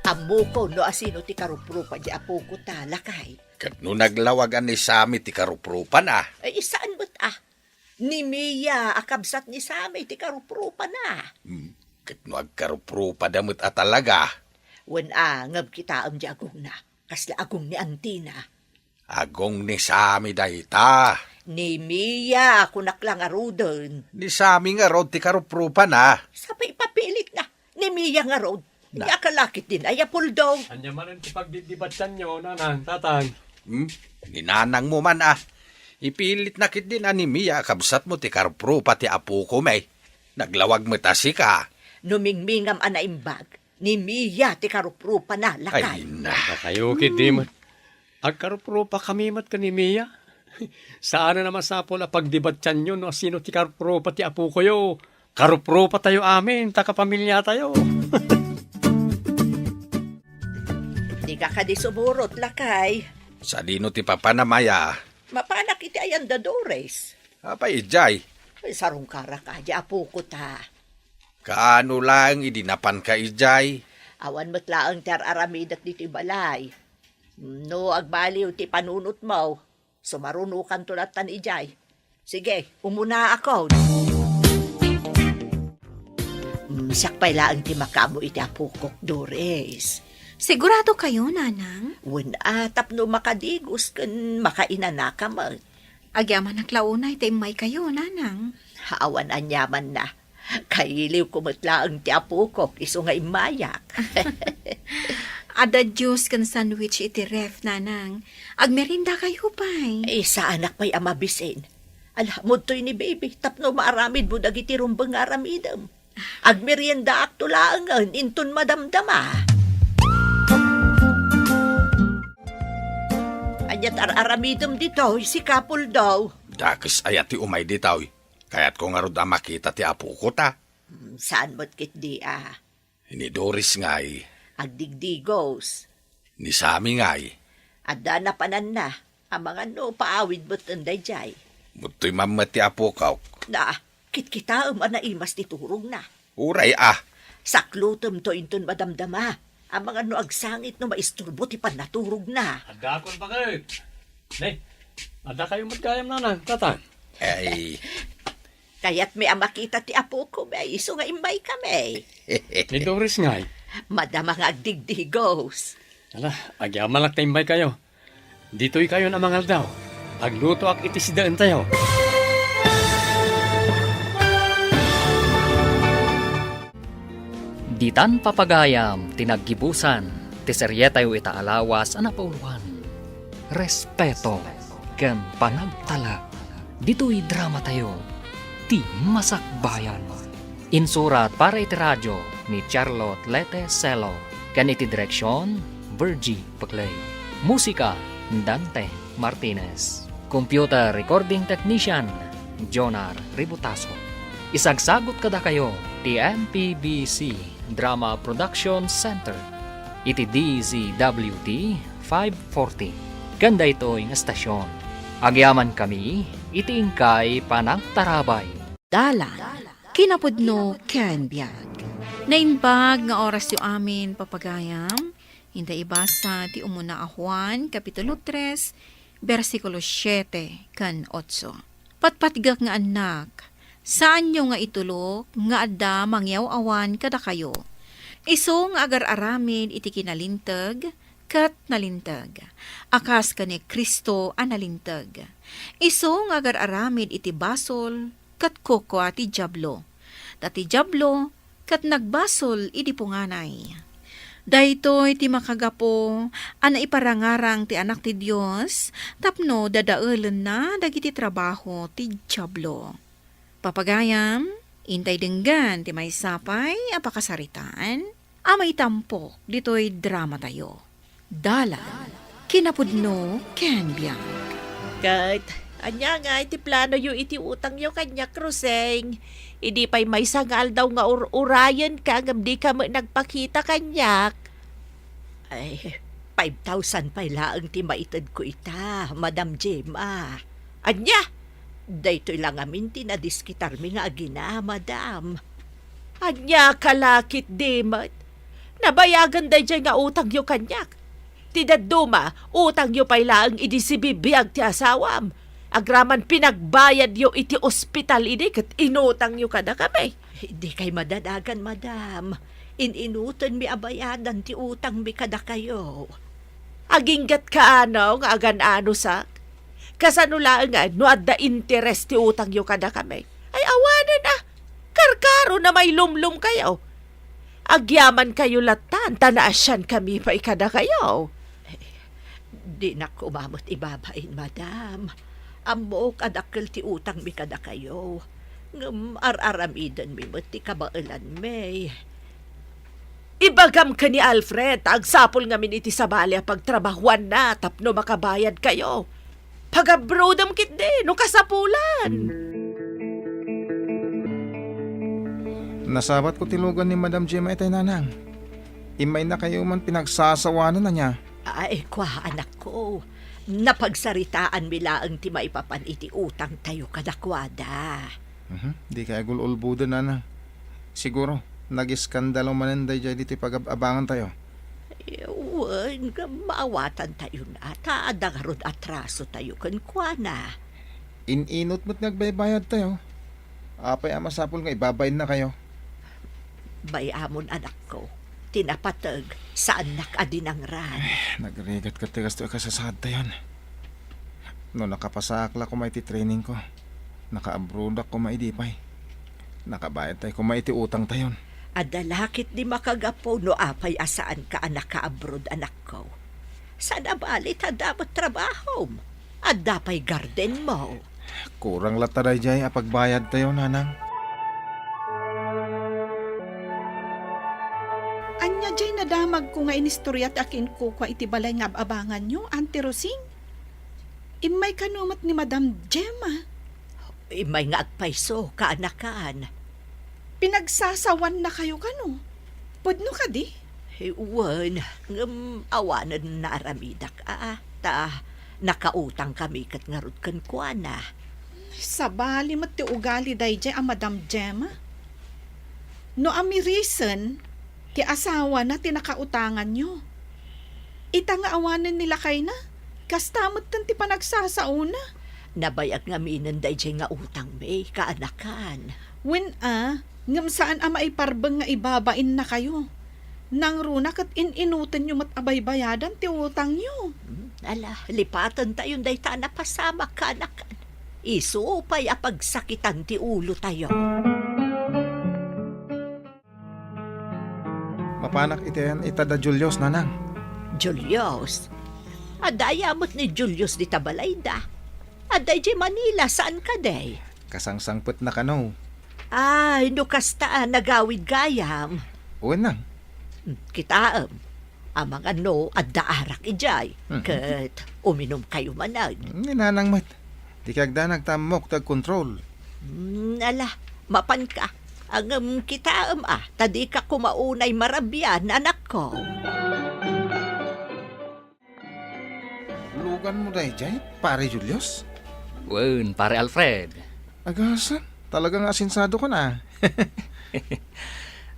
Ammokon no asino ti karuprupa di apoko ta, lakay. Ket no naglawag a ni Sami ti karuprupana? Ay, saan met a. Ni Mia a kabsat ni Sami ti karuprupana. Hmm, ket no agkaruprupada met a talaga? Wen a, ngem kitaem ti agongna. Kasla agong ni antina. Agong ni Sami dayta. Ni Mia, kunak la ngaruden. Ni Sami ngarud ti karuprupana. Sa pay ipapilitna. Ni Mia ngarud. Na. Ania ka lakit din, ay, Apuldo? Ania manen ti pagdidibatianyo, nanang, tatang? Hmm? Ni nanangmo man, a. Ipilitna ketdin a ni Mia a kabsatmo ti karuprupa ti apokon, e. Naglawag met a sika. No mingmingam a naimbag, ni Mia ti karuprupana, lakay. Ay, na. Dakayo, hmm, ketdi met. Agkaruprupakami met ken ni Mia. Saanen a masapul a pagdibatianyo no asino ti karuprupa ti apokoyo. Karuprupatayo amin, ta kapamiliatayo. Dika kadi sumurot, lakay. Sadino ti papana, Mia? Mapanak iti ayan da Doris. Apay idiay? Ay, sarungkarak a, di apoko ta. Kaano laeng idi napanka idiay? Awan met laeng ti ar-aramidek ditoy balay. No agbaliw ti panunotmo, sumarunokanto lattan idiay. Sige, umunaakon. Mm, siak pay laeng ti makaammo iti apokok, Doris. Sigurado kayo, Nanang? Wen a, tapno makadigos ken makainanaka met. Agyamanak la unay ta immaykayo, Nanang. Awan aniamanna. Kailiwko met laeng ti apokok isu nga immayak. Adda juice ken sandwich iti ref, Nanang. Agmeriendakayo pay. Eh, saanak pay a mabisin. Ala, umudtoy ni baby tapno maaramidmo dagiti rumbeng nga aramidem. Agmeriendaakto laengen inton madamdama. Ania ti ar-aramidem ditoy, sika, Apuldo? Dakes aya ti umay ditoy? Kayatko ngarud a makita ti apoko ta. Hmm, saan met ketdi a? Ni Doris ngay? Agdigdigos. Ni Sami ngay? Adda napananna. Amangan no paawid met daydiay. Umudtoy man met ti apokok. Na, kitkitaem a naimas ti turogna. Uray a. Saklutemto inton madamdama. Amangan no agsangit no maisturbo ti pannaturogna. Addaakon baket. Ne, addakayo met gayam, Nanang, Tatang? Ay. Kayatmi a makita ti apokon, isu nga immaykami. Ni Doris ngay? Madama nga agdigdigos. Ala, agyamanak ta immaykayo. Ditoykayon a mangaldaw. Aglutoak iti sidaentayo. Ditan papagayam ti naggibusan ti serietayo ita a lawas a napauluan, Respeto ken Panagtalek. Ditoy dramatayo, Ti Masakbayan. Insurat para iti radio ni Charlotte Lete Celo ken iti direksion, Virgie Peclay. Musika, Dante Martinez. Computer recording technician, Jonar Ributaso. Isagsagut kadakayo ti M P B C Drama Production Center iti D Z W T five forty ken daytoy nga estasion. Agyamankami iti inkay panagtarabay. Dalan, kinapudno ken biag. Naimbag nga orasyo amin, papagayam. Inta ibasa ti umuna a Juan, Kapitulo tres, bersikulo siete ken otso. Patpatgek nga annak, saanyo nga itulok nga adda mangyaw-awan kadakayo. Isu nga agar-aramid iti kinalinteg ket nalinteg, a kas ken ni Cristo a nalinteg. Isu nga agar-aramid iti basol ket kukua ti Diablo. Ta ti Diablo ket nagbasol idi punganay. Daytoy ti makagapu a naiparangarang ti Anak ti Dios tapno dadaelenna dagiti trabaho ti Diablo. Papagayam, intay denggen ti maysa pay a pakasaritaan a maitampok ditoy dramatayo. Dalan, kinapudno ken biag. Ket, ania ngay ti planoyo iti utangyo kaniak, Roseng? Idi pay maysa nga aldaw nga ur-urayenka ngem dika met nagpakita kaniak. Ay, five thousand pay laeng ti maitedko ita, Madam Gemma. Ania? Daytoy la ngamin ti nadiskitarmi nga agina, Madam. Ania ka la ketdi met? Nabayagen daydiay nga utangyo kaniak. Ti dadduma, utangyo pay laeng idi sibibiag ti asawam. Agraman pinagbayadyo iti ospital idi ket inutangyo kadakami. Dikay madanagan, madam. In-inutenmi a bayadan ti utangmi kadakayo. Aginggatka ano nga agan-anusak? Kasano laeng nga no adda interes ti utangyo kadakami? Ay, awanen a! Karkaro na mailumlom kayo. Agyaman kayo latan, ta naasian kami pay kada kayo. Dinak koma met ibabain, madam. Ammok a dakkel ti utangmi kada kayo. Ngem ar-aramidenmi met ti kabaelanmi. Ibagam ken ni Alfred, ta agsapul ngamin iti sabali a pagtrabahuanna tapno makabayad kayo. Pagabrodem ketdi no kasapulan. Nasabatko ti lugan ni Madam Gemma itay, nanang. Immayna kayo man pinagsasawanan, ania? Ay, kua, anakko. Napagsaritaanmi laeng ti maipapan iti utangtayo kadakuada. Mhm, dikay agul-ulboden, nanang. Siguro, nag-iskandalo manen daydiay ditoy pagab-abangantayo. Wen, ngem maawatantayon a ta adda ngarud atrasotayo kenkuana. In-inut met nga agbaybayadtayo. Apay a masapul nga ibabainna kayo? Bay-amon, anakko, ti napateg, saannak a dinangran. Nagrigat ket ti kastoy a kasasaadtayon. No nakapasaak la koma iti trainingko, nakaabroadak koma idi pay. Nakabayadtay koma iti utangtayon. Adda la ketdi makagapu no apay a saanka a nakaabroad, anakko. Saan a bali ta adda met trabahom. Adda pay gardenmo. Kurang latta daydiay a pagbayadtayo, nanang. Ania diay nadamagko nga inistoriak ti akinkukua iti balay nga ab-abanganyo, Auntie Rosing? Immay kano met ni Madam Gemma? Immay nga agpayso, kaanakan. Pinagsasawannakayo kano? Pudno kadi? Wen, ngem awanen naaramidak a, ta nakautangkami ket ngarud kenkuana. Sabali met ti ugali daydiay a Madam Gemma. No amirisen, ti asawana ti nakautanganyo. Ita nga awanen ni lakayna, kasta metten ti panagsasaona. Nabayag ngaminen daydiay nga utangmi, kaanakan. Wen a, ngem saan a maiparbeng nga ibabainnakayo. Nangruna ket in-inutenyo met a baybayadan ti utangyo. Hmm, ala, lipatentayon dayta a napasamak, kaanakan. Isu pay a pagsakitan ti ulotayo. Mapanak iti ayan ita da Julius, nanang. Julius? Adda aya met ni Julius dita balayda? Adda idiay Manila, saan kadi? Kasangsangpetna kano. Ay, no kasta a, nagawid gayam. Wen, nang. Hmm, kitaem. Amangan no adda arak idiay, mhm, ket uminumkayo manen. Ni nanang met. Dikay agdanag ta ammok ti agkontrol. Hmm, ala, mapanka. Ngem kitaem a, ta dika koma unay marabian, anakko. Luganmo daydiay, Pare Julius? Wen, Pare Alfred. Agasem, talaga nga asensadokan a.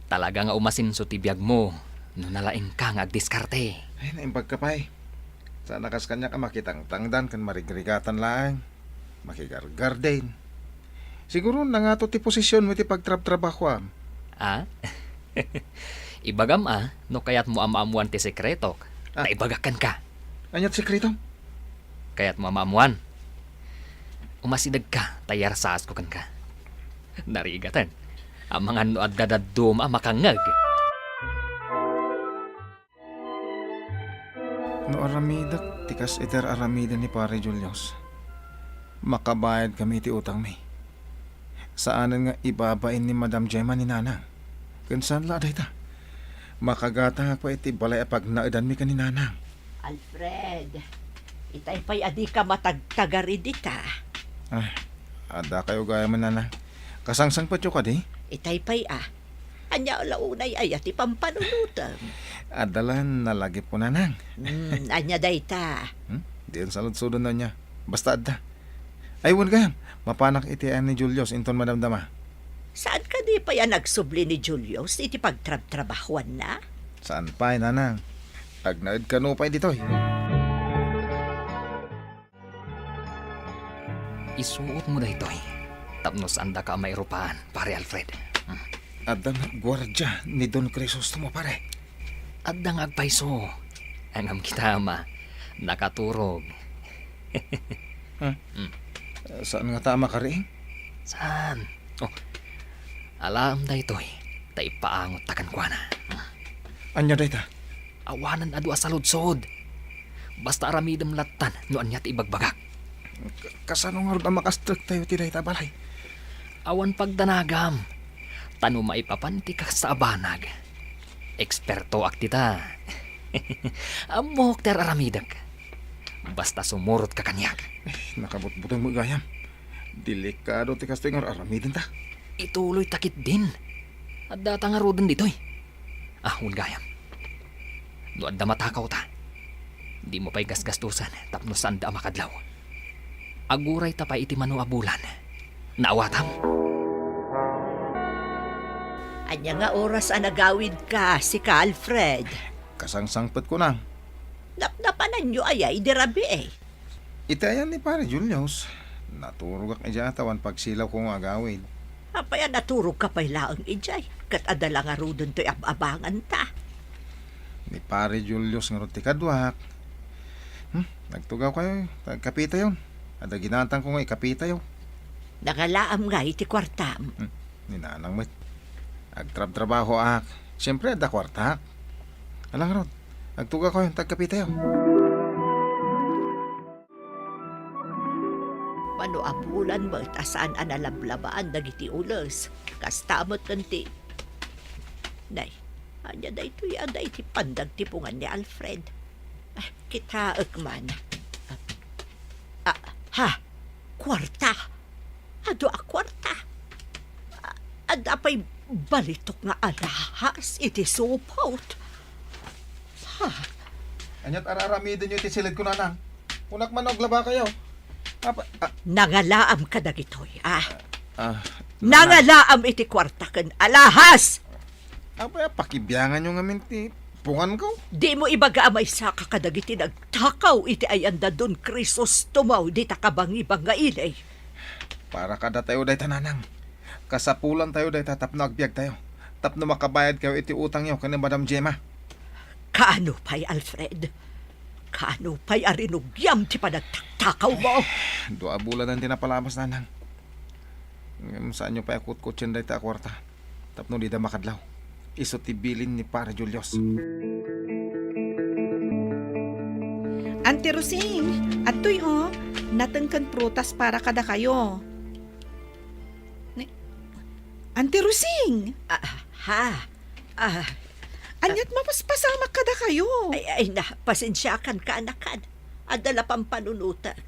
Talaga nga umasenso ti biagmo no nalaingka nga agdiskarte. Ay, naimbagka pay. Saan a kas kaniak a makitangtangdan ken marigrigatan laeng. Makigargarden. Siguro, nangato ti posisionmo iti pagtrabtrabahoam. Ah? Ibagam a, no kayatmo a maammoan ti sekretok, ah, ta ibagak kenka. Ania ti sekretom? Kayatmo a maammoan? Umasidegka, ta iyarsasko kenka. Narigaten. Amangan no adda dadduma a makangngeg. No aramidek ti kas iti ar-aramiden ni Pare Julius, makabayadkami iti utangmi. Saanen nga ibabain ni Madam Gemma ni Nanang. Ken saan la a dayta, makagatangak pay iti balay a pagnaedanmi ken ni Nanang. Alfred, itay pay a dika matagtagari dita. Ah, adda kayo gayam, Nanang. Kasangsangpetyo kadi? Itay pay a. Ania la unay aya ti pampanunotem? Adda la nalagipko, Nanang. Hmm, ania dayta? Hmm? Dian saludsodon ania. Basta adda. Ay, wen gayam, mapanak iti ayan ni Julius inton madamdama. Saan kadi pay a nagsubli ni Julius iti pagtrabtrabahuanna? Saan pay, Nanang. Agnaed kano pay ditoy. Isuotmo daytoy tapno saandaka a mairupaan, Pare Alfred. Hmm. Adda met guardia ni Don Crisostomo, pare. Adda nga agpayso. Ngem kita, ama, nakaturog. Hmm. Hmm. Saan ngata a makariing? Saan? Oh, alaem daytoy, ta ipaangotta kenkuana. Hmm. Ania dayta? Awanen adu a saludsod. Basta aramidem lattan no ania ti ibagbagak. Ka-, kasano ngarud a makastrektayo ti dayta a balay? Awan pagdanagam. Ta no maipapan ti kasta a banag, ekspertoak dita. Ammok ti ar-aramidek. Basta sumurotka kaniak. Eh, nakabutbuteng met gayam. Delikado ti kastoy nga ar-aramidenta. Ituloyta ketdin. Addata ngaruden ditoy. Ah, wen gayam. No adda matakawta, dimo pay gasgastusen tapno saanda a makadlaw. Agurayta pay iti mano a bulan. Naawatam? Ania nga oras a nagawidka, sika, Alfred? Kasangsangpetkon. Napnapananyo aya idi rabii? Iti ayan ni Pare Julius, naturogak idiay ta awan pagsilawko nga agawid. Apay a naturogka pay laeng idiay, ket adda la ngaruden toy ab-abanganta? Ni Pare Julius ngarud ti kaduak. Hmm, agtugawkayo, ta agkapitayon. Adda ginatangko nga ikapitayo. Nangalaam ngay ti kuartam? Hmm, ni Nanang met. Agtrabtrabahoak. Siempre, adda kuartak. Ala ngarud, agtugawkayo, ta agkapitayo. Mano a bulan met a saan a nalablabaan dagiti ules. Kasta met ti, nay, ania daytoy a daydi pandagtipongan ni Alfred? Ah, kitaek man. Ah, ah, ha? Kuarta. Adu a kuarta. Ah, adda pay balitok nga alahas iti supot. Ha? Ania't ar-aramidenyo iti silidko, Nanang? Kunak man no aglabakayo. Apa, ah. Nangalaam kadagitoy, ah. Ah, Nanang. Nangalaam iti kuarta ken alahas! Apay a pakibianganyo ngamin ti punganko? Dimo ibaga a maysaka kadagiti nagtakaw iti ayan da Don Crisostomo dita kabangibang nga ili. Para kadatayo dayta, Nanang. Kasapulantayo dayta tapno agbiagtayo. Tapno makabayadkayo iti utangyo ken ni Madam Gemma. Kaano pay, Alfred? Kaano pay a rinugiam ti panagtaktakawmo? Dua a bulanen ti napalabas, Nanang. Ngem saanyo pay a kutkutsien dayta a kuarta tapno dida makadlaw. Isu ti bilin ni Pare Julius. Auntie Rosing, adtoy, o, nateng ken prutas para kadakayo. Ni-, Auntie Rosing! Ah, ha? Ah. Ania't mapaspasamak kadakayo? Ay, ay, na, pasensiakan, kaanakan. Adda la pampanunotek.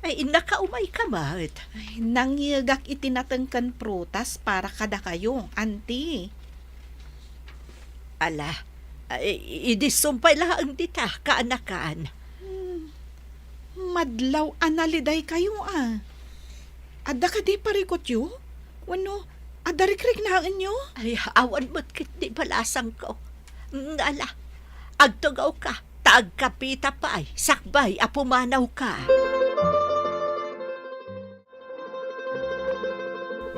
Ay, nakaumayka met. Ay, nangiegak iti nateng ken prutas para kadakayo, Auntie. Ala, ay, idi sumpay laeng dita, kaanakan. Hmm. Madlaw a nalidaykayo, a. Adda kadi parikutyo? Wenno, adda rikriknaenyo? Ay, awan met ketdi balasangko. Mm, ala, agtugawka, ta agkapita pay, sakbay a pumanawka.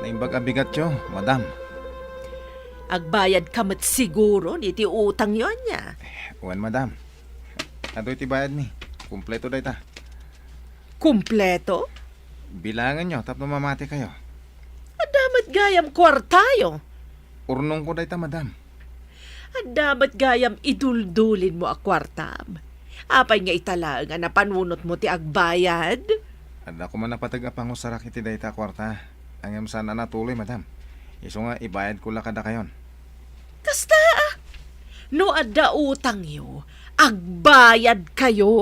Naimbag a bigatyo, madam. Agbayadka met siguro iti utangyo, ania? Wen, madam. Adu iti bayadmi. Kompleto dayta. Kompleto? Bilangenyo tapno mamatikayo. Adda met gayam kuartayo. Urnongko dayta, madam. Adda met gayam iduldulinmo a kuartam. Apay nga ita laeng a napanunotmo ti agbayad? Adda koma napateg a pangusarak iti dayta a kuarta. Ngem saan a natuloy, madam. Isu nga ibayadko la kadakayon. Kasta, a. No adda utangyo, agbayadkayo.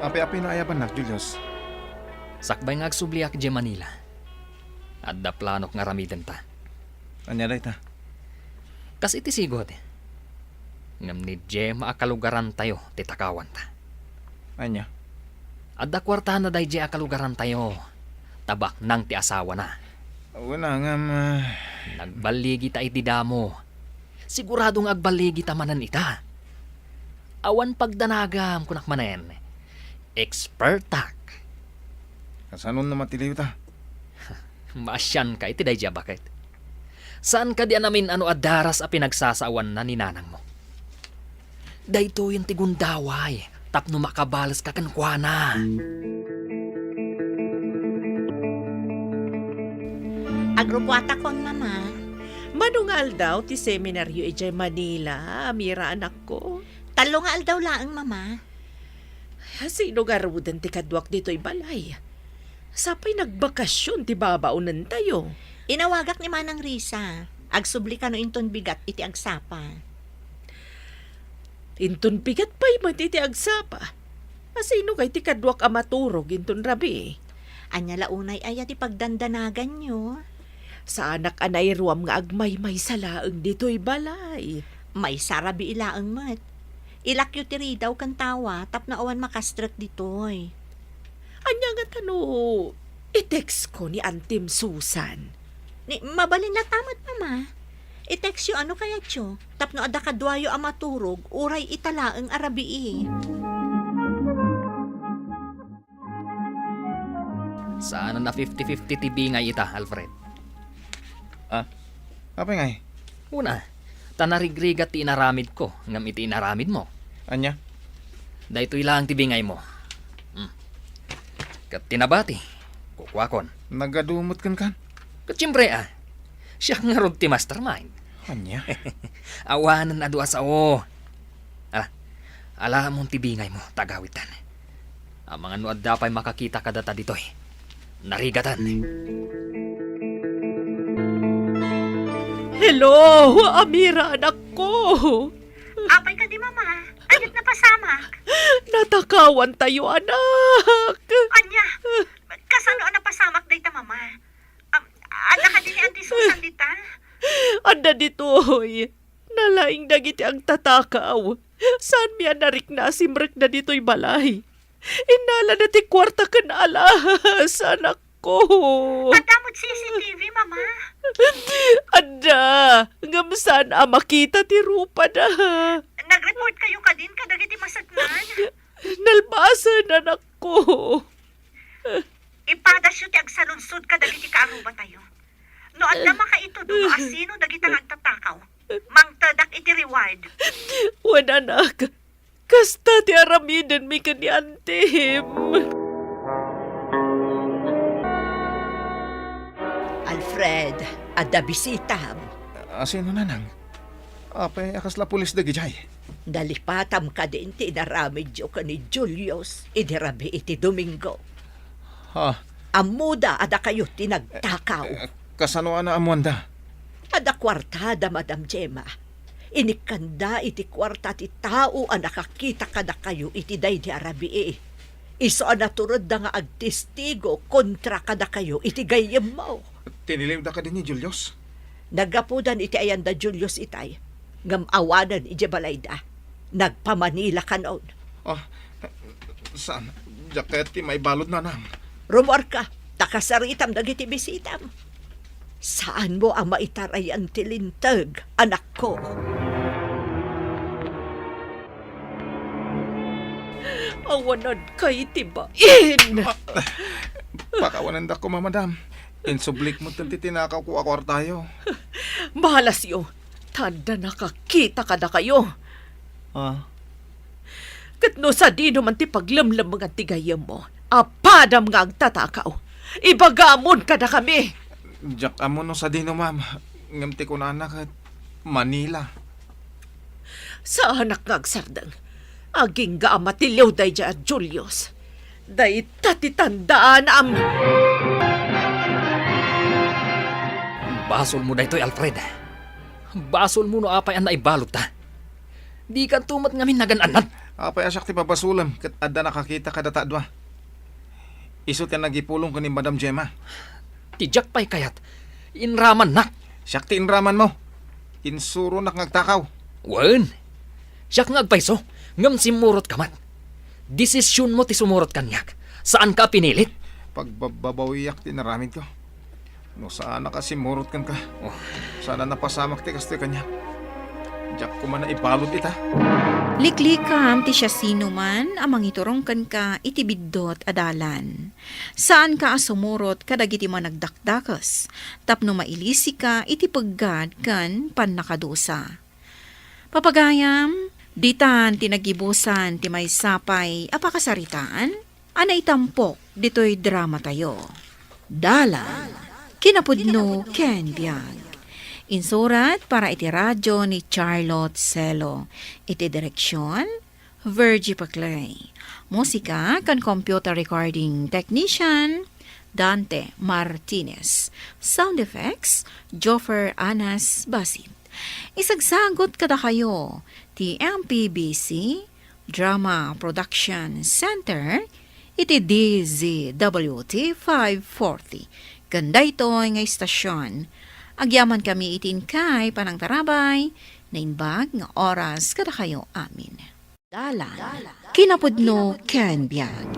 Apay-apay no ayabannak, Julius? Sakbay nga agsubliak idiay Manila, adda planok nga aramidenta. Ania dayta? Kas iti sigud, ngem ni Gemma a kalugarantayo ti takawanta. Ania? Adda kuartana daydiay a kalugarantayo, ta baknang ti asawana. Wen a, ngem, ah, Nagballigita iti damo. Sigurado nga agballigita manen ita. Awan pagdanagam, kunak manen. Expertak. Kasano no matiliwta? Maasianka iti daydi a baket. Saan kadi a namin-ano a daras a pinagsasaawanna ni nanangmo? Daytoyen ti gundaway tapno makabaleska kenkuana. Agrubuatakon, Mama. Mano nga aldaw ti seminaryo idiay Manila, Amira, anakko? Tallo nga aldaw laeng, Mama. Sino ngaruden ti kaduak ditoy balay? Sapay nagbakasyon ti babaonentayo. Inawagak ni Manang Risa. Agsubli kano inton bigat iti agsapa. Inton bigat pay met iti agsapa. Asino kay ti kaduak a maturog inton rabii? Ania la unay aya ti pagdandanaganyo? Saanak a nairuam nga agmaymaysa laeng ditoy balay. Maysa a rabii laeng met. Ilakyo ti ridaw ken tawa tapno awan makastrek ditoy. Ania ngata no i-text ko ni Antim Susan? Ni, mabalin latta met, Mama. I-textyo no kayatyo, tapno adda kaduayo a maturog uray ita laeng a rabii. Saanen a fifty fifty ti bingay ita, Alfred. Ah, apay ngay? Una, ta narigrigat ti inaramidko ngem iti inaramidmo. Ania? Daytoy laeng ti bingaymo. Hmm. Ket ti nabati, kukuakon. Nagadu met kenkan? Ket siempre, a. Siak ngarud ti mastermind. Ania? Awanen a dua sao. Ah, alamon ti bingaymo, ta agawidtan. Amangan no adda pay makakita kadata ditoy. Narigatan. Hello, Amira, anakko. Apay kadi, Mama? Ania't napasamak? Natakawantayo, anak. Ania? Kasano a napasamak dayta, Mama? Am, adda kadi ni Auntie Susan dita? Adda ditoy. Nalaing dagiti agtatakaw. Saanmi a narikna a simrekda ditoy balay. Innalada ti kuarta ken alahas, anakko. Adda met C C T V, Mama? Adda, ngem saan a makita ti rupada. Nag-report kayo kadin kadagiti maseknan? Nalpasen, anakko. Ipadasyo ti agsaludsod kadagiti kaarrubatayo. No adda makaitudo no asino dagita nga agtatakaw, mangtedak iti reward. Wen, anak, kasta ti aramidenmi ken ni Antim. Alfred, adda bisitam. Asino, Nanang? Apay a kasla pulis dagidiay? Nalipatam kadin ti inaramidyo ken ni Julius idi rabii ti Domingo. Ha? Ammoda a dakayo ti nagtakaw. Eh, kasano a naammoanda? Adda kuartada, Madam Gemma. Inikkanda iti kuarta ti tao a nakakita kadakayo iti daydi a rabii. Isu a naturedda nga agtestigo kontra kadakayo iti gayyemmo. Tiniliwda kadi ni Julius? Naggapudan iti ayan da Julius itay, ngem awanen idiay balayda. Nagpa-Manila kanon. Ah, saan? Diak kayat ti maibalud, Nanang. Rummuarka, ta kasaritam dagiti bisitam. Saanmo a maitarayan ti linteg, anakko. Awanadka iti bain! Ah, pakawanendakon, Madam. Insublik met ti tinakawko a kuartayo. Balasyo, ta adda nakakita kadakayo. Ah? Ket no sadino man ti paglemlemmengan ti gayyemmo, apadam nga agtatakaw. Ibagamon kadakami. Diak ammo no sadino, ma'am. Ngem ti kunana ket Manila. Saanak nga agsardeng. Agingga a matiliw daydiay a Julius. Dayta ti tandaanam. Basolmo daytoy, Alfred. Basolmo no apay a naibaludta. Dikanto met ngamin nagan-annad. Apay a siak ti pabasolem ket adda nakakita kadata a dua? Isu ti nagipulong ken ni Madam Gemma. Ti diak pay kayat, inramannak. Siak ti inramanmo. Insuronak nga agtakaw. Wen, siak nga agpayso, ngem simmurotka met. Desisionmo ti sumurot kaniak. Saanka a pinilit. Pagbabbabawiak ti inaramidko. No saanak a simmurot kenka, oh, saan a napasamak ti kastoy kaniak. Diak koma naibalud ita. Liklikam ti siasinoman a mangiturong kenka iti biddut a dalan. Saanka a sumurot kadagiti managdakdakes tapno mailisika iti peggad ken pannakadusa. Papagayam, ditan ti nagibusan ti maysa pay a pakasaritaan a naitampok ditoy dramatayo. Dalan, kinapudno ken biag. Insurat para iti radio ni Charlotte Celo. Iti direksyon, Virgie Paclay. Musika ken computer recording technician, Dante Martinez. Sound effects, Joffer Anas Basit. Isagsagut kadakayo ti M P B C Drama Production Center iti D Z W T five forty. Ken daytoy nga istasyon, agyamankami iti inkay panangtarabay, naimbag nga oras kadakayo amin. Dalan, kinapudno ken biag.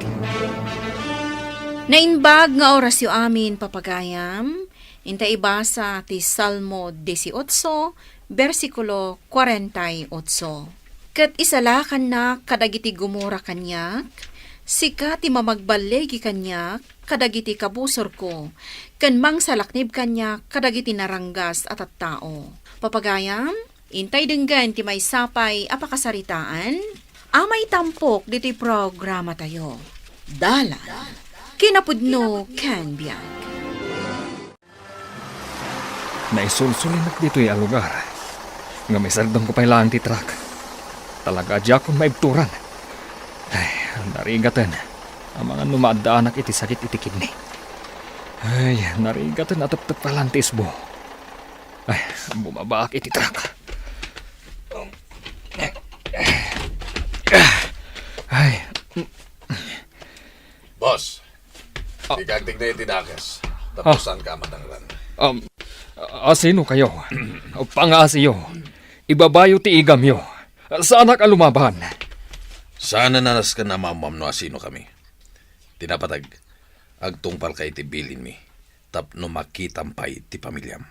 Naimbag nga orasyo amin, papagayam, inta ibasa ti Salmo dieciocho, bersikulo cuarenta y ocho. Ket isalakannak kadagiti gumura kaniak, sika ti mamagbaligi kaniak kadagiti kabusorko, ken mangsalaknib kaniak kadagiti naranggas a tattao. Papagayam, intay denggen ti maysa pay a pakasaritaan a maitampok ditoy programatayo. Dalan, kinapudno ken biag. Naisulsulinak ditoy a lugar, ngem isardengko pay laeng ti truck. Talaga a diakon maibturan. Ay, narigaten. Amangan no maaddaanak iti sakit iti kidney. Ay, narigaten a teptep pay laeng ti isbo. Ay, bumabaak iti truck. Ay. Boss, ah, ikagtigna iti dakes. Ah. Tapos saan ka madanglan? Um, asino kayo? Pangaasiyo. Ibabayo ti igamyo. Saanak a lumaban. Saan a nasken a maammuam no asino kami. Ti napateg, agtungpalka iti bilinmi tapno makitam pay ti pamiliam.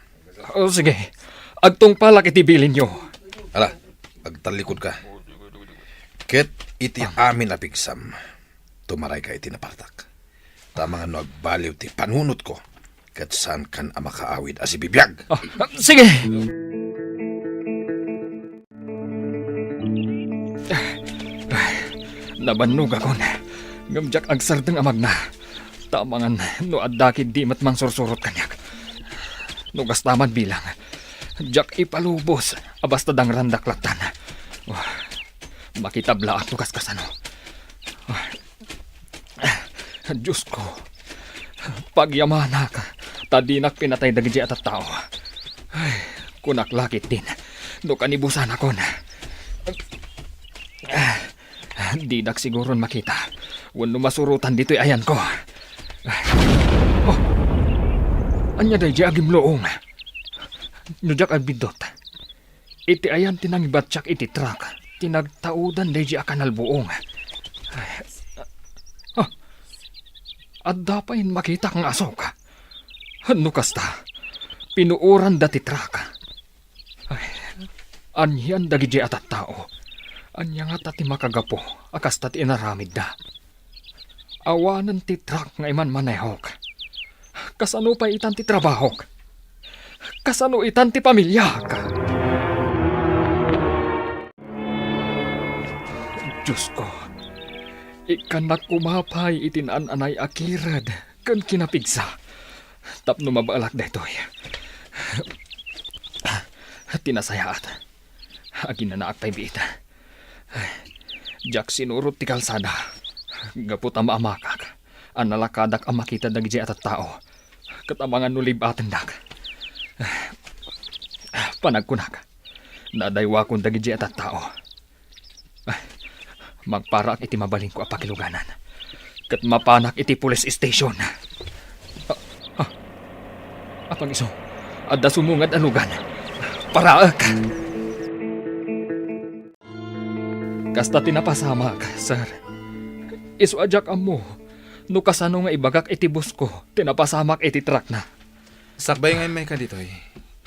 O, sige. Agtungpalak iti bilinyo. Ala, agtallikudka. Ket iti amin a pigsam, tumarayka iti napartak. Ta amangan no agbaliw ti panunotko, ket saankan a makaawid a sibibiag. Ah, sige. Ay, nabannogakon. Ngem diak agsardeng a magna. Ta amangan no adda ketdi met mangsursurot kaniak. No kasta man bilang, diak ipalubos a basta dangrandak lattan. Oh, makitablaak no kaskasano. Oh. Diosko, pagyamanak, ta dinak pinatay dagiti a tattao. Ay, kunak la ketdin, no kanibusanakon. Didak siguron makita, wenno masurotan ditoy ayanko. Oh, ania daydi a gimluong? No diak agbiddut, iti ayan ti nangibatiak iti truck ti nagtaudan daydi a kanalbuong. Ay, ah, adda pay makitak nga asok. No kasta, pinuoranda ti truck. Ay, anian dagidi a tattao? Ania ngata ti makagapu a kasta ti inaramidda? Awanen ti truck nga imanmanehok. Kasano pay itan ti trabahok? Kasano itan ti pamiliak? Diosko, ikkannak koma pay iti naan-anay a kired ken kinapigsa tapno mabalak daytoy. Ti nasayaat, aginanaak pay biit. Diak sinurot ti kalsada gapu ta maamakak a nalakadak a makita dagiti a tattao ket amangan no lib-atendak. Panagkunak, nadaywakon dagiti a tattao. Mangparaak iti mabalinko a pakiluganan ket mapanak iti police station. Ah, ah. Apang isu, adda sumungad a lugan. Paraek! Kasta ti napasamak, sir. Isu a diak ammo no kasano nga ibagak iti boss ko ti napasamak iti truckna. Sakbay nga immayka ditoy,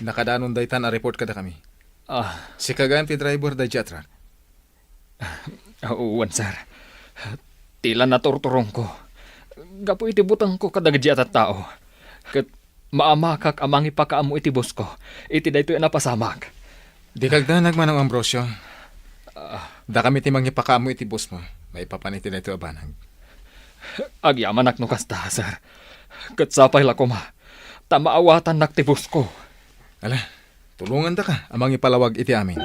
nakadanon daytan a report kadakami. Ah. Sika gayam ti driver daydi a truck. Ah, wen, sir. Ti la naturturongko gapu iti butengko kadagidi a tattao. Ket maamakak a mangipakaammo iti boss ko iti daytoy a napasamak. Dika agdanag, Manong Ambrosio. Ah. Dakami ti mangipakaammo iti boss mo maipapan iti daytoy a banag. Agyamanak no kasta, sir. Ket sapay la koma ta maawatannak ti boss ko. Ala, tulongandaka a mangipalawag iti amin.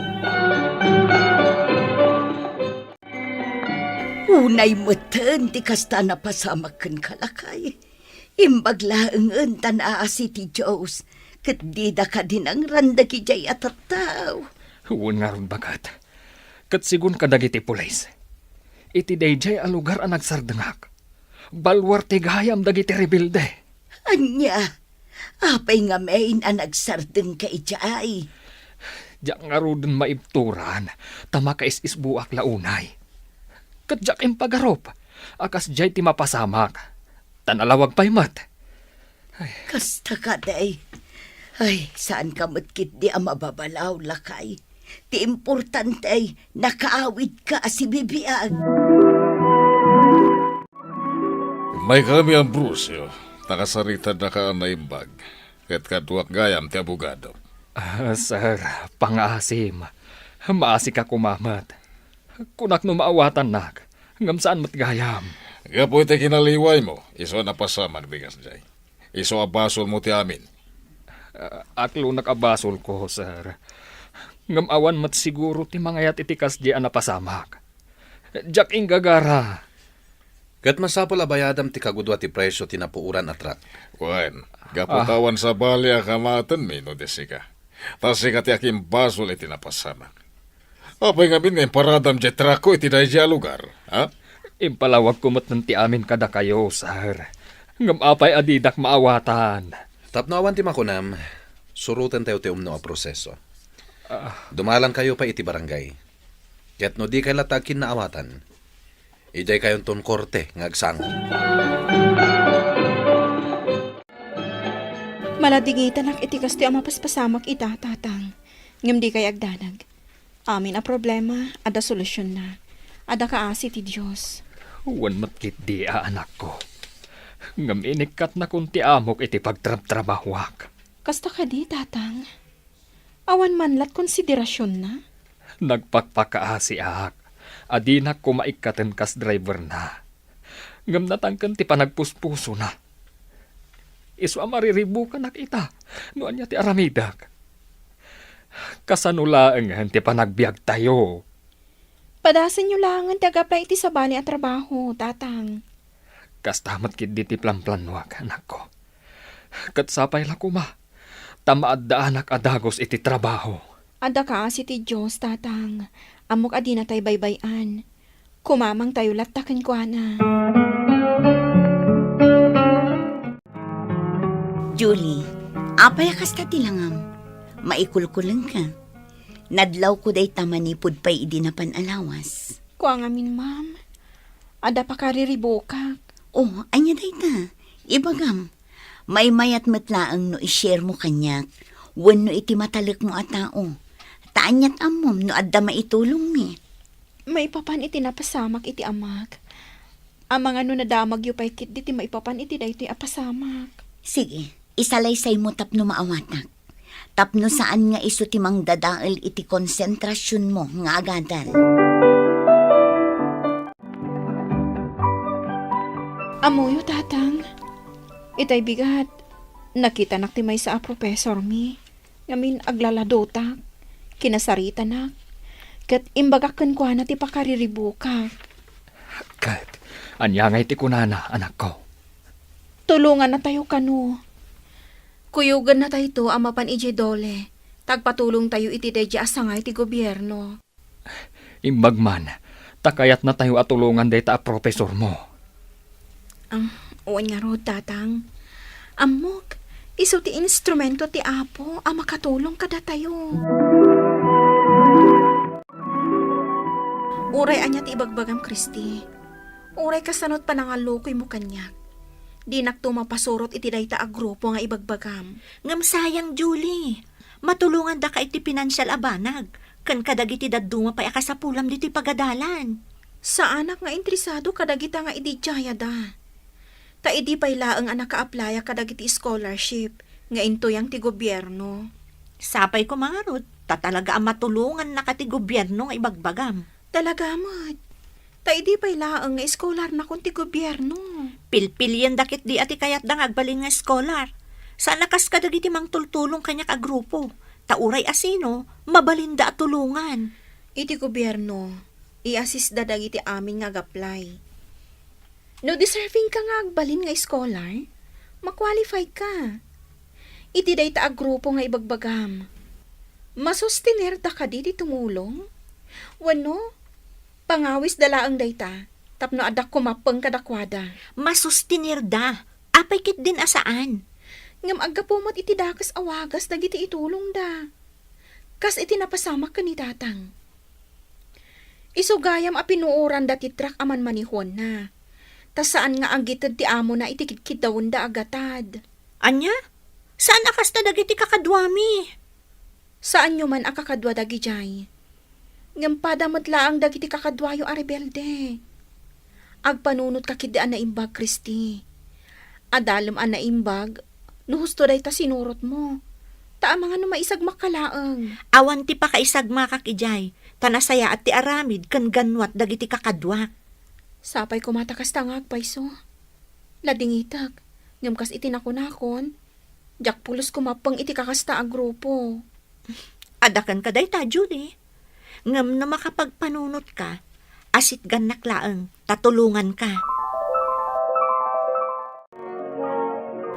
Unay metten ti kasta a napasamak kenka, lakay. Imbag laengen ta naasi ti Dios, ket dida kadi nangran dagidiay a tattao. Wen ngarud, baket. Ket sigun kadagiti pulis, iti daydiay a lugar a nagsardengak, balwar ti gayam dagiti rebelde. Ania? Apay ngamin a nagsardengka idiay? Diak ngaruden maibturan ta makaisisbuak la unay. Ket diak impagarup a kasdiay ti mapasamak, ta nalawag pay met. Ay. Kasta kadi. Ay, saanka met ketdi a mababalaw, lakay. Ti importante, nakaawidka a sibibiag. Immaykami, Ambrosio, ta kasaritannaka a naimbag, ket kaduak gayam ti abogado. Ah, sir, pangaasim. Maasika koma met. Kunak no maawatannak, ngem saan met gayam. Gapu iti kinaliwaymo, isu a napasamak ti kasdiay. Isu a basolmo ti amin. Ah, aklonak a basolko, sir. Ngem awan met siguro ti mangayat iti kasdiay a napasamak. Diak inggagara. Ket masapul a bayadam ti kagudua ti presio ti napuoran a truck. Wen, gapu Ah. ta awan sabali a kamatenmi no di sika. Ta sika ti akimbasol iti napasamak. Apay ngamin nga imparadam diay truckko iti daydiay a lugar, ha? Impalawagko met ti amin kadakayo, sir. Ngem apay a didak maawatan? Tapno awan ti makunam, surotentayo ti umno a proseso. Ah. Dumalankayo pay iti barangay. Ket no dikay latta agkinnaawatan, idiay kayonton korte nga agsango. Maladingitanak iti kastoy a mapaspasamak ita, Tatang. Ngem dikay agdanag. Amin a problema, adda solusionna. Adda kaasi ti Dios. Wen met ketdi a anakko. Ngem inikkatnakon ti amok iti pagtrabtrabahoak. Kasta kadi, Tatang? Awan man lat konsiderasionna? Nagpakpakaasiak a dinak koma ikkaten kas driverna. Ngem natangken ti panagpuspusona. Isu a mariribukanak ita no ania ti aramidek. Kasano laengen ti panagbiagtayo? Padasenyo laengen ti ag-apply iti sabali a trabaho, Tatang. Kasta met ketdi ti planplanoak, anakko. Ket sapay la koma ta maaddaanak a dagus iti trabaho. Adda kaasi ti Dios, Tatang. Ammok a dinatay baybay-an. Kumamangtayo latta kenkuana. Julie, apay a kasta ti langam? Maikulkulengka. Nadlawko dayta manipud pay idi napan a lawas. Kua ngamin, ma'am. Adda pakariribukak. Oh, ania dayta? Ibagam. Maymayat met laeng no i-share mo kaniak wenno iti matalekmo a tao. Ta aniat ammom no adda maitulongmi. Maipapan iti napasamak iti amak. Amangan no nadamagyo pay ketdi ti maipapan iti daytoy a pasamak. Sige, isalaysaymo tapno maawatak. Tapno saan nga isu ti mangdadael iti konsentrasionmo nga agadal. Ammoyo, Tatang. Itay bigat, nakitanak ti maysa a profesormi. Ngamin aglaladotak, kinasaritanak, ket imbagak kenkuana ti pakariribukak. Ket ania ngay ti kunana, anakko? Tulongannatayo kano. Kuyogennatayto a mapan idiay DOLE, ta agpatulongtayo iti daydi a sangay ti gobierno. Imbag man, ta kayatnatayo a tulongan dayta a profesormo. Ah, wen ngarud, Tatang. Ammok, isu ti instrumento ti Apo a makatulong kadatayo. Uray ania ti ibagbagam, Christy. Uray kasano ti panangallukoymo kaniak. Dinakto mapasurot iti dayta a grupo nga ibagbagam. Ngem sayang, Julie. Matulongandaka iti pinansial a banag, ken kadagiti dadduma pay a kasapulam ditoy pagadalan. Saanak nga interesado kadagita nga ididiayada. Ta idi pay laeng a naka-applyak kadagiti scholarship nga intuyang ti gobierno. Sapay koma ngarud, ta talaga a matulongannaka ti gobierno nga ibagbagam. Talaga met. Ta idi pay laeng nga eskolarnakon ti gobierno. Pilpilienda ketdi a ti kayatda nga agbalin nga eskolar. Saan a kas kadagiti mangtultulong kaniak a grupo. Ta uray a sino, mabalinda a tulongan. Iti gobierno, i-assistda dagiti amin nga ag-apply. No deserving ka nga agbalin nga eskolar, ma-qualify ka. Iti dayta a grupo nga ibagbagam, masustenerda kadi ti tumulong? Wenno, pangawisda laeng dayta tapno adda kumappeng kadakuada? Masustenerda. Apay ketdin a saan? Ngem aggapu met iti dakes a wagas dagiti itulongda. Kas iti napasamak ken ni Tatang. Isu gayam a pinuoranda ti truck a manmanehoanna. Ta saan nga agited ti amona iti kidkiddawenda a gatad. Ania? Saan a kasta dagiti kakaduami? Saanyo man a kakadua dagidiay. Ngem pada met laeng dagiti kakaduayo a rebelde. Agpanunotka ketdi a naimbag, Christy. Adalem a naimbag, no husto dayta sinurotmo. Ta amangan no maisagmakka laeng. Awan ti pakaisagmakak idiay, ta nasayaat ti aramid ken gannuat dagiti kakaduak. Sapay koma ta kasta nga agpayso. Ladingitek, ngem kas iti nakunakon, diak pulos kumappeng iti kakasta a grupo. Adda kenka dayta, Julie. Ngem no makapagpanunotka, asitgannak laeng ta tulonganka.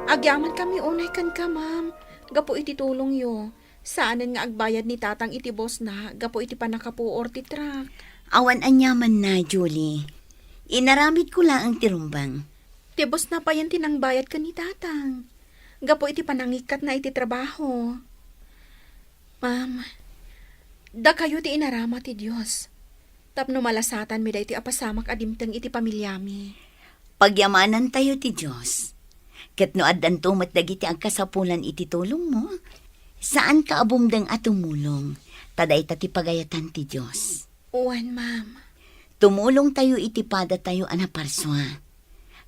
Agyamankami unay kenka, ma'am, gapu iti tulongyo. Saanen nga agbayad ni Tatang iti bosna gapu iti pannakapuor ti truck. Awan aniamanna, Julie. Inaramidko laeng ti rumbeng. Ti bosna payen ti nangbayad ken ni Tatang gapu iti panangikkatna iti trabaho. Ma'am, dakayo ti inarama ti Dios tapno malasatanmi daytoy a pasamak a dimteng iti pamiliami. Pagyamanantayo ti Dios. Ket no addanto met dagiti agkasapulan iti tulongmo, saanka a bumdeng a tumulong, ta dayta ti pagayatan ti Dios. Wen, ma'am. Tumulongtayo iti padatayo a naparsua.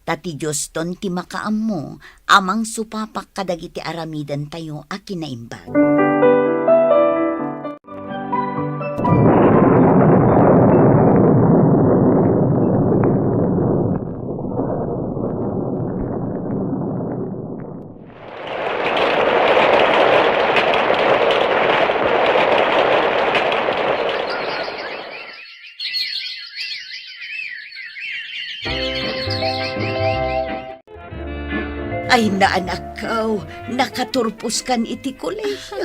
Ta ti Dioston ti makaammo a mangsupapak kadagiti aramidentayo a kinaimbag. Ay, naanakko, nakaturposkan iti kolehiyo.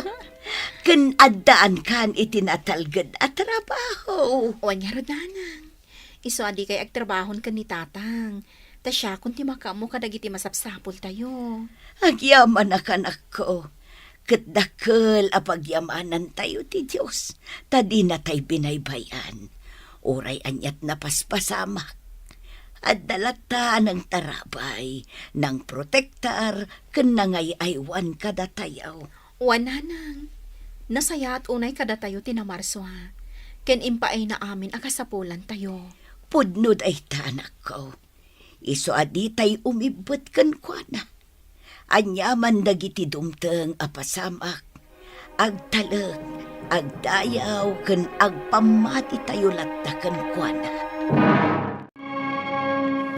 Ken addaankan iti natalged a trabaho. Wen ngarud, nanang. Isu a dikay agtrabahon ken ni Tatang, ta siakon ti makaammo kadagiti masapsapultayo. Agyamanak, anakko, ket dakkel a pagyamanantayo ti Dios, ta dinatay binaybay-an. Uray aniat napaspasamak, adda latta nangtarabay, nangprotektar, ken nangay-aywan kadatayo. Wen, nanang, nasayaat unay kadatayo ti namarsua, ken impaayna amin a kasapulantayo. Pudno dayta, anakko. Isu a ditay umibbet kenkuana. Aniaman dagiti dumteng a pasamak, agtalek, agdayaw, ken agpammatitayo latta kenkuana.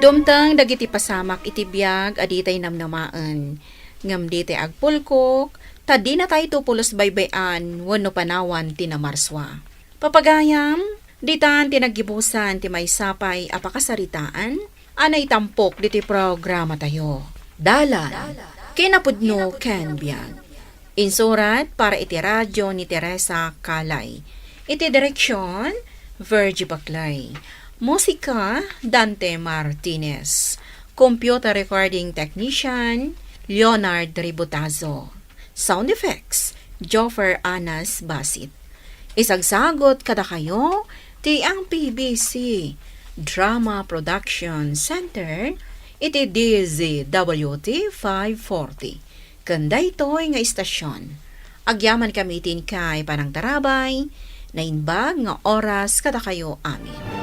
Dumteng dagiti pasamak iti biag a ditay namnamaen, ngem ditay agpulkok, ta dinatayto pulos baybay-an wenno panawan ti namarsua. Papagayam, ditan ti naggibusan ti maysa pay a pakasaritaan a naitampok ditoy programatayo. Dalan, kinapudno ken biag. Insurat para iti radyo ni Teresa Calay. Iti direksyon, Virgie Baclay. Musika, Dante Martinez. Computer recording technician, Leonard Ributazo. Sound effects, Joffer Anas Basit. Isagsagot kadakayo ti M P B C Drama Production Center iti D Z W T five forty, ken daytoy nga istasion. Agyaman kami iti inkay panangtarabay, naimbag nga oras kadakayo amin.